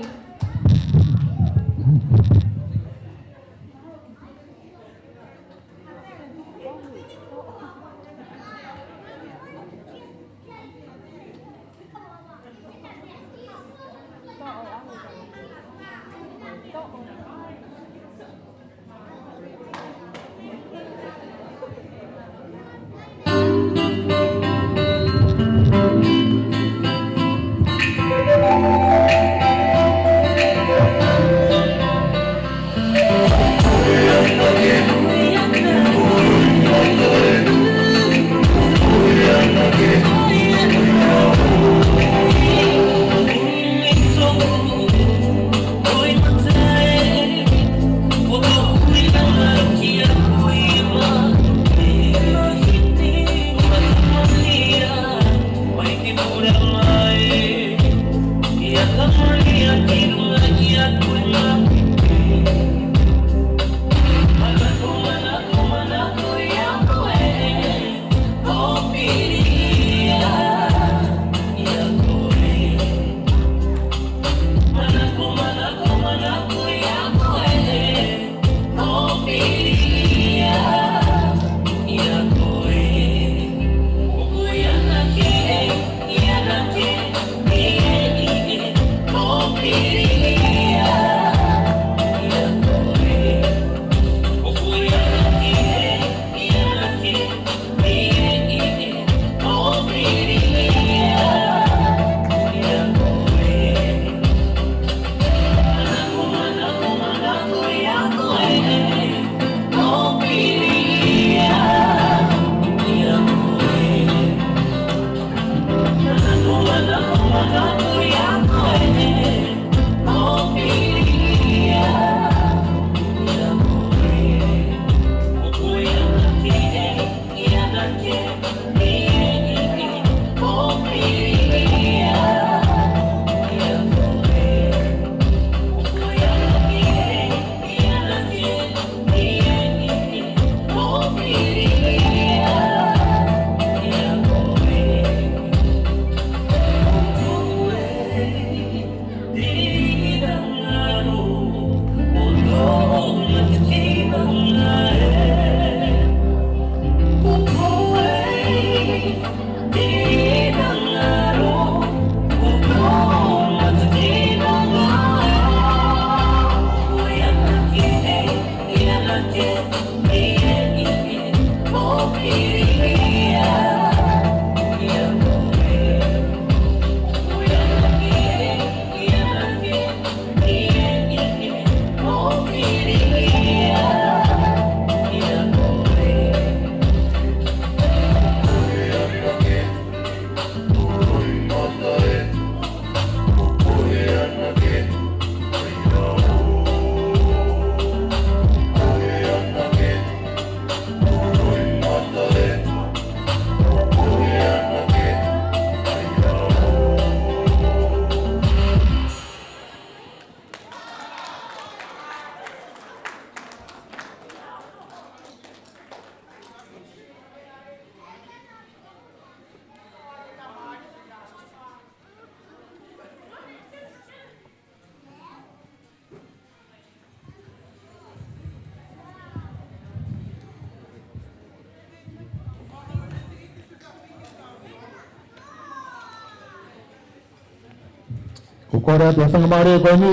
Ko e kole atu ʻa e faingamālie ko eni,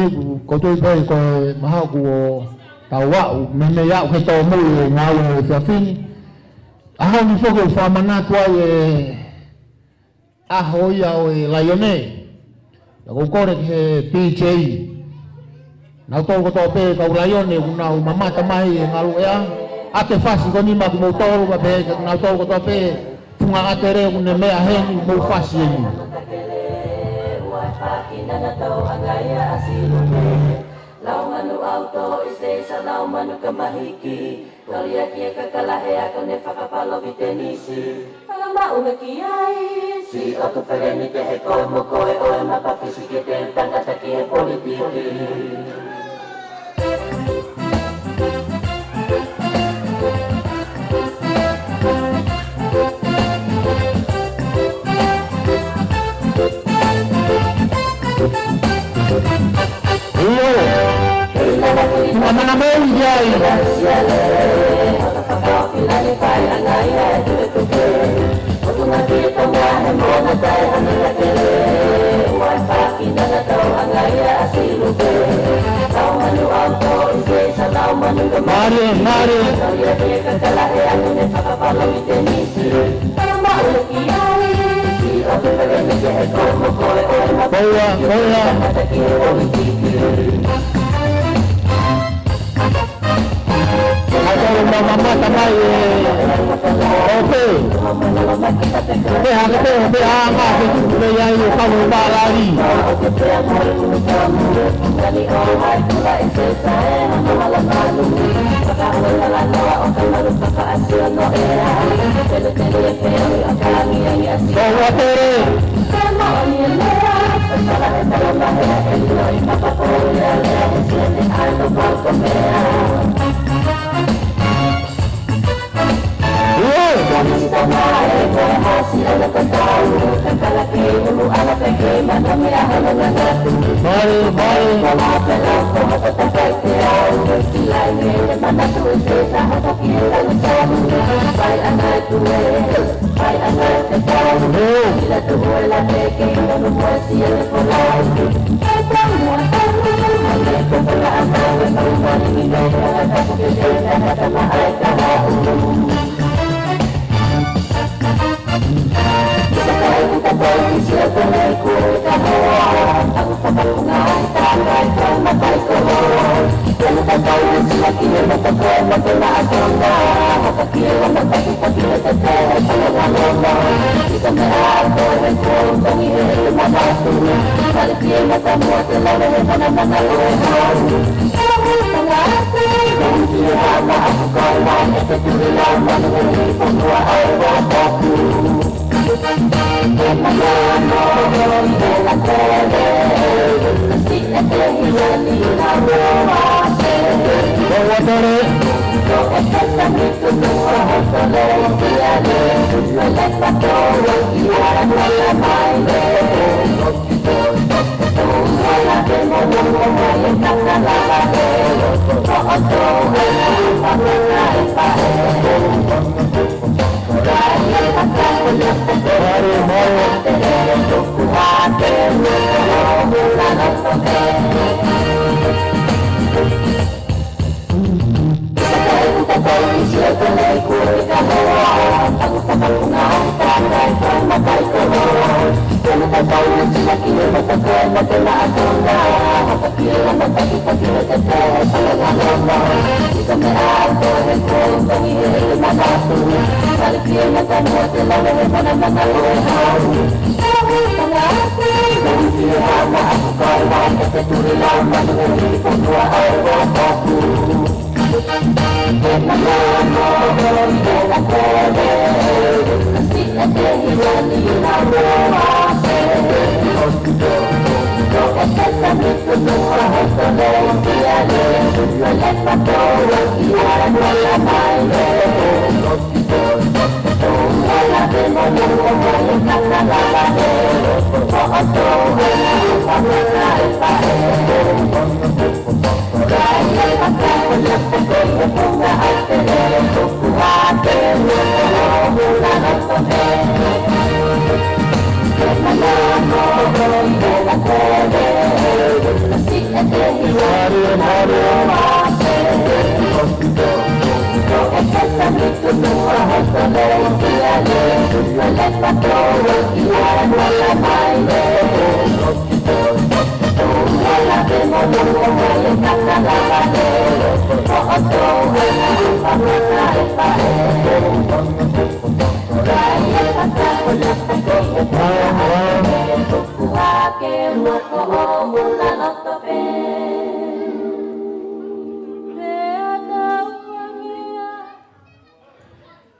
ko e tui pē ko e mahalo kuo tau aʻu, meimei aʻu ki he tōmui e ngāue he efiafi ni. ʻAho ni foki ʻoku fakamanatu ai e ʻaho ia ʻo e laione. Pea ʻoku ou kole ki he D J. Nautolu kotoa pē kau laione ʻoku nau mamata mai he ngaluʻea. ʻAke fasi ko eni maʻa kimoutolu, pea pehē kia nautolu kotoa pē, Funga ʻAtele ʻoku ne meʻa heni, mou fasi eni. Lau manu ʻauto i se isa lau manu kamahiki. Toli ʻaki e kakala he ako ne fakapalovitenisi. Fakamaʻu he ki ai. Siʻoku feleni kehe ko mo koe ʻo e mapa fisiki te u tangata ki he politiki. ʻIo. Ua mana mei ai. Mālie, mālie. Koia, koia. Kae tau mamata mai e ope. Pea hake pē, pea hanga ke tuku pē ia ʻi he kau palali. Ko ua pere. Mālie, mālie.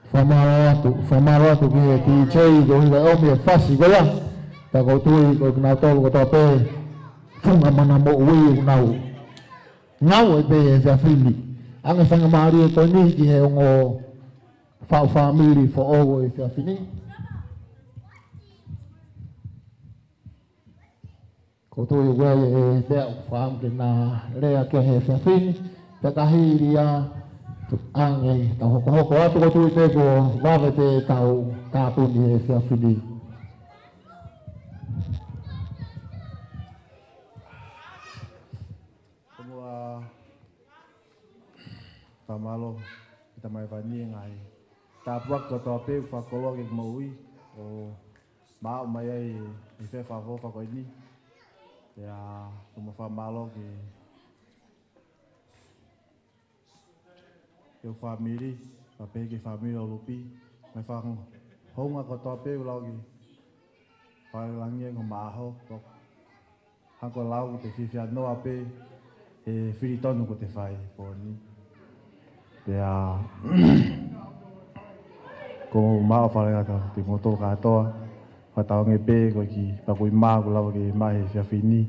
Fakamālō atu, fakamālō atu ki he D J ko e ʻomi e fasi ko ia. Pea ʻoku ou tui ko kinautolu kotoa pē, funga mana moʻui ʻoku nau ngāue pē he efiafi ni. Ange faingamālie ko eni ki he ongo faʻu fāmili foʻou ʻo e efiafi ni. Ko tui ʻoku ʻi ai e meʻa ʻoku fakaʻamu ke na lea ki ai he efiafi ni, pea ka hili ia, ange tau hokohoko atu, ko tui pē kuo vave pē tau tāpuni he efiafi ni. Ko muʻa fakamālō ki he Tamai Vani e ngaahi tāpuaki kotoa pē ʻoku fakakoloa ki he moʻui ʻo maʻu mai ai ʻi he efiafi fakaʻofoʻofa ko eni. Pea ʻoku ou fakamālō ki he, ki he fāmili, pea pehē ki he fāmili ʻo Lupi, ngaahi fakahounga kotoa pē ʻoku lau ki he fakalangi e ngaahi maʻaho, ko hangē ko e lau ki he fiefia noa pē he fili tonu kuo te fai he pō ni. Pea ko e maʻu fakalelei atu kiate kimoutolu kātoa, fakatauange pē ko e kiʻi pakuʻi mā kuo lava ke maʻu he efiafi ni,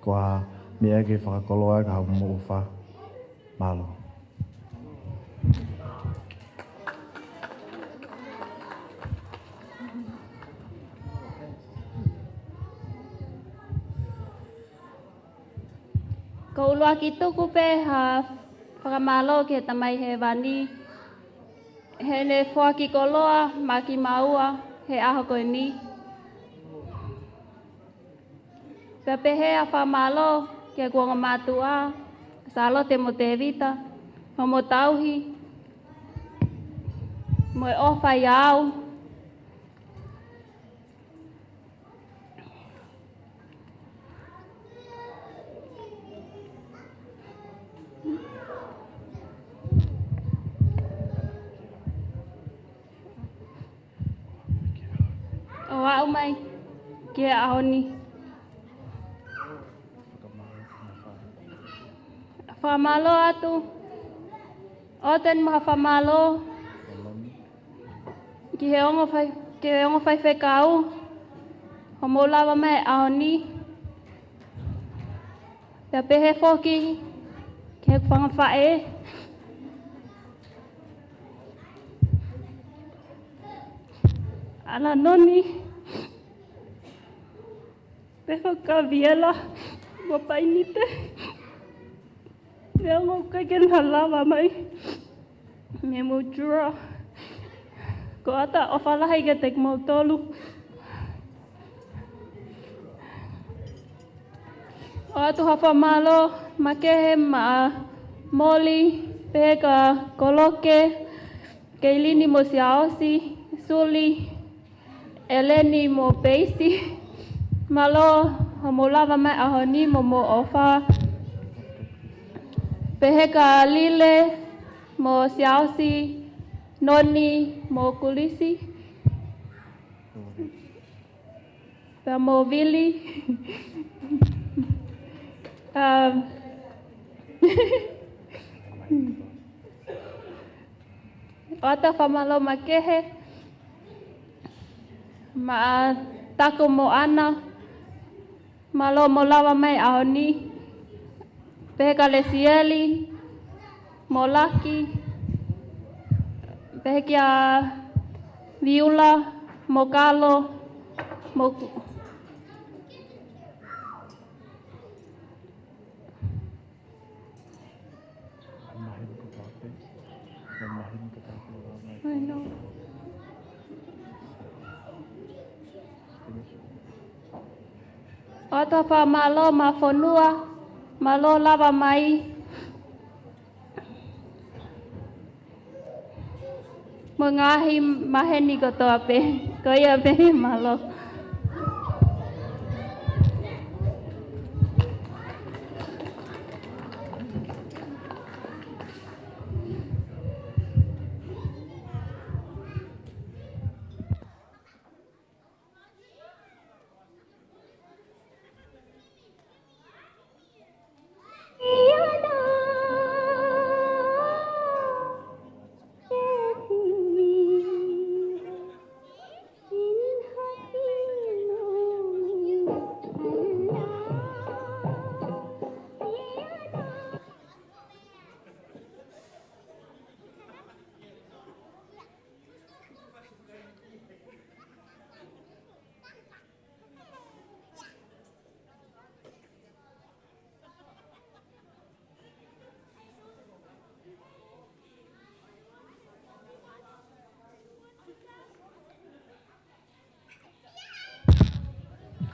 ko ha meʻa ke fakakoloa ai ka ha moʻofa. Mālō. Ko e ʻuluaki tuku pē ha fakamālō ki he Tamai Hēvani heʻene foaki koloa maʻa kimaua he ʻaho ko eni. Pea pehē ʻa e fakamālō ki he ongo mātuʻa, Sālote mo Tēvita, hoʻomo tauhi mo e ʻofa ʻiate au. ʻO aʻu mai ki he ʻaho ni. Fakamālō atu. ʻOatu eni mo ha fakamālō ki he ongo fai-, ki he ongo faifekau hoʻomo lava mai ʻaho ni. Pea pehē foki ki heʻeku fanga faʻē, ʻAlanoni, pea foki kia Viela mo Painite, he ongo ʻikai ke na lava mai mei he motuʻa. Ko e ʻoatu ʻofa lahi kiate kimoutolu. ʻOatu ha fakamālō makehe maʻa Moli, pehē kia Koloke, Keilini mo Siaosi, Suli, ʻEleni mo Peisi. Mālō hoʻomo lava mai ʻaho ni mo hoʻomo ʻofa. Pehē kia Lile mo Siaosi, Noni mo Kulisi. Pea mo Vili. Um, ʻOatu ha fakamālō makehe maʻa Taku mo ʻAna. Mālō hoʻomo lava mai ʻaho ni. Pehē kia Lesieli mo Laki. Pehē kia Viula mo Kalo mo ku- I know. ʻOatu ha fakamālō maʻa Fonua, mālō lava mai. Mo e ngaahi maheni kotoa pē. Ko ia pē, mālō.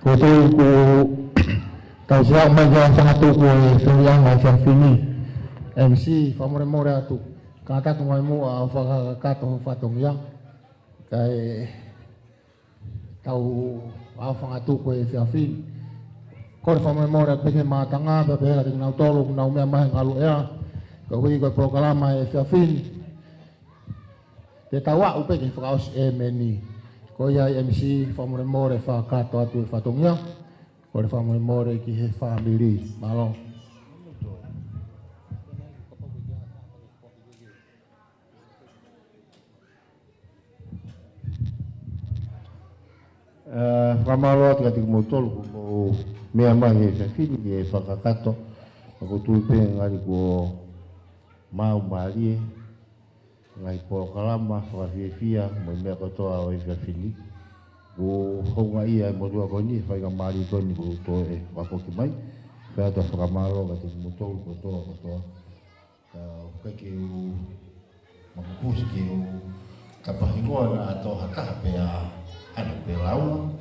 Ko e tau ku tau siʻi mai ki he fanga tuku e felianga e efiafi ni. M C, fakamolemole atu. Kātaki mai muʻa ʻo fakakakato ho fatongia. Kae tau ʻa e fanga tuku e efiafi ni. Kole fakamolemole atu pē ki he mātanga, pea pehē kiate kinautolu ʻoku nau meʻa mai he ngaluʻea. Koeʻuhi ko e polokalama e efiafi ni, te tau aʻu pē ki he fakaʻosi ʻēmeni. Ko ia ai M C, fakamolemole fakakakato atu e fatongia. Kole fakamolemole ki he fāmili. Mālō. ʻE, fakamālō atu kiate kimoutolu kuo mou meʻa mai he efiafi ni ke fakakakato. ʻOku ou tui pē ngali kuo maau mālie ngaahi polokalama fakafiefia mo e meʻa kotoa ʻo e efiafi ni. Kuo houngaʻia e motuʻa ko eni, faingamālie ko eni kuo toe fakafoki mai. Fai atu e fakamālō kiate kimoutolu kotoa, kotoa. Ka ʻoku ʻikai ke u makupusi ke u tapahingoa naʻa tō ha taha pea ʻana pē laua.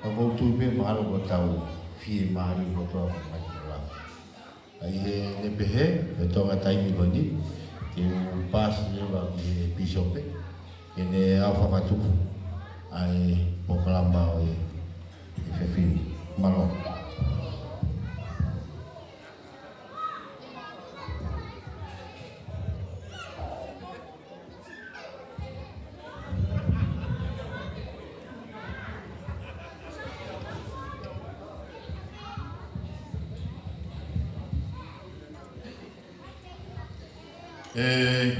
Ka ʻoku ou tui pē mahalo kuo tau fiemālie kotoa mai ki he laua. ʻA ia ʻi heʻene pehē, ʻe tō ʻa e taimi ko eni, ke u paasi leva ki he pīsope, ke ne ʻave fakatupu ʻa e polokalama ʻo e efiafi ni. Mālō. ʻE,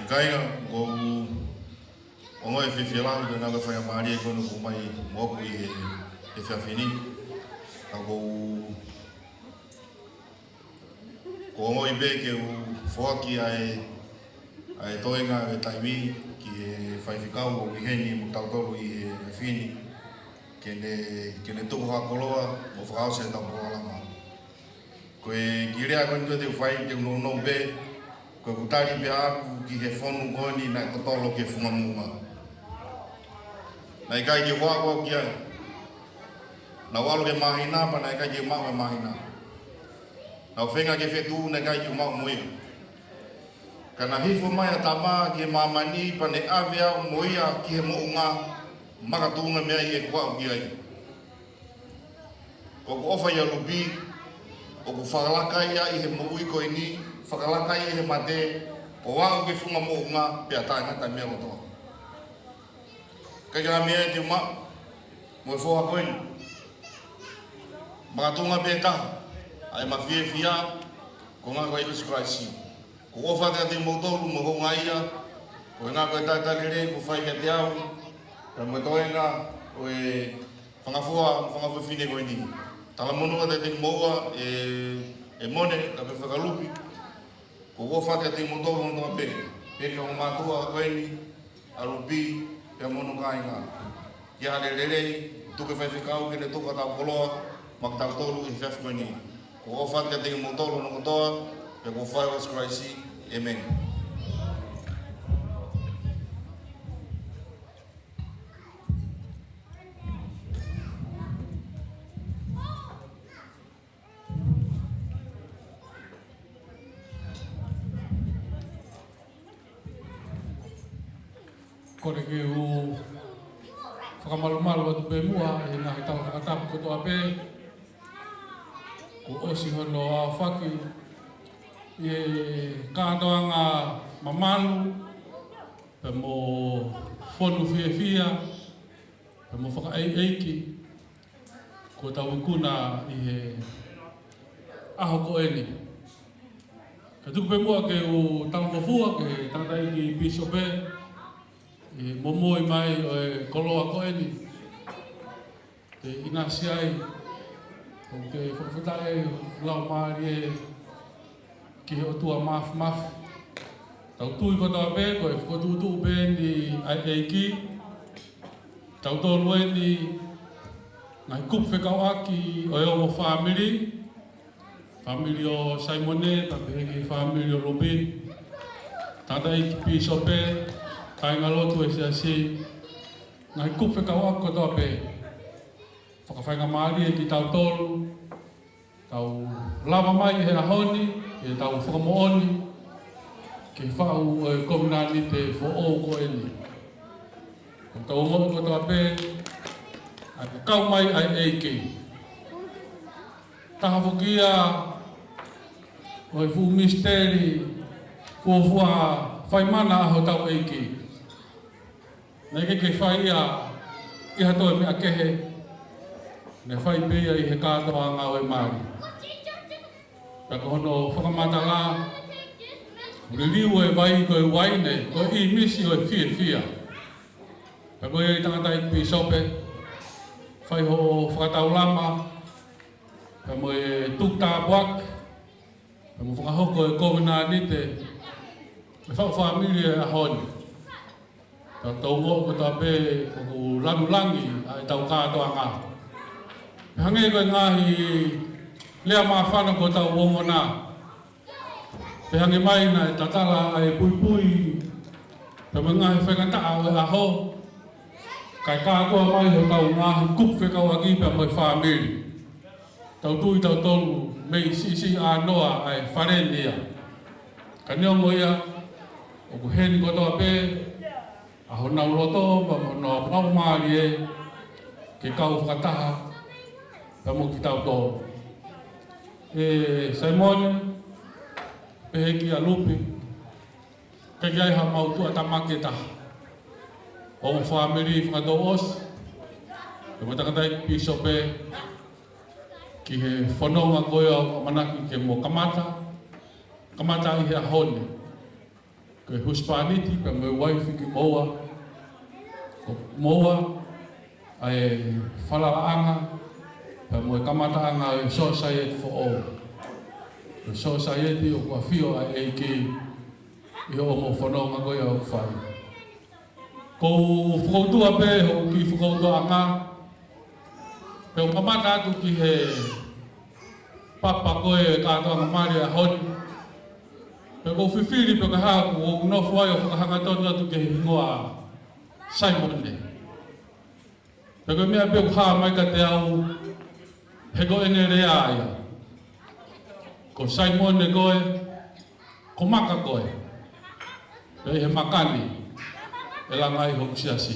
kāinga, ʻoku ou ongoʻi fiefia lahi ko e ngaahi faingamālie ko eni ʻoku ʻomai moʻoku ʻi he, he efiafi ni. Ka ʻoku ou, ʻoku ou ongoʻi pē ke u foaki ʻa e, ʻa e toenga e taimi ki he faifekau ʻoku ʻi heni mo tautolu ʻi he efiafi ni. Ke ne, ke ne tuku ha koloa mo fakaʻosi ʻetau polokalama. Ko e kiʻi lea ko eni te u fai, te u nounou pē, ko ʻeku tali pē ʻaʻaku ki he fonu ko eni naʻe totolo ki he funga moʻunga. Naʻe ʻikai ke u aʻu au ki ai. Naʻa ku ʻalu ki he māhina, pea naʻe ʻikai ke u maʻu e māhina. Naʻa ku feinga ke fetuʻu, naʻe ʻikai ke u maʻu mo ia. Ka naʻe hifo mai ʻa e Tama ki he māmani, pea ne ʻave au mo ia ki he moʻunga makatuʻunga mei ai ʻeku aʻu ki ai. ʻOku ou ʻofa ʻia Lupi, ʻoku fakalaka ia ʻi he moʻui ko eni, fakalaka ia ʻi he mate, ʻo aʻu ki he funga moʻunga, pea taʻengata e meʻa kotoa. ʻIkai ke ʻi ai ha meʻa te u maʻu mo e foha ko eni. Makatuʻunga pē taha ʻa ʻema fiefia, ko e ʻuhinga ko ʻIesu Kalaisi. ʻOku ou ʻofa atu kiate kimoutolu mo e houngaʻia, ko e ʻuhinga ko e talitali lelei kuo fai kiate au, pea mo e toenga ʻo e fanga foha, fanga fefine ko eni. Talamonū atu kiate kimoua, ʻe, ʻe Mone, kae pehē foki kia Lupi. ʻOku ou ʻofa atu kiate kimoutolu hono toa pē, pea ki he ongo mātuʻa ko eni, ʻa Lupi, pea mo hono kāinga. Ke ʻi ai ha lelei, tuku e faifekau ke ne tuku ʻetau koloa maʻa kitautolu he efiafi ko eni. ʻOku ou ʻofa atu kiate kimoutolu hono kotoa, pea ʻoku ou fai ʻia Sīsū Kalaisi, ʻēmeni. Kole ke u fakamalumalu atu pē muʻa ʻi he ngaahi tala fakatapu kotoa pē kuo ʻosi hono aofaki ʻi he kātoanga mamalu, pea mo fonu fiefia, pea mo fakaʻeiʻeiki kuo tau ikuna ʻi he ʻaho ko eni. Ka tuku pē muʻa ke u talangofua ki he tangataʻeiki pīsope ʻi he momoi mai ʻo e koloa ko eni. Te u ʻinasi ai, ʻo ke fakafetaʻi ai ʻo laumālie ki he ʻOtua Māfimafi. Tau tui kotoa pē ko e fokotuʻutuʻu pē eni ʻa e ʻEiki. Tautolu eni ngaahi kupu fekauʻaki ʻo e ongo fāmili, fāmili ʻo Saimone, pea pehē ki he fāmili ʻo Lupi, tangataʻeiki pīsope, kāingalotu ʻo e siasi, ngaahi kupu fekauʻaki kotoa pē. Fakafaingamālie kitautolu, tau lava mai he ʻaho ni, ʻetau fakamoʻoni ki he faʻu ʻo e kovinānite foʻou ko eni. Tau ongoʻi kotoa pē ʻa e kau mai ʻa e ʻEiki. Taha foki ia ʻo e fuʻu misiteli kuo fua fai mana ʻa hotau ʻEiki. Naʻe ʻikai ke fai ia ʻi ha toe meʻa kehe, naʻe fai pē ia ʻi he kātoanga ʻo e mali. Pea ko hono fakamatala, liliu e vai ko e uaine, ko e ʻīmisi ʻo e fiefia. Pea ko ia ʻi tangataʻeiki pīsope, fai hoʻo fakataulama, pea mo e tuku tāpuaki, pea mo fakahoko e kovinānite ʻo e faʻu fāmili he ʻaho ni. Tau ongoʻi kotoa pē ʻoku lanu langi ʻa ʻetau kātoanga. Pea hangē ko e ngaahi lea māfana kuo tau ongona, pea hangē mai naʻe tatala ʻa e puipui pea mo e ngaahi faingataʻa ʻo e ʻaho, kae kātoa mai hotau ngaahi kupu fekauʻaki pea mo e fāmili. Tau tui tautolu mei siʻisiʻi ʻānoa ʻa e fale ni ia. Ka neongo ia, ʻoku ʻi heni kotoa pē ʻa honau loto pea mo honau laumālie ke kau fakataha pea mo kitautolu. ʻE Saimone, pehē kia Lupi, ʻikai ke ʻi ai haʻamau tuʻutāmaki ʻe taha. Ongo fāmili fakatouʻosi, pea mo e tangataʻeiki pīsope, ki he fononga ko ia ʻoku ʻamanaki ke mo kamata, kamata ʻi he ʻaho ni. Ko e husepāniti pea mo e uaifi kimoua, ko kimoua ʻa e falalaʻanga pea mo e kamataʻanga ʻo e sōsaieti foʻou. Ko e sōsaieti ʻoku ʻafio ai e ʻEiki ʻi hoʻomou fononga ko ia ʻoku fai. Ko u fokoutua pē hoku kiʻi fokoutuaʻanga, pea u kamata atu ki he papa ko e kātoanga mali ʻaho ni. Pea ko u fifili pe ko e hā ʻoku ou nofo ai ʻo fakahangatonu atu ki he hingoa Saimone. Pea ko e meʻa pē ʻoku hā mai kiate au, he ko ʻene lea ia. Ko Saimone koe, ko maka koe. Pea ʻi he maka ni ʻe langa ai hoku siasi.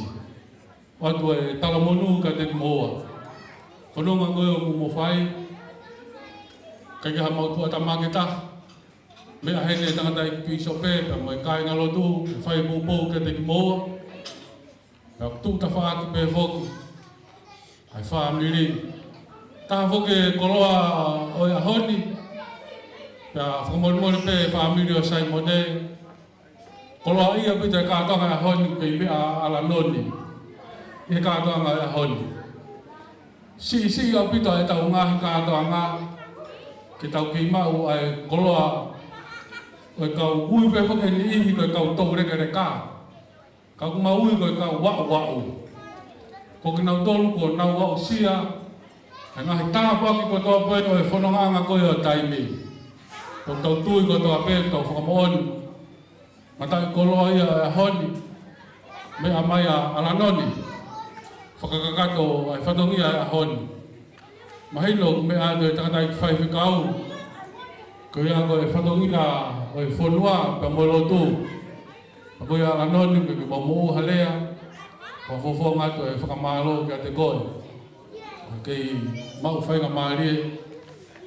ʻOatu e talamonū kiate kimoua. Fononga ko ia ʻoku mou fai, ʻikai ke ʻi ai haʻamau tuʻutāmaki ʻe taha. Meʻa heni e tangataʻeiki pīsope pea mo e kāingalotu, ʻe fai poupou kiate kimoua. Pea tuʻu tafaʻaki pē foki ʻa e fāmili. Taha foki e koloa ʻo e ʻaho ni. Pea fakamolemole pē fāmili ʻo Saimone. Koloaʻia ʻaupito e kātoanga ʻaho ni, kei meʻa ʻa ʻAlanoni ʻi he kātoanga ʻaho ni. Siʻisiʻi ʻaupito ʻetau ngaahi kātoanga, ke tau kei maʻu ʻa e koloa ʻo e kau ui pē foki e niʻihi ko e kau toulekeleka. Ka ʻoku mau ui ko e kau aʻuaʻu. Ko kinautolu kuo nau aʻusia ʻa e ngaahi tāpuaki kotoa pē ʻo e fonongaʻanga ko ia ʻo taimi. Ko ʻetau tui kotoa pē, tau fakamoʻoni, mataʻikoloa ia e ʻaho ni, meʻa mai ʻa ʻAlanoni, fakakakato ʻa e fatongia e ʻaho ni. Mahino ʻoku meʻa atu e tangataʻeiki faifekau, ko ia ko e fatongia ʻo e fonua pea mo e lotu. Pea ko ia ʻAlanoni, ke ke momoʻua ha lea, fakafofonga atu e fakamālō kiate koe. Ke maʻu faingamālie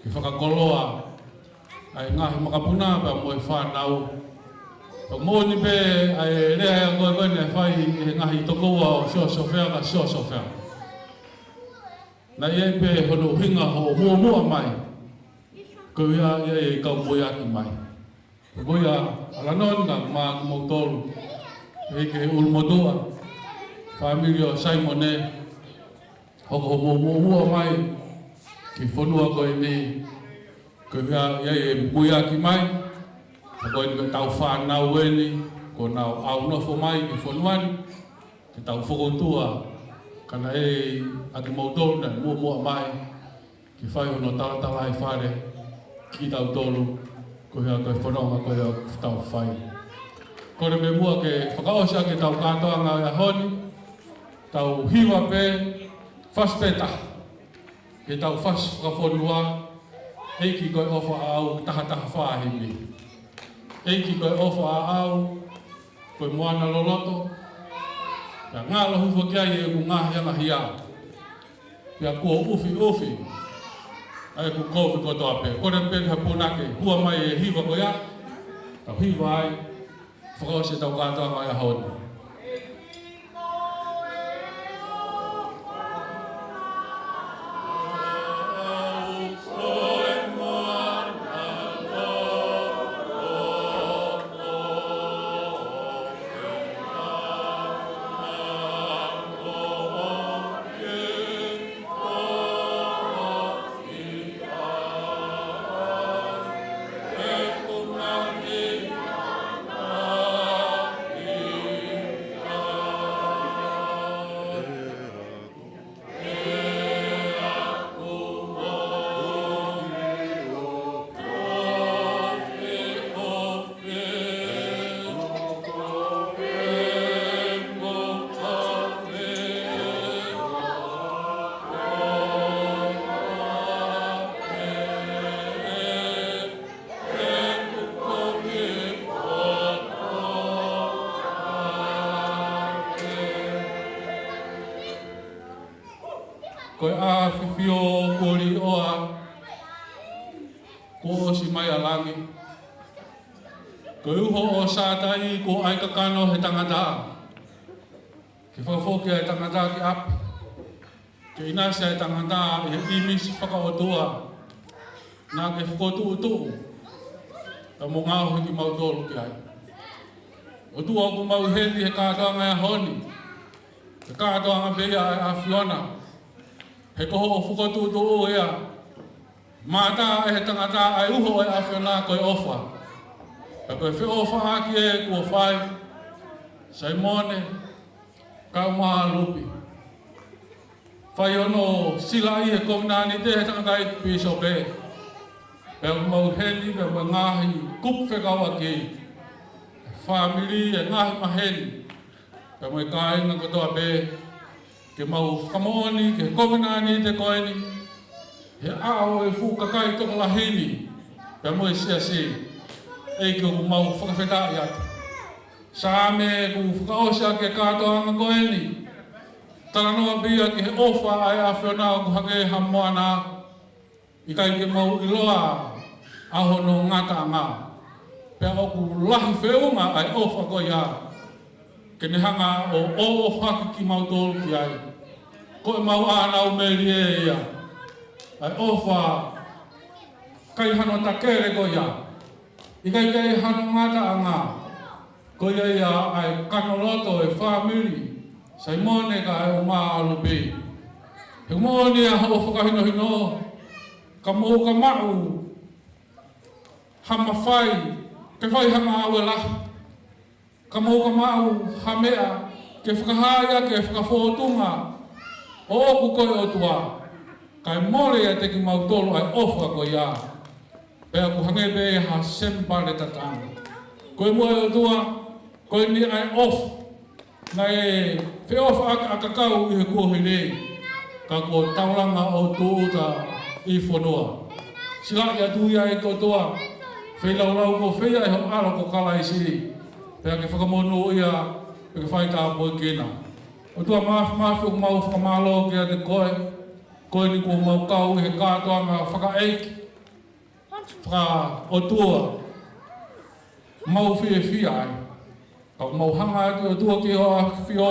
ke fakakoloa ʻa e ngaahi makapuna pea mo e fānau. Pea moʻoni pē ʻa e lea ʻa koe ko eni ʻe fai ʻe he ngaahi tokoua ʻo Siosefia ka Siosefia. Naʻe ʻi ai pē hono ʻuhinga hoʻo muʻomuʻa mai, ko ia ia e kau moiaki mai. Ko ia ʻAlanoni, ka ma kimoutolu, ʻEiki ʻulumotuʻa, fāmili ʻo Saimone, hoko hoʻomou muʻomuʻa mai ki he fonua ko eni, ko ia ia e moiaki mai. Ka ko eni ko ʻetau fānau eni, kuo nau ʻaunofo mai ki he fonua ni, ke tau fokoutua, ka naʻe ʻi ai kimoutolu naʻe muʻomuʻa mai ke fai hono talatalaifale kitautolu, ko ia ko e fononga ko ia ʻoku tau fai. Kole pē muʻa ke fakaʻosi ʻaki ʻetau kātoanga ʻo e ʻaho ni, tau hiva pē, fasi pē taha, ke tau fasi fakafonua, ʻEiki ko e ʻofa ʻaʻau, taha taha fā himi. ʻEiki ko e ʻofa ʻaʻau, ko e moana loloto, pea ngalo hifo ki ai ʻeku ngaahi angahia. Pea kuo ʻufiʻufi ʻa ʻeku kovi kotoa pē. Kole pē ki ha punake, hua mai e hiva ko ia, tau hiva ai, fakaʻosi ʻetau kātoanga ʻo e ʻaho ni. Ko e ʻafifio kuo liʻoa, kuo ʻosi mai ʻa langi. Ko e uho ʻo Sātai kuo ʻai kakano he tangata, ke fakafoki ʻa e tangata ki ʻapi, ke ʻinasi ʻa e tangata ʻi he ʻīmisi fakaʻotua naʻa ke fokotuʻutuʻu, pea mo ngaohi kimautolu ki ai. ʻOtua, ʻoku mau ʻi heni he kātoanga ʻo e ʻaho ni, he kātoanga pē ia ʻa e ʻAfiona, he ko hoʻo fokotuʻutuʻu ia. Mātā ʻe he tangata ʻa e uho ʻo e ʻAfiona ko e ʻofa. Pea ko e feʻofaʻaki ē kuo fai, Saimone, kae ʻumaʻā Lupi. Fai hono silaʻi he kovinānite he tangataʻeiki pīsope. Pea ʻoku mau ʻi heni, pea mo e ngaahi kupu fekauʻaki, fāmili, e ngaahi maheni, pea mo e kāinga kotoa pē, ke mau fakamoʻoni ki he kovinānite ko eni, he ʻao ʻo e fuʻu kakai tokolahi ni, pea mo e siasi, ʻEiki, ʻoku mau fakafetaʻi atu. Saame kuo fakaʻosi ʻaki e kātoanga ko eni, talanoa pē ia ki he ʻofa ʻa e ʻAfiona ʻoku hangē ha moana, ʻikai ke mau ʻiloa ʻa hono ngataʻanga. Pea ʻoku lahi feʻunga ʻa e ʻofa ko ia, ke ne hanga ʻo ʻoʻofaki kimautolu ki ai. Ko ʻemau ʻānau melie ia, ʻa e ʻofa ʻikai hano takele ko ia, ʻikai ke ʻi ai hano ngataʻanga. Ko ia ia ʻa e kanoloto ʻo e fāmili, Saimone kae ʻumaʻā Lupi. He moʻoni ʻa hoʻo fakahinohino, ka mou ka maʻu ha mafai ke fai ha ngāue lahi, ka mou ka maʻu ha meʻa ke fakahā ai ʻa e fakafōtunga ʻoʻoku ko e ʻOtua, kae mole ʻiate kimautolu ʻa e ʻofa ko ia. Pea ʻoku hangē pē ha semi pale tatanga. Ko e moʻoni ʻOtua, ko eni ʻa e ʻofa naʻe feʻofaʻaki ʻa e kakai ʻi he kuohili, ka kuo taulanga ʻo tūʻuta ʻi fonua. Silaʻi atu ia ʻe koe ʻOtua, feilaulau ko fē ia ʻe ho ʻAlo ko Kalaisi. Pea ke fakamonūʻia, pea ke faitāpuekina. ʻOtua Māfimafi, ʻoku mau fakamālō kiate koe, ko eni kuo mau kau ʻi he kātoanga fakaʻeiki, fakaʻotua, mau fiefia ai. Ka ʻoku mau hanga atu ʻOtua ki hoʻo ʻAfio,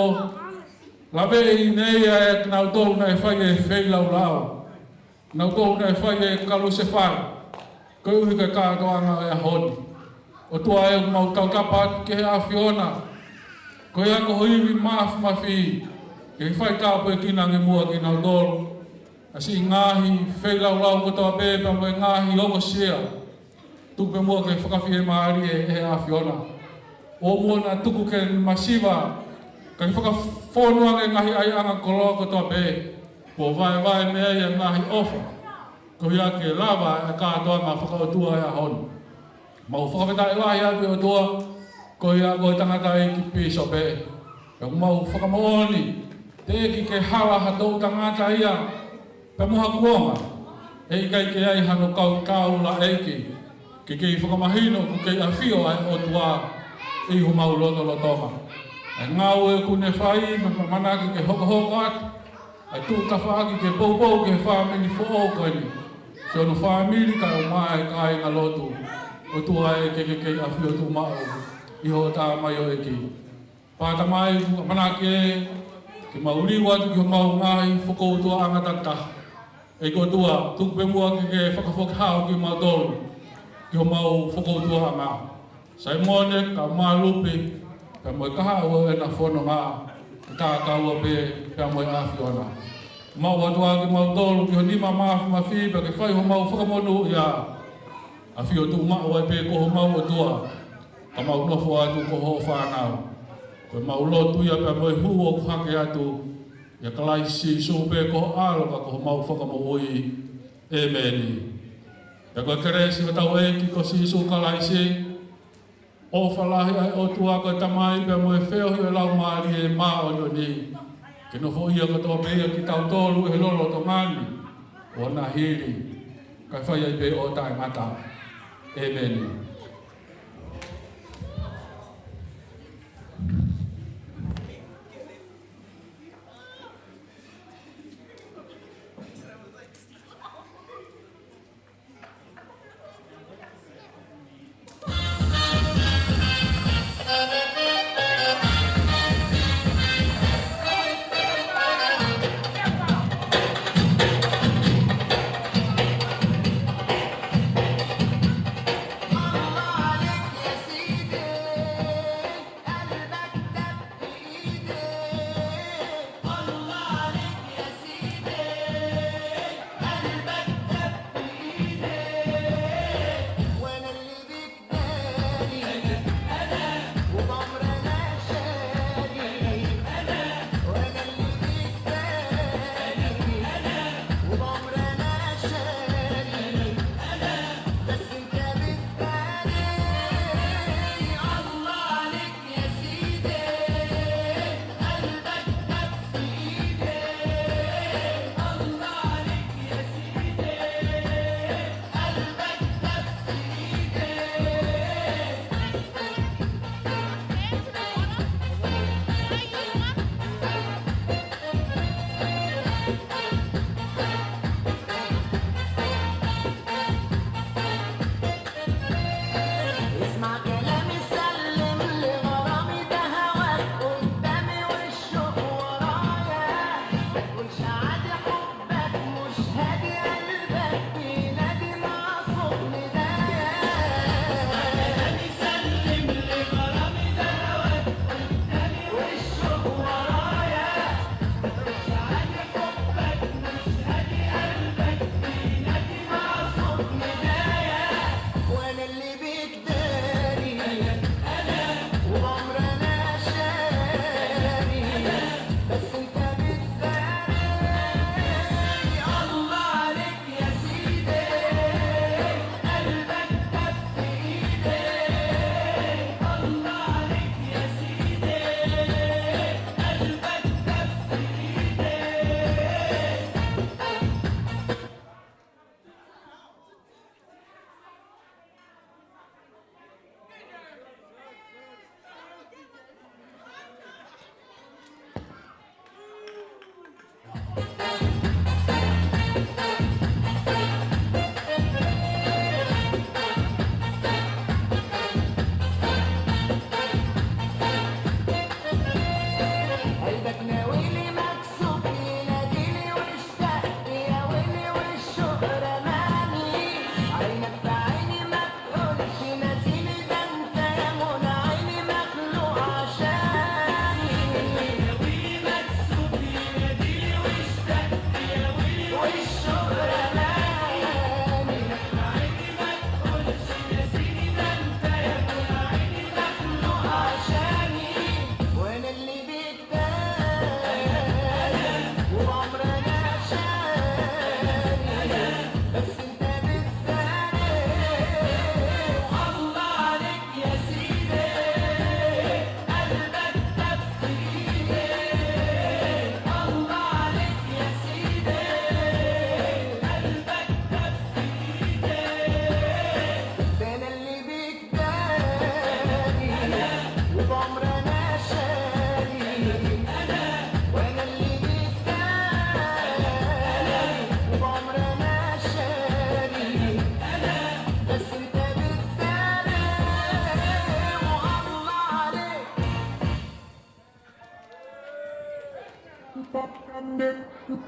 laveʻi ʻe ia ʻa kinautolu naʻe fai e feilaulau, kinautolu naʻe fai e kalusefai, koeʻuhi ko e kātoanga ʻo e ʻaho ni. ʻOtua ē, ʻoku mau tautapa atu ki he ʻAfiona, ko ia ko ho ivi māfimafi, ke faitāpuekina ange muʻa kinautolu, ʻa siʻi ngaahi feilaulau kotoa pē, pea mo e ngaahi ongosia. Tuku pē muʻa ke fakafiemālie ʻe he ʻAfiona. ʻOua muʻa naʻa tuku ke masiva, kae fakafonu ange ngaahi ʻaiʻanga koloa kotoa pē, kuo vaevae mei ai ʻa e ngaahi ʻofa, koeʻuhi ke lava ʻa e kātoanga fakaʻotua ʻo e ʻaho ni. Mau fakafetaʻi lahi atu ʻOtua, koeʻuhi ko e tangataʻeiki pīsope. Pea mau fakamoʻoni, teʻeki ke hala ha toʻu tangata ia, pea mo ha kuonga, ʻe ʻikai ke ʻi ai hano kau taulaʻeiki, ke kei fakamahino ʻoku kei ʻafio ʻa e ʻOtua ʻi homau lotolotonga. ʻA e ngāue ʻoku ne fai, mo e ʻamanaki ke hokohoko atu, ʻa e tuʻu tafaʻaki ke poupou ki he fāmili foʻou ko eni. Siʻono fāmili kae ʻumaʻā e kāingalotu. ʻOtua ē, ke ke kei ʻafio tuʻumaʻu ʻi hoʻo tamaioʻeiki. Pea Tamai, ʻoku ʻamanaki ke mau liliu atu ki homau ngaahi fokoutuaʻanga takitaha. ʻEiki ʻOtua, tuku pē muʻa ke ke fakafoki hao kimautolu ki homau fokoutuaʻanga. Saimone, kae ʻumaʻā Lupe, pea mo e kahaʻu ʻo ʻena fononga, ke tā kaua pē pea mo e ʻAfiona. Mau ʻoatu ā kimautolu ki ho nima māfimafi, pea ke fai homau fakamonūʻia. ʻAfio tuʻumaʻu ai pē ko homau ʻOtua, ka mau nofo atu ko hoʻo fānau. Ko ʻemau lotu ia pea mo e hū ʻoku hake atu, ʻia Kalaisi Sīsū pē ko ho ʻAlo ka ko homau Fakamoʻui. ʻĒmeni. Pea ko e kelesi ʻa hotau ʻEiki ko Sīsū Kalaisi, ʻofa lahi ʻa e ʻOtua ko e Tamai, pea mo e feohi ʻo e Laumālie Māʻoniʻoni, ke nofoʻia kotoa pē ʻia kitautolu ʻi he lolotonga ni, ʻo nahili, kae fai ai pē ʻo taʻengata. ʻĒmeni.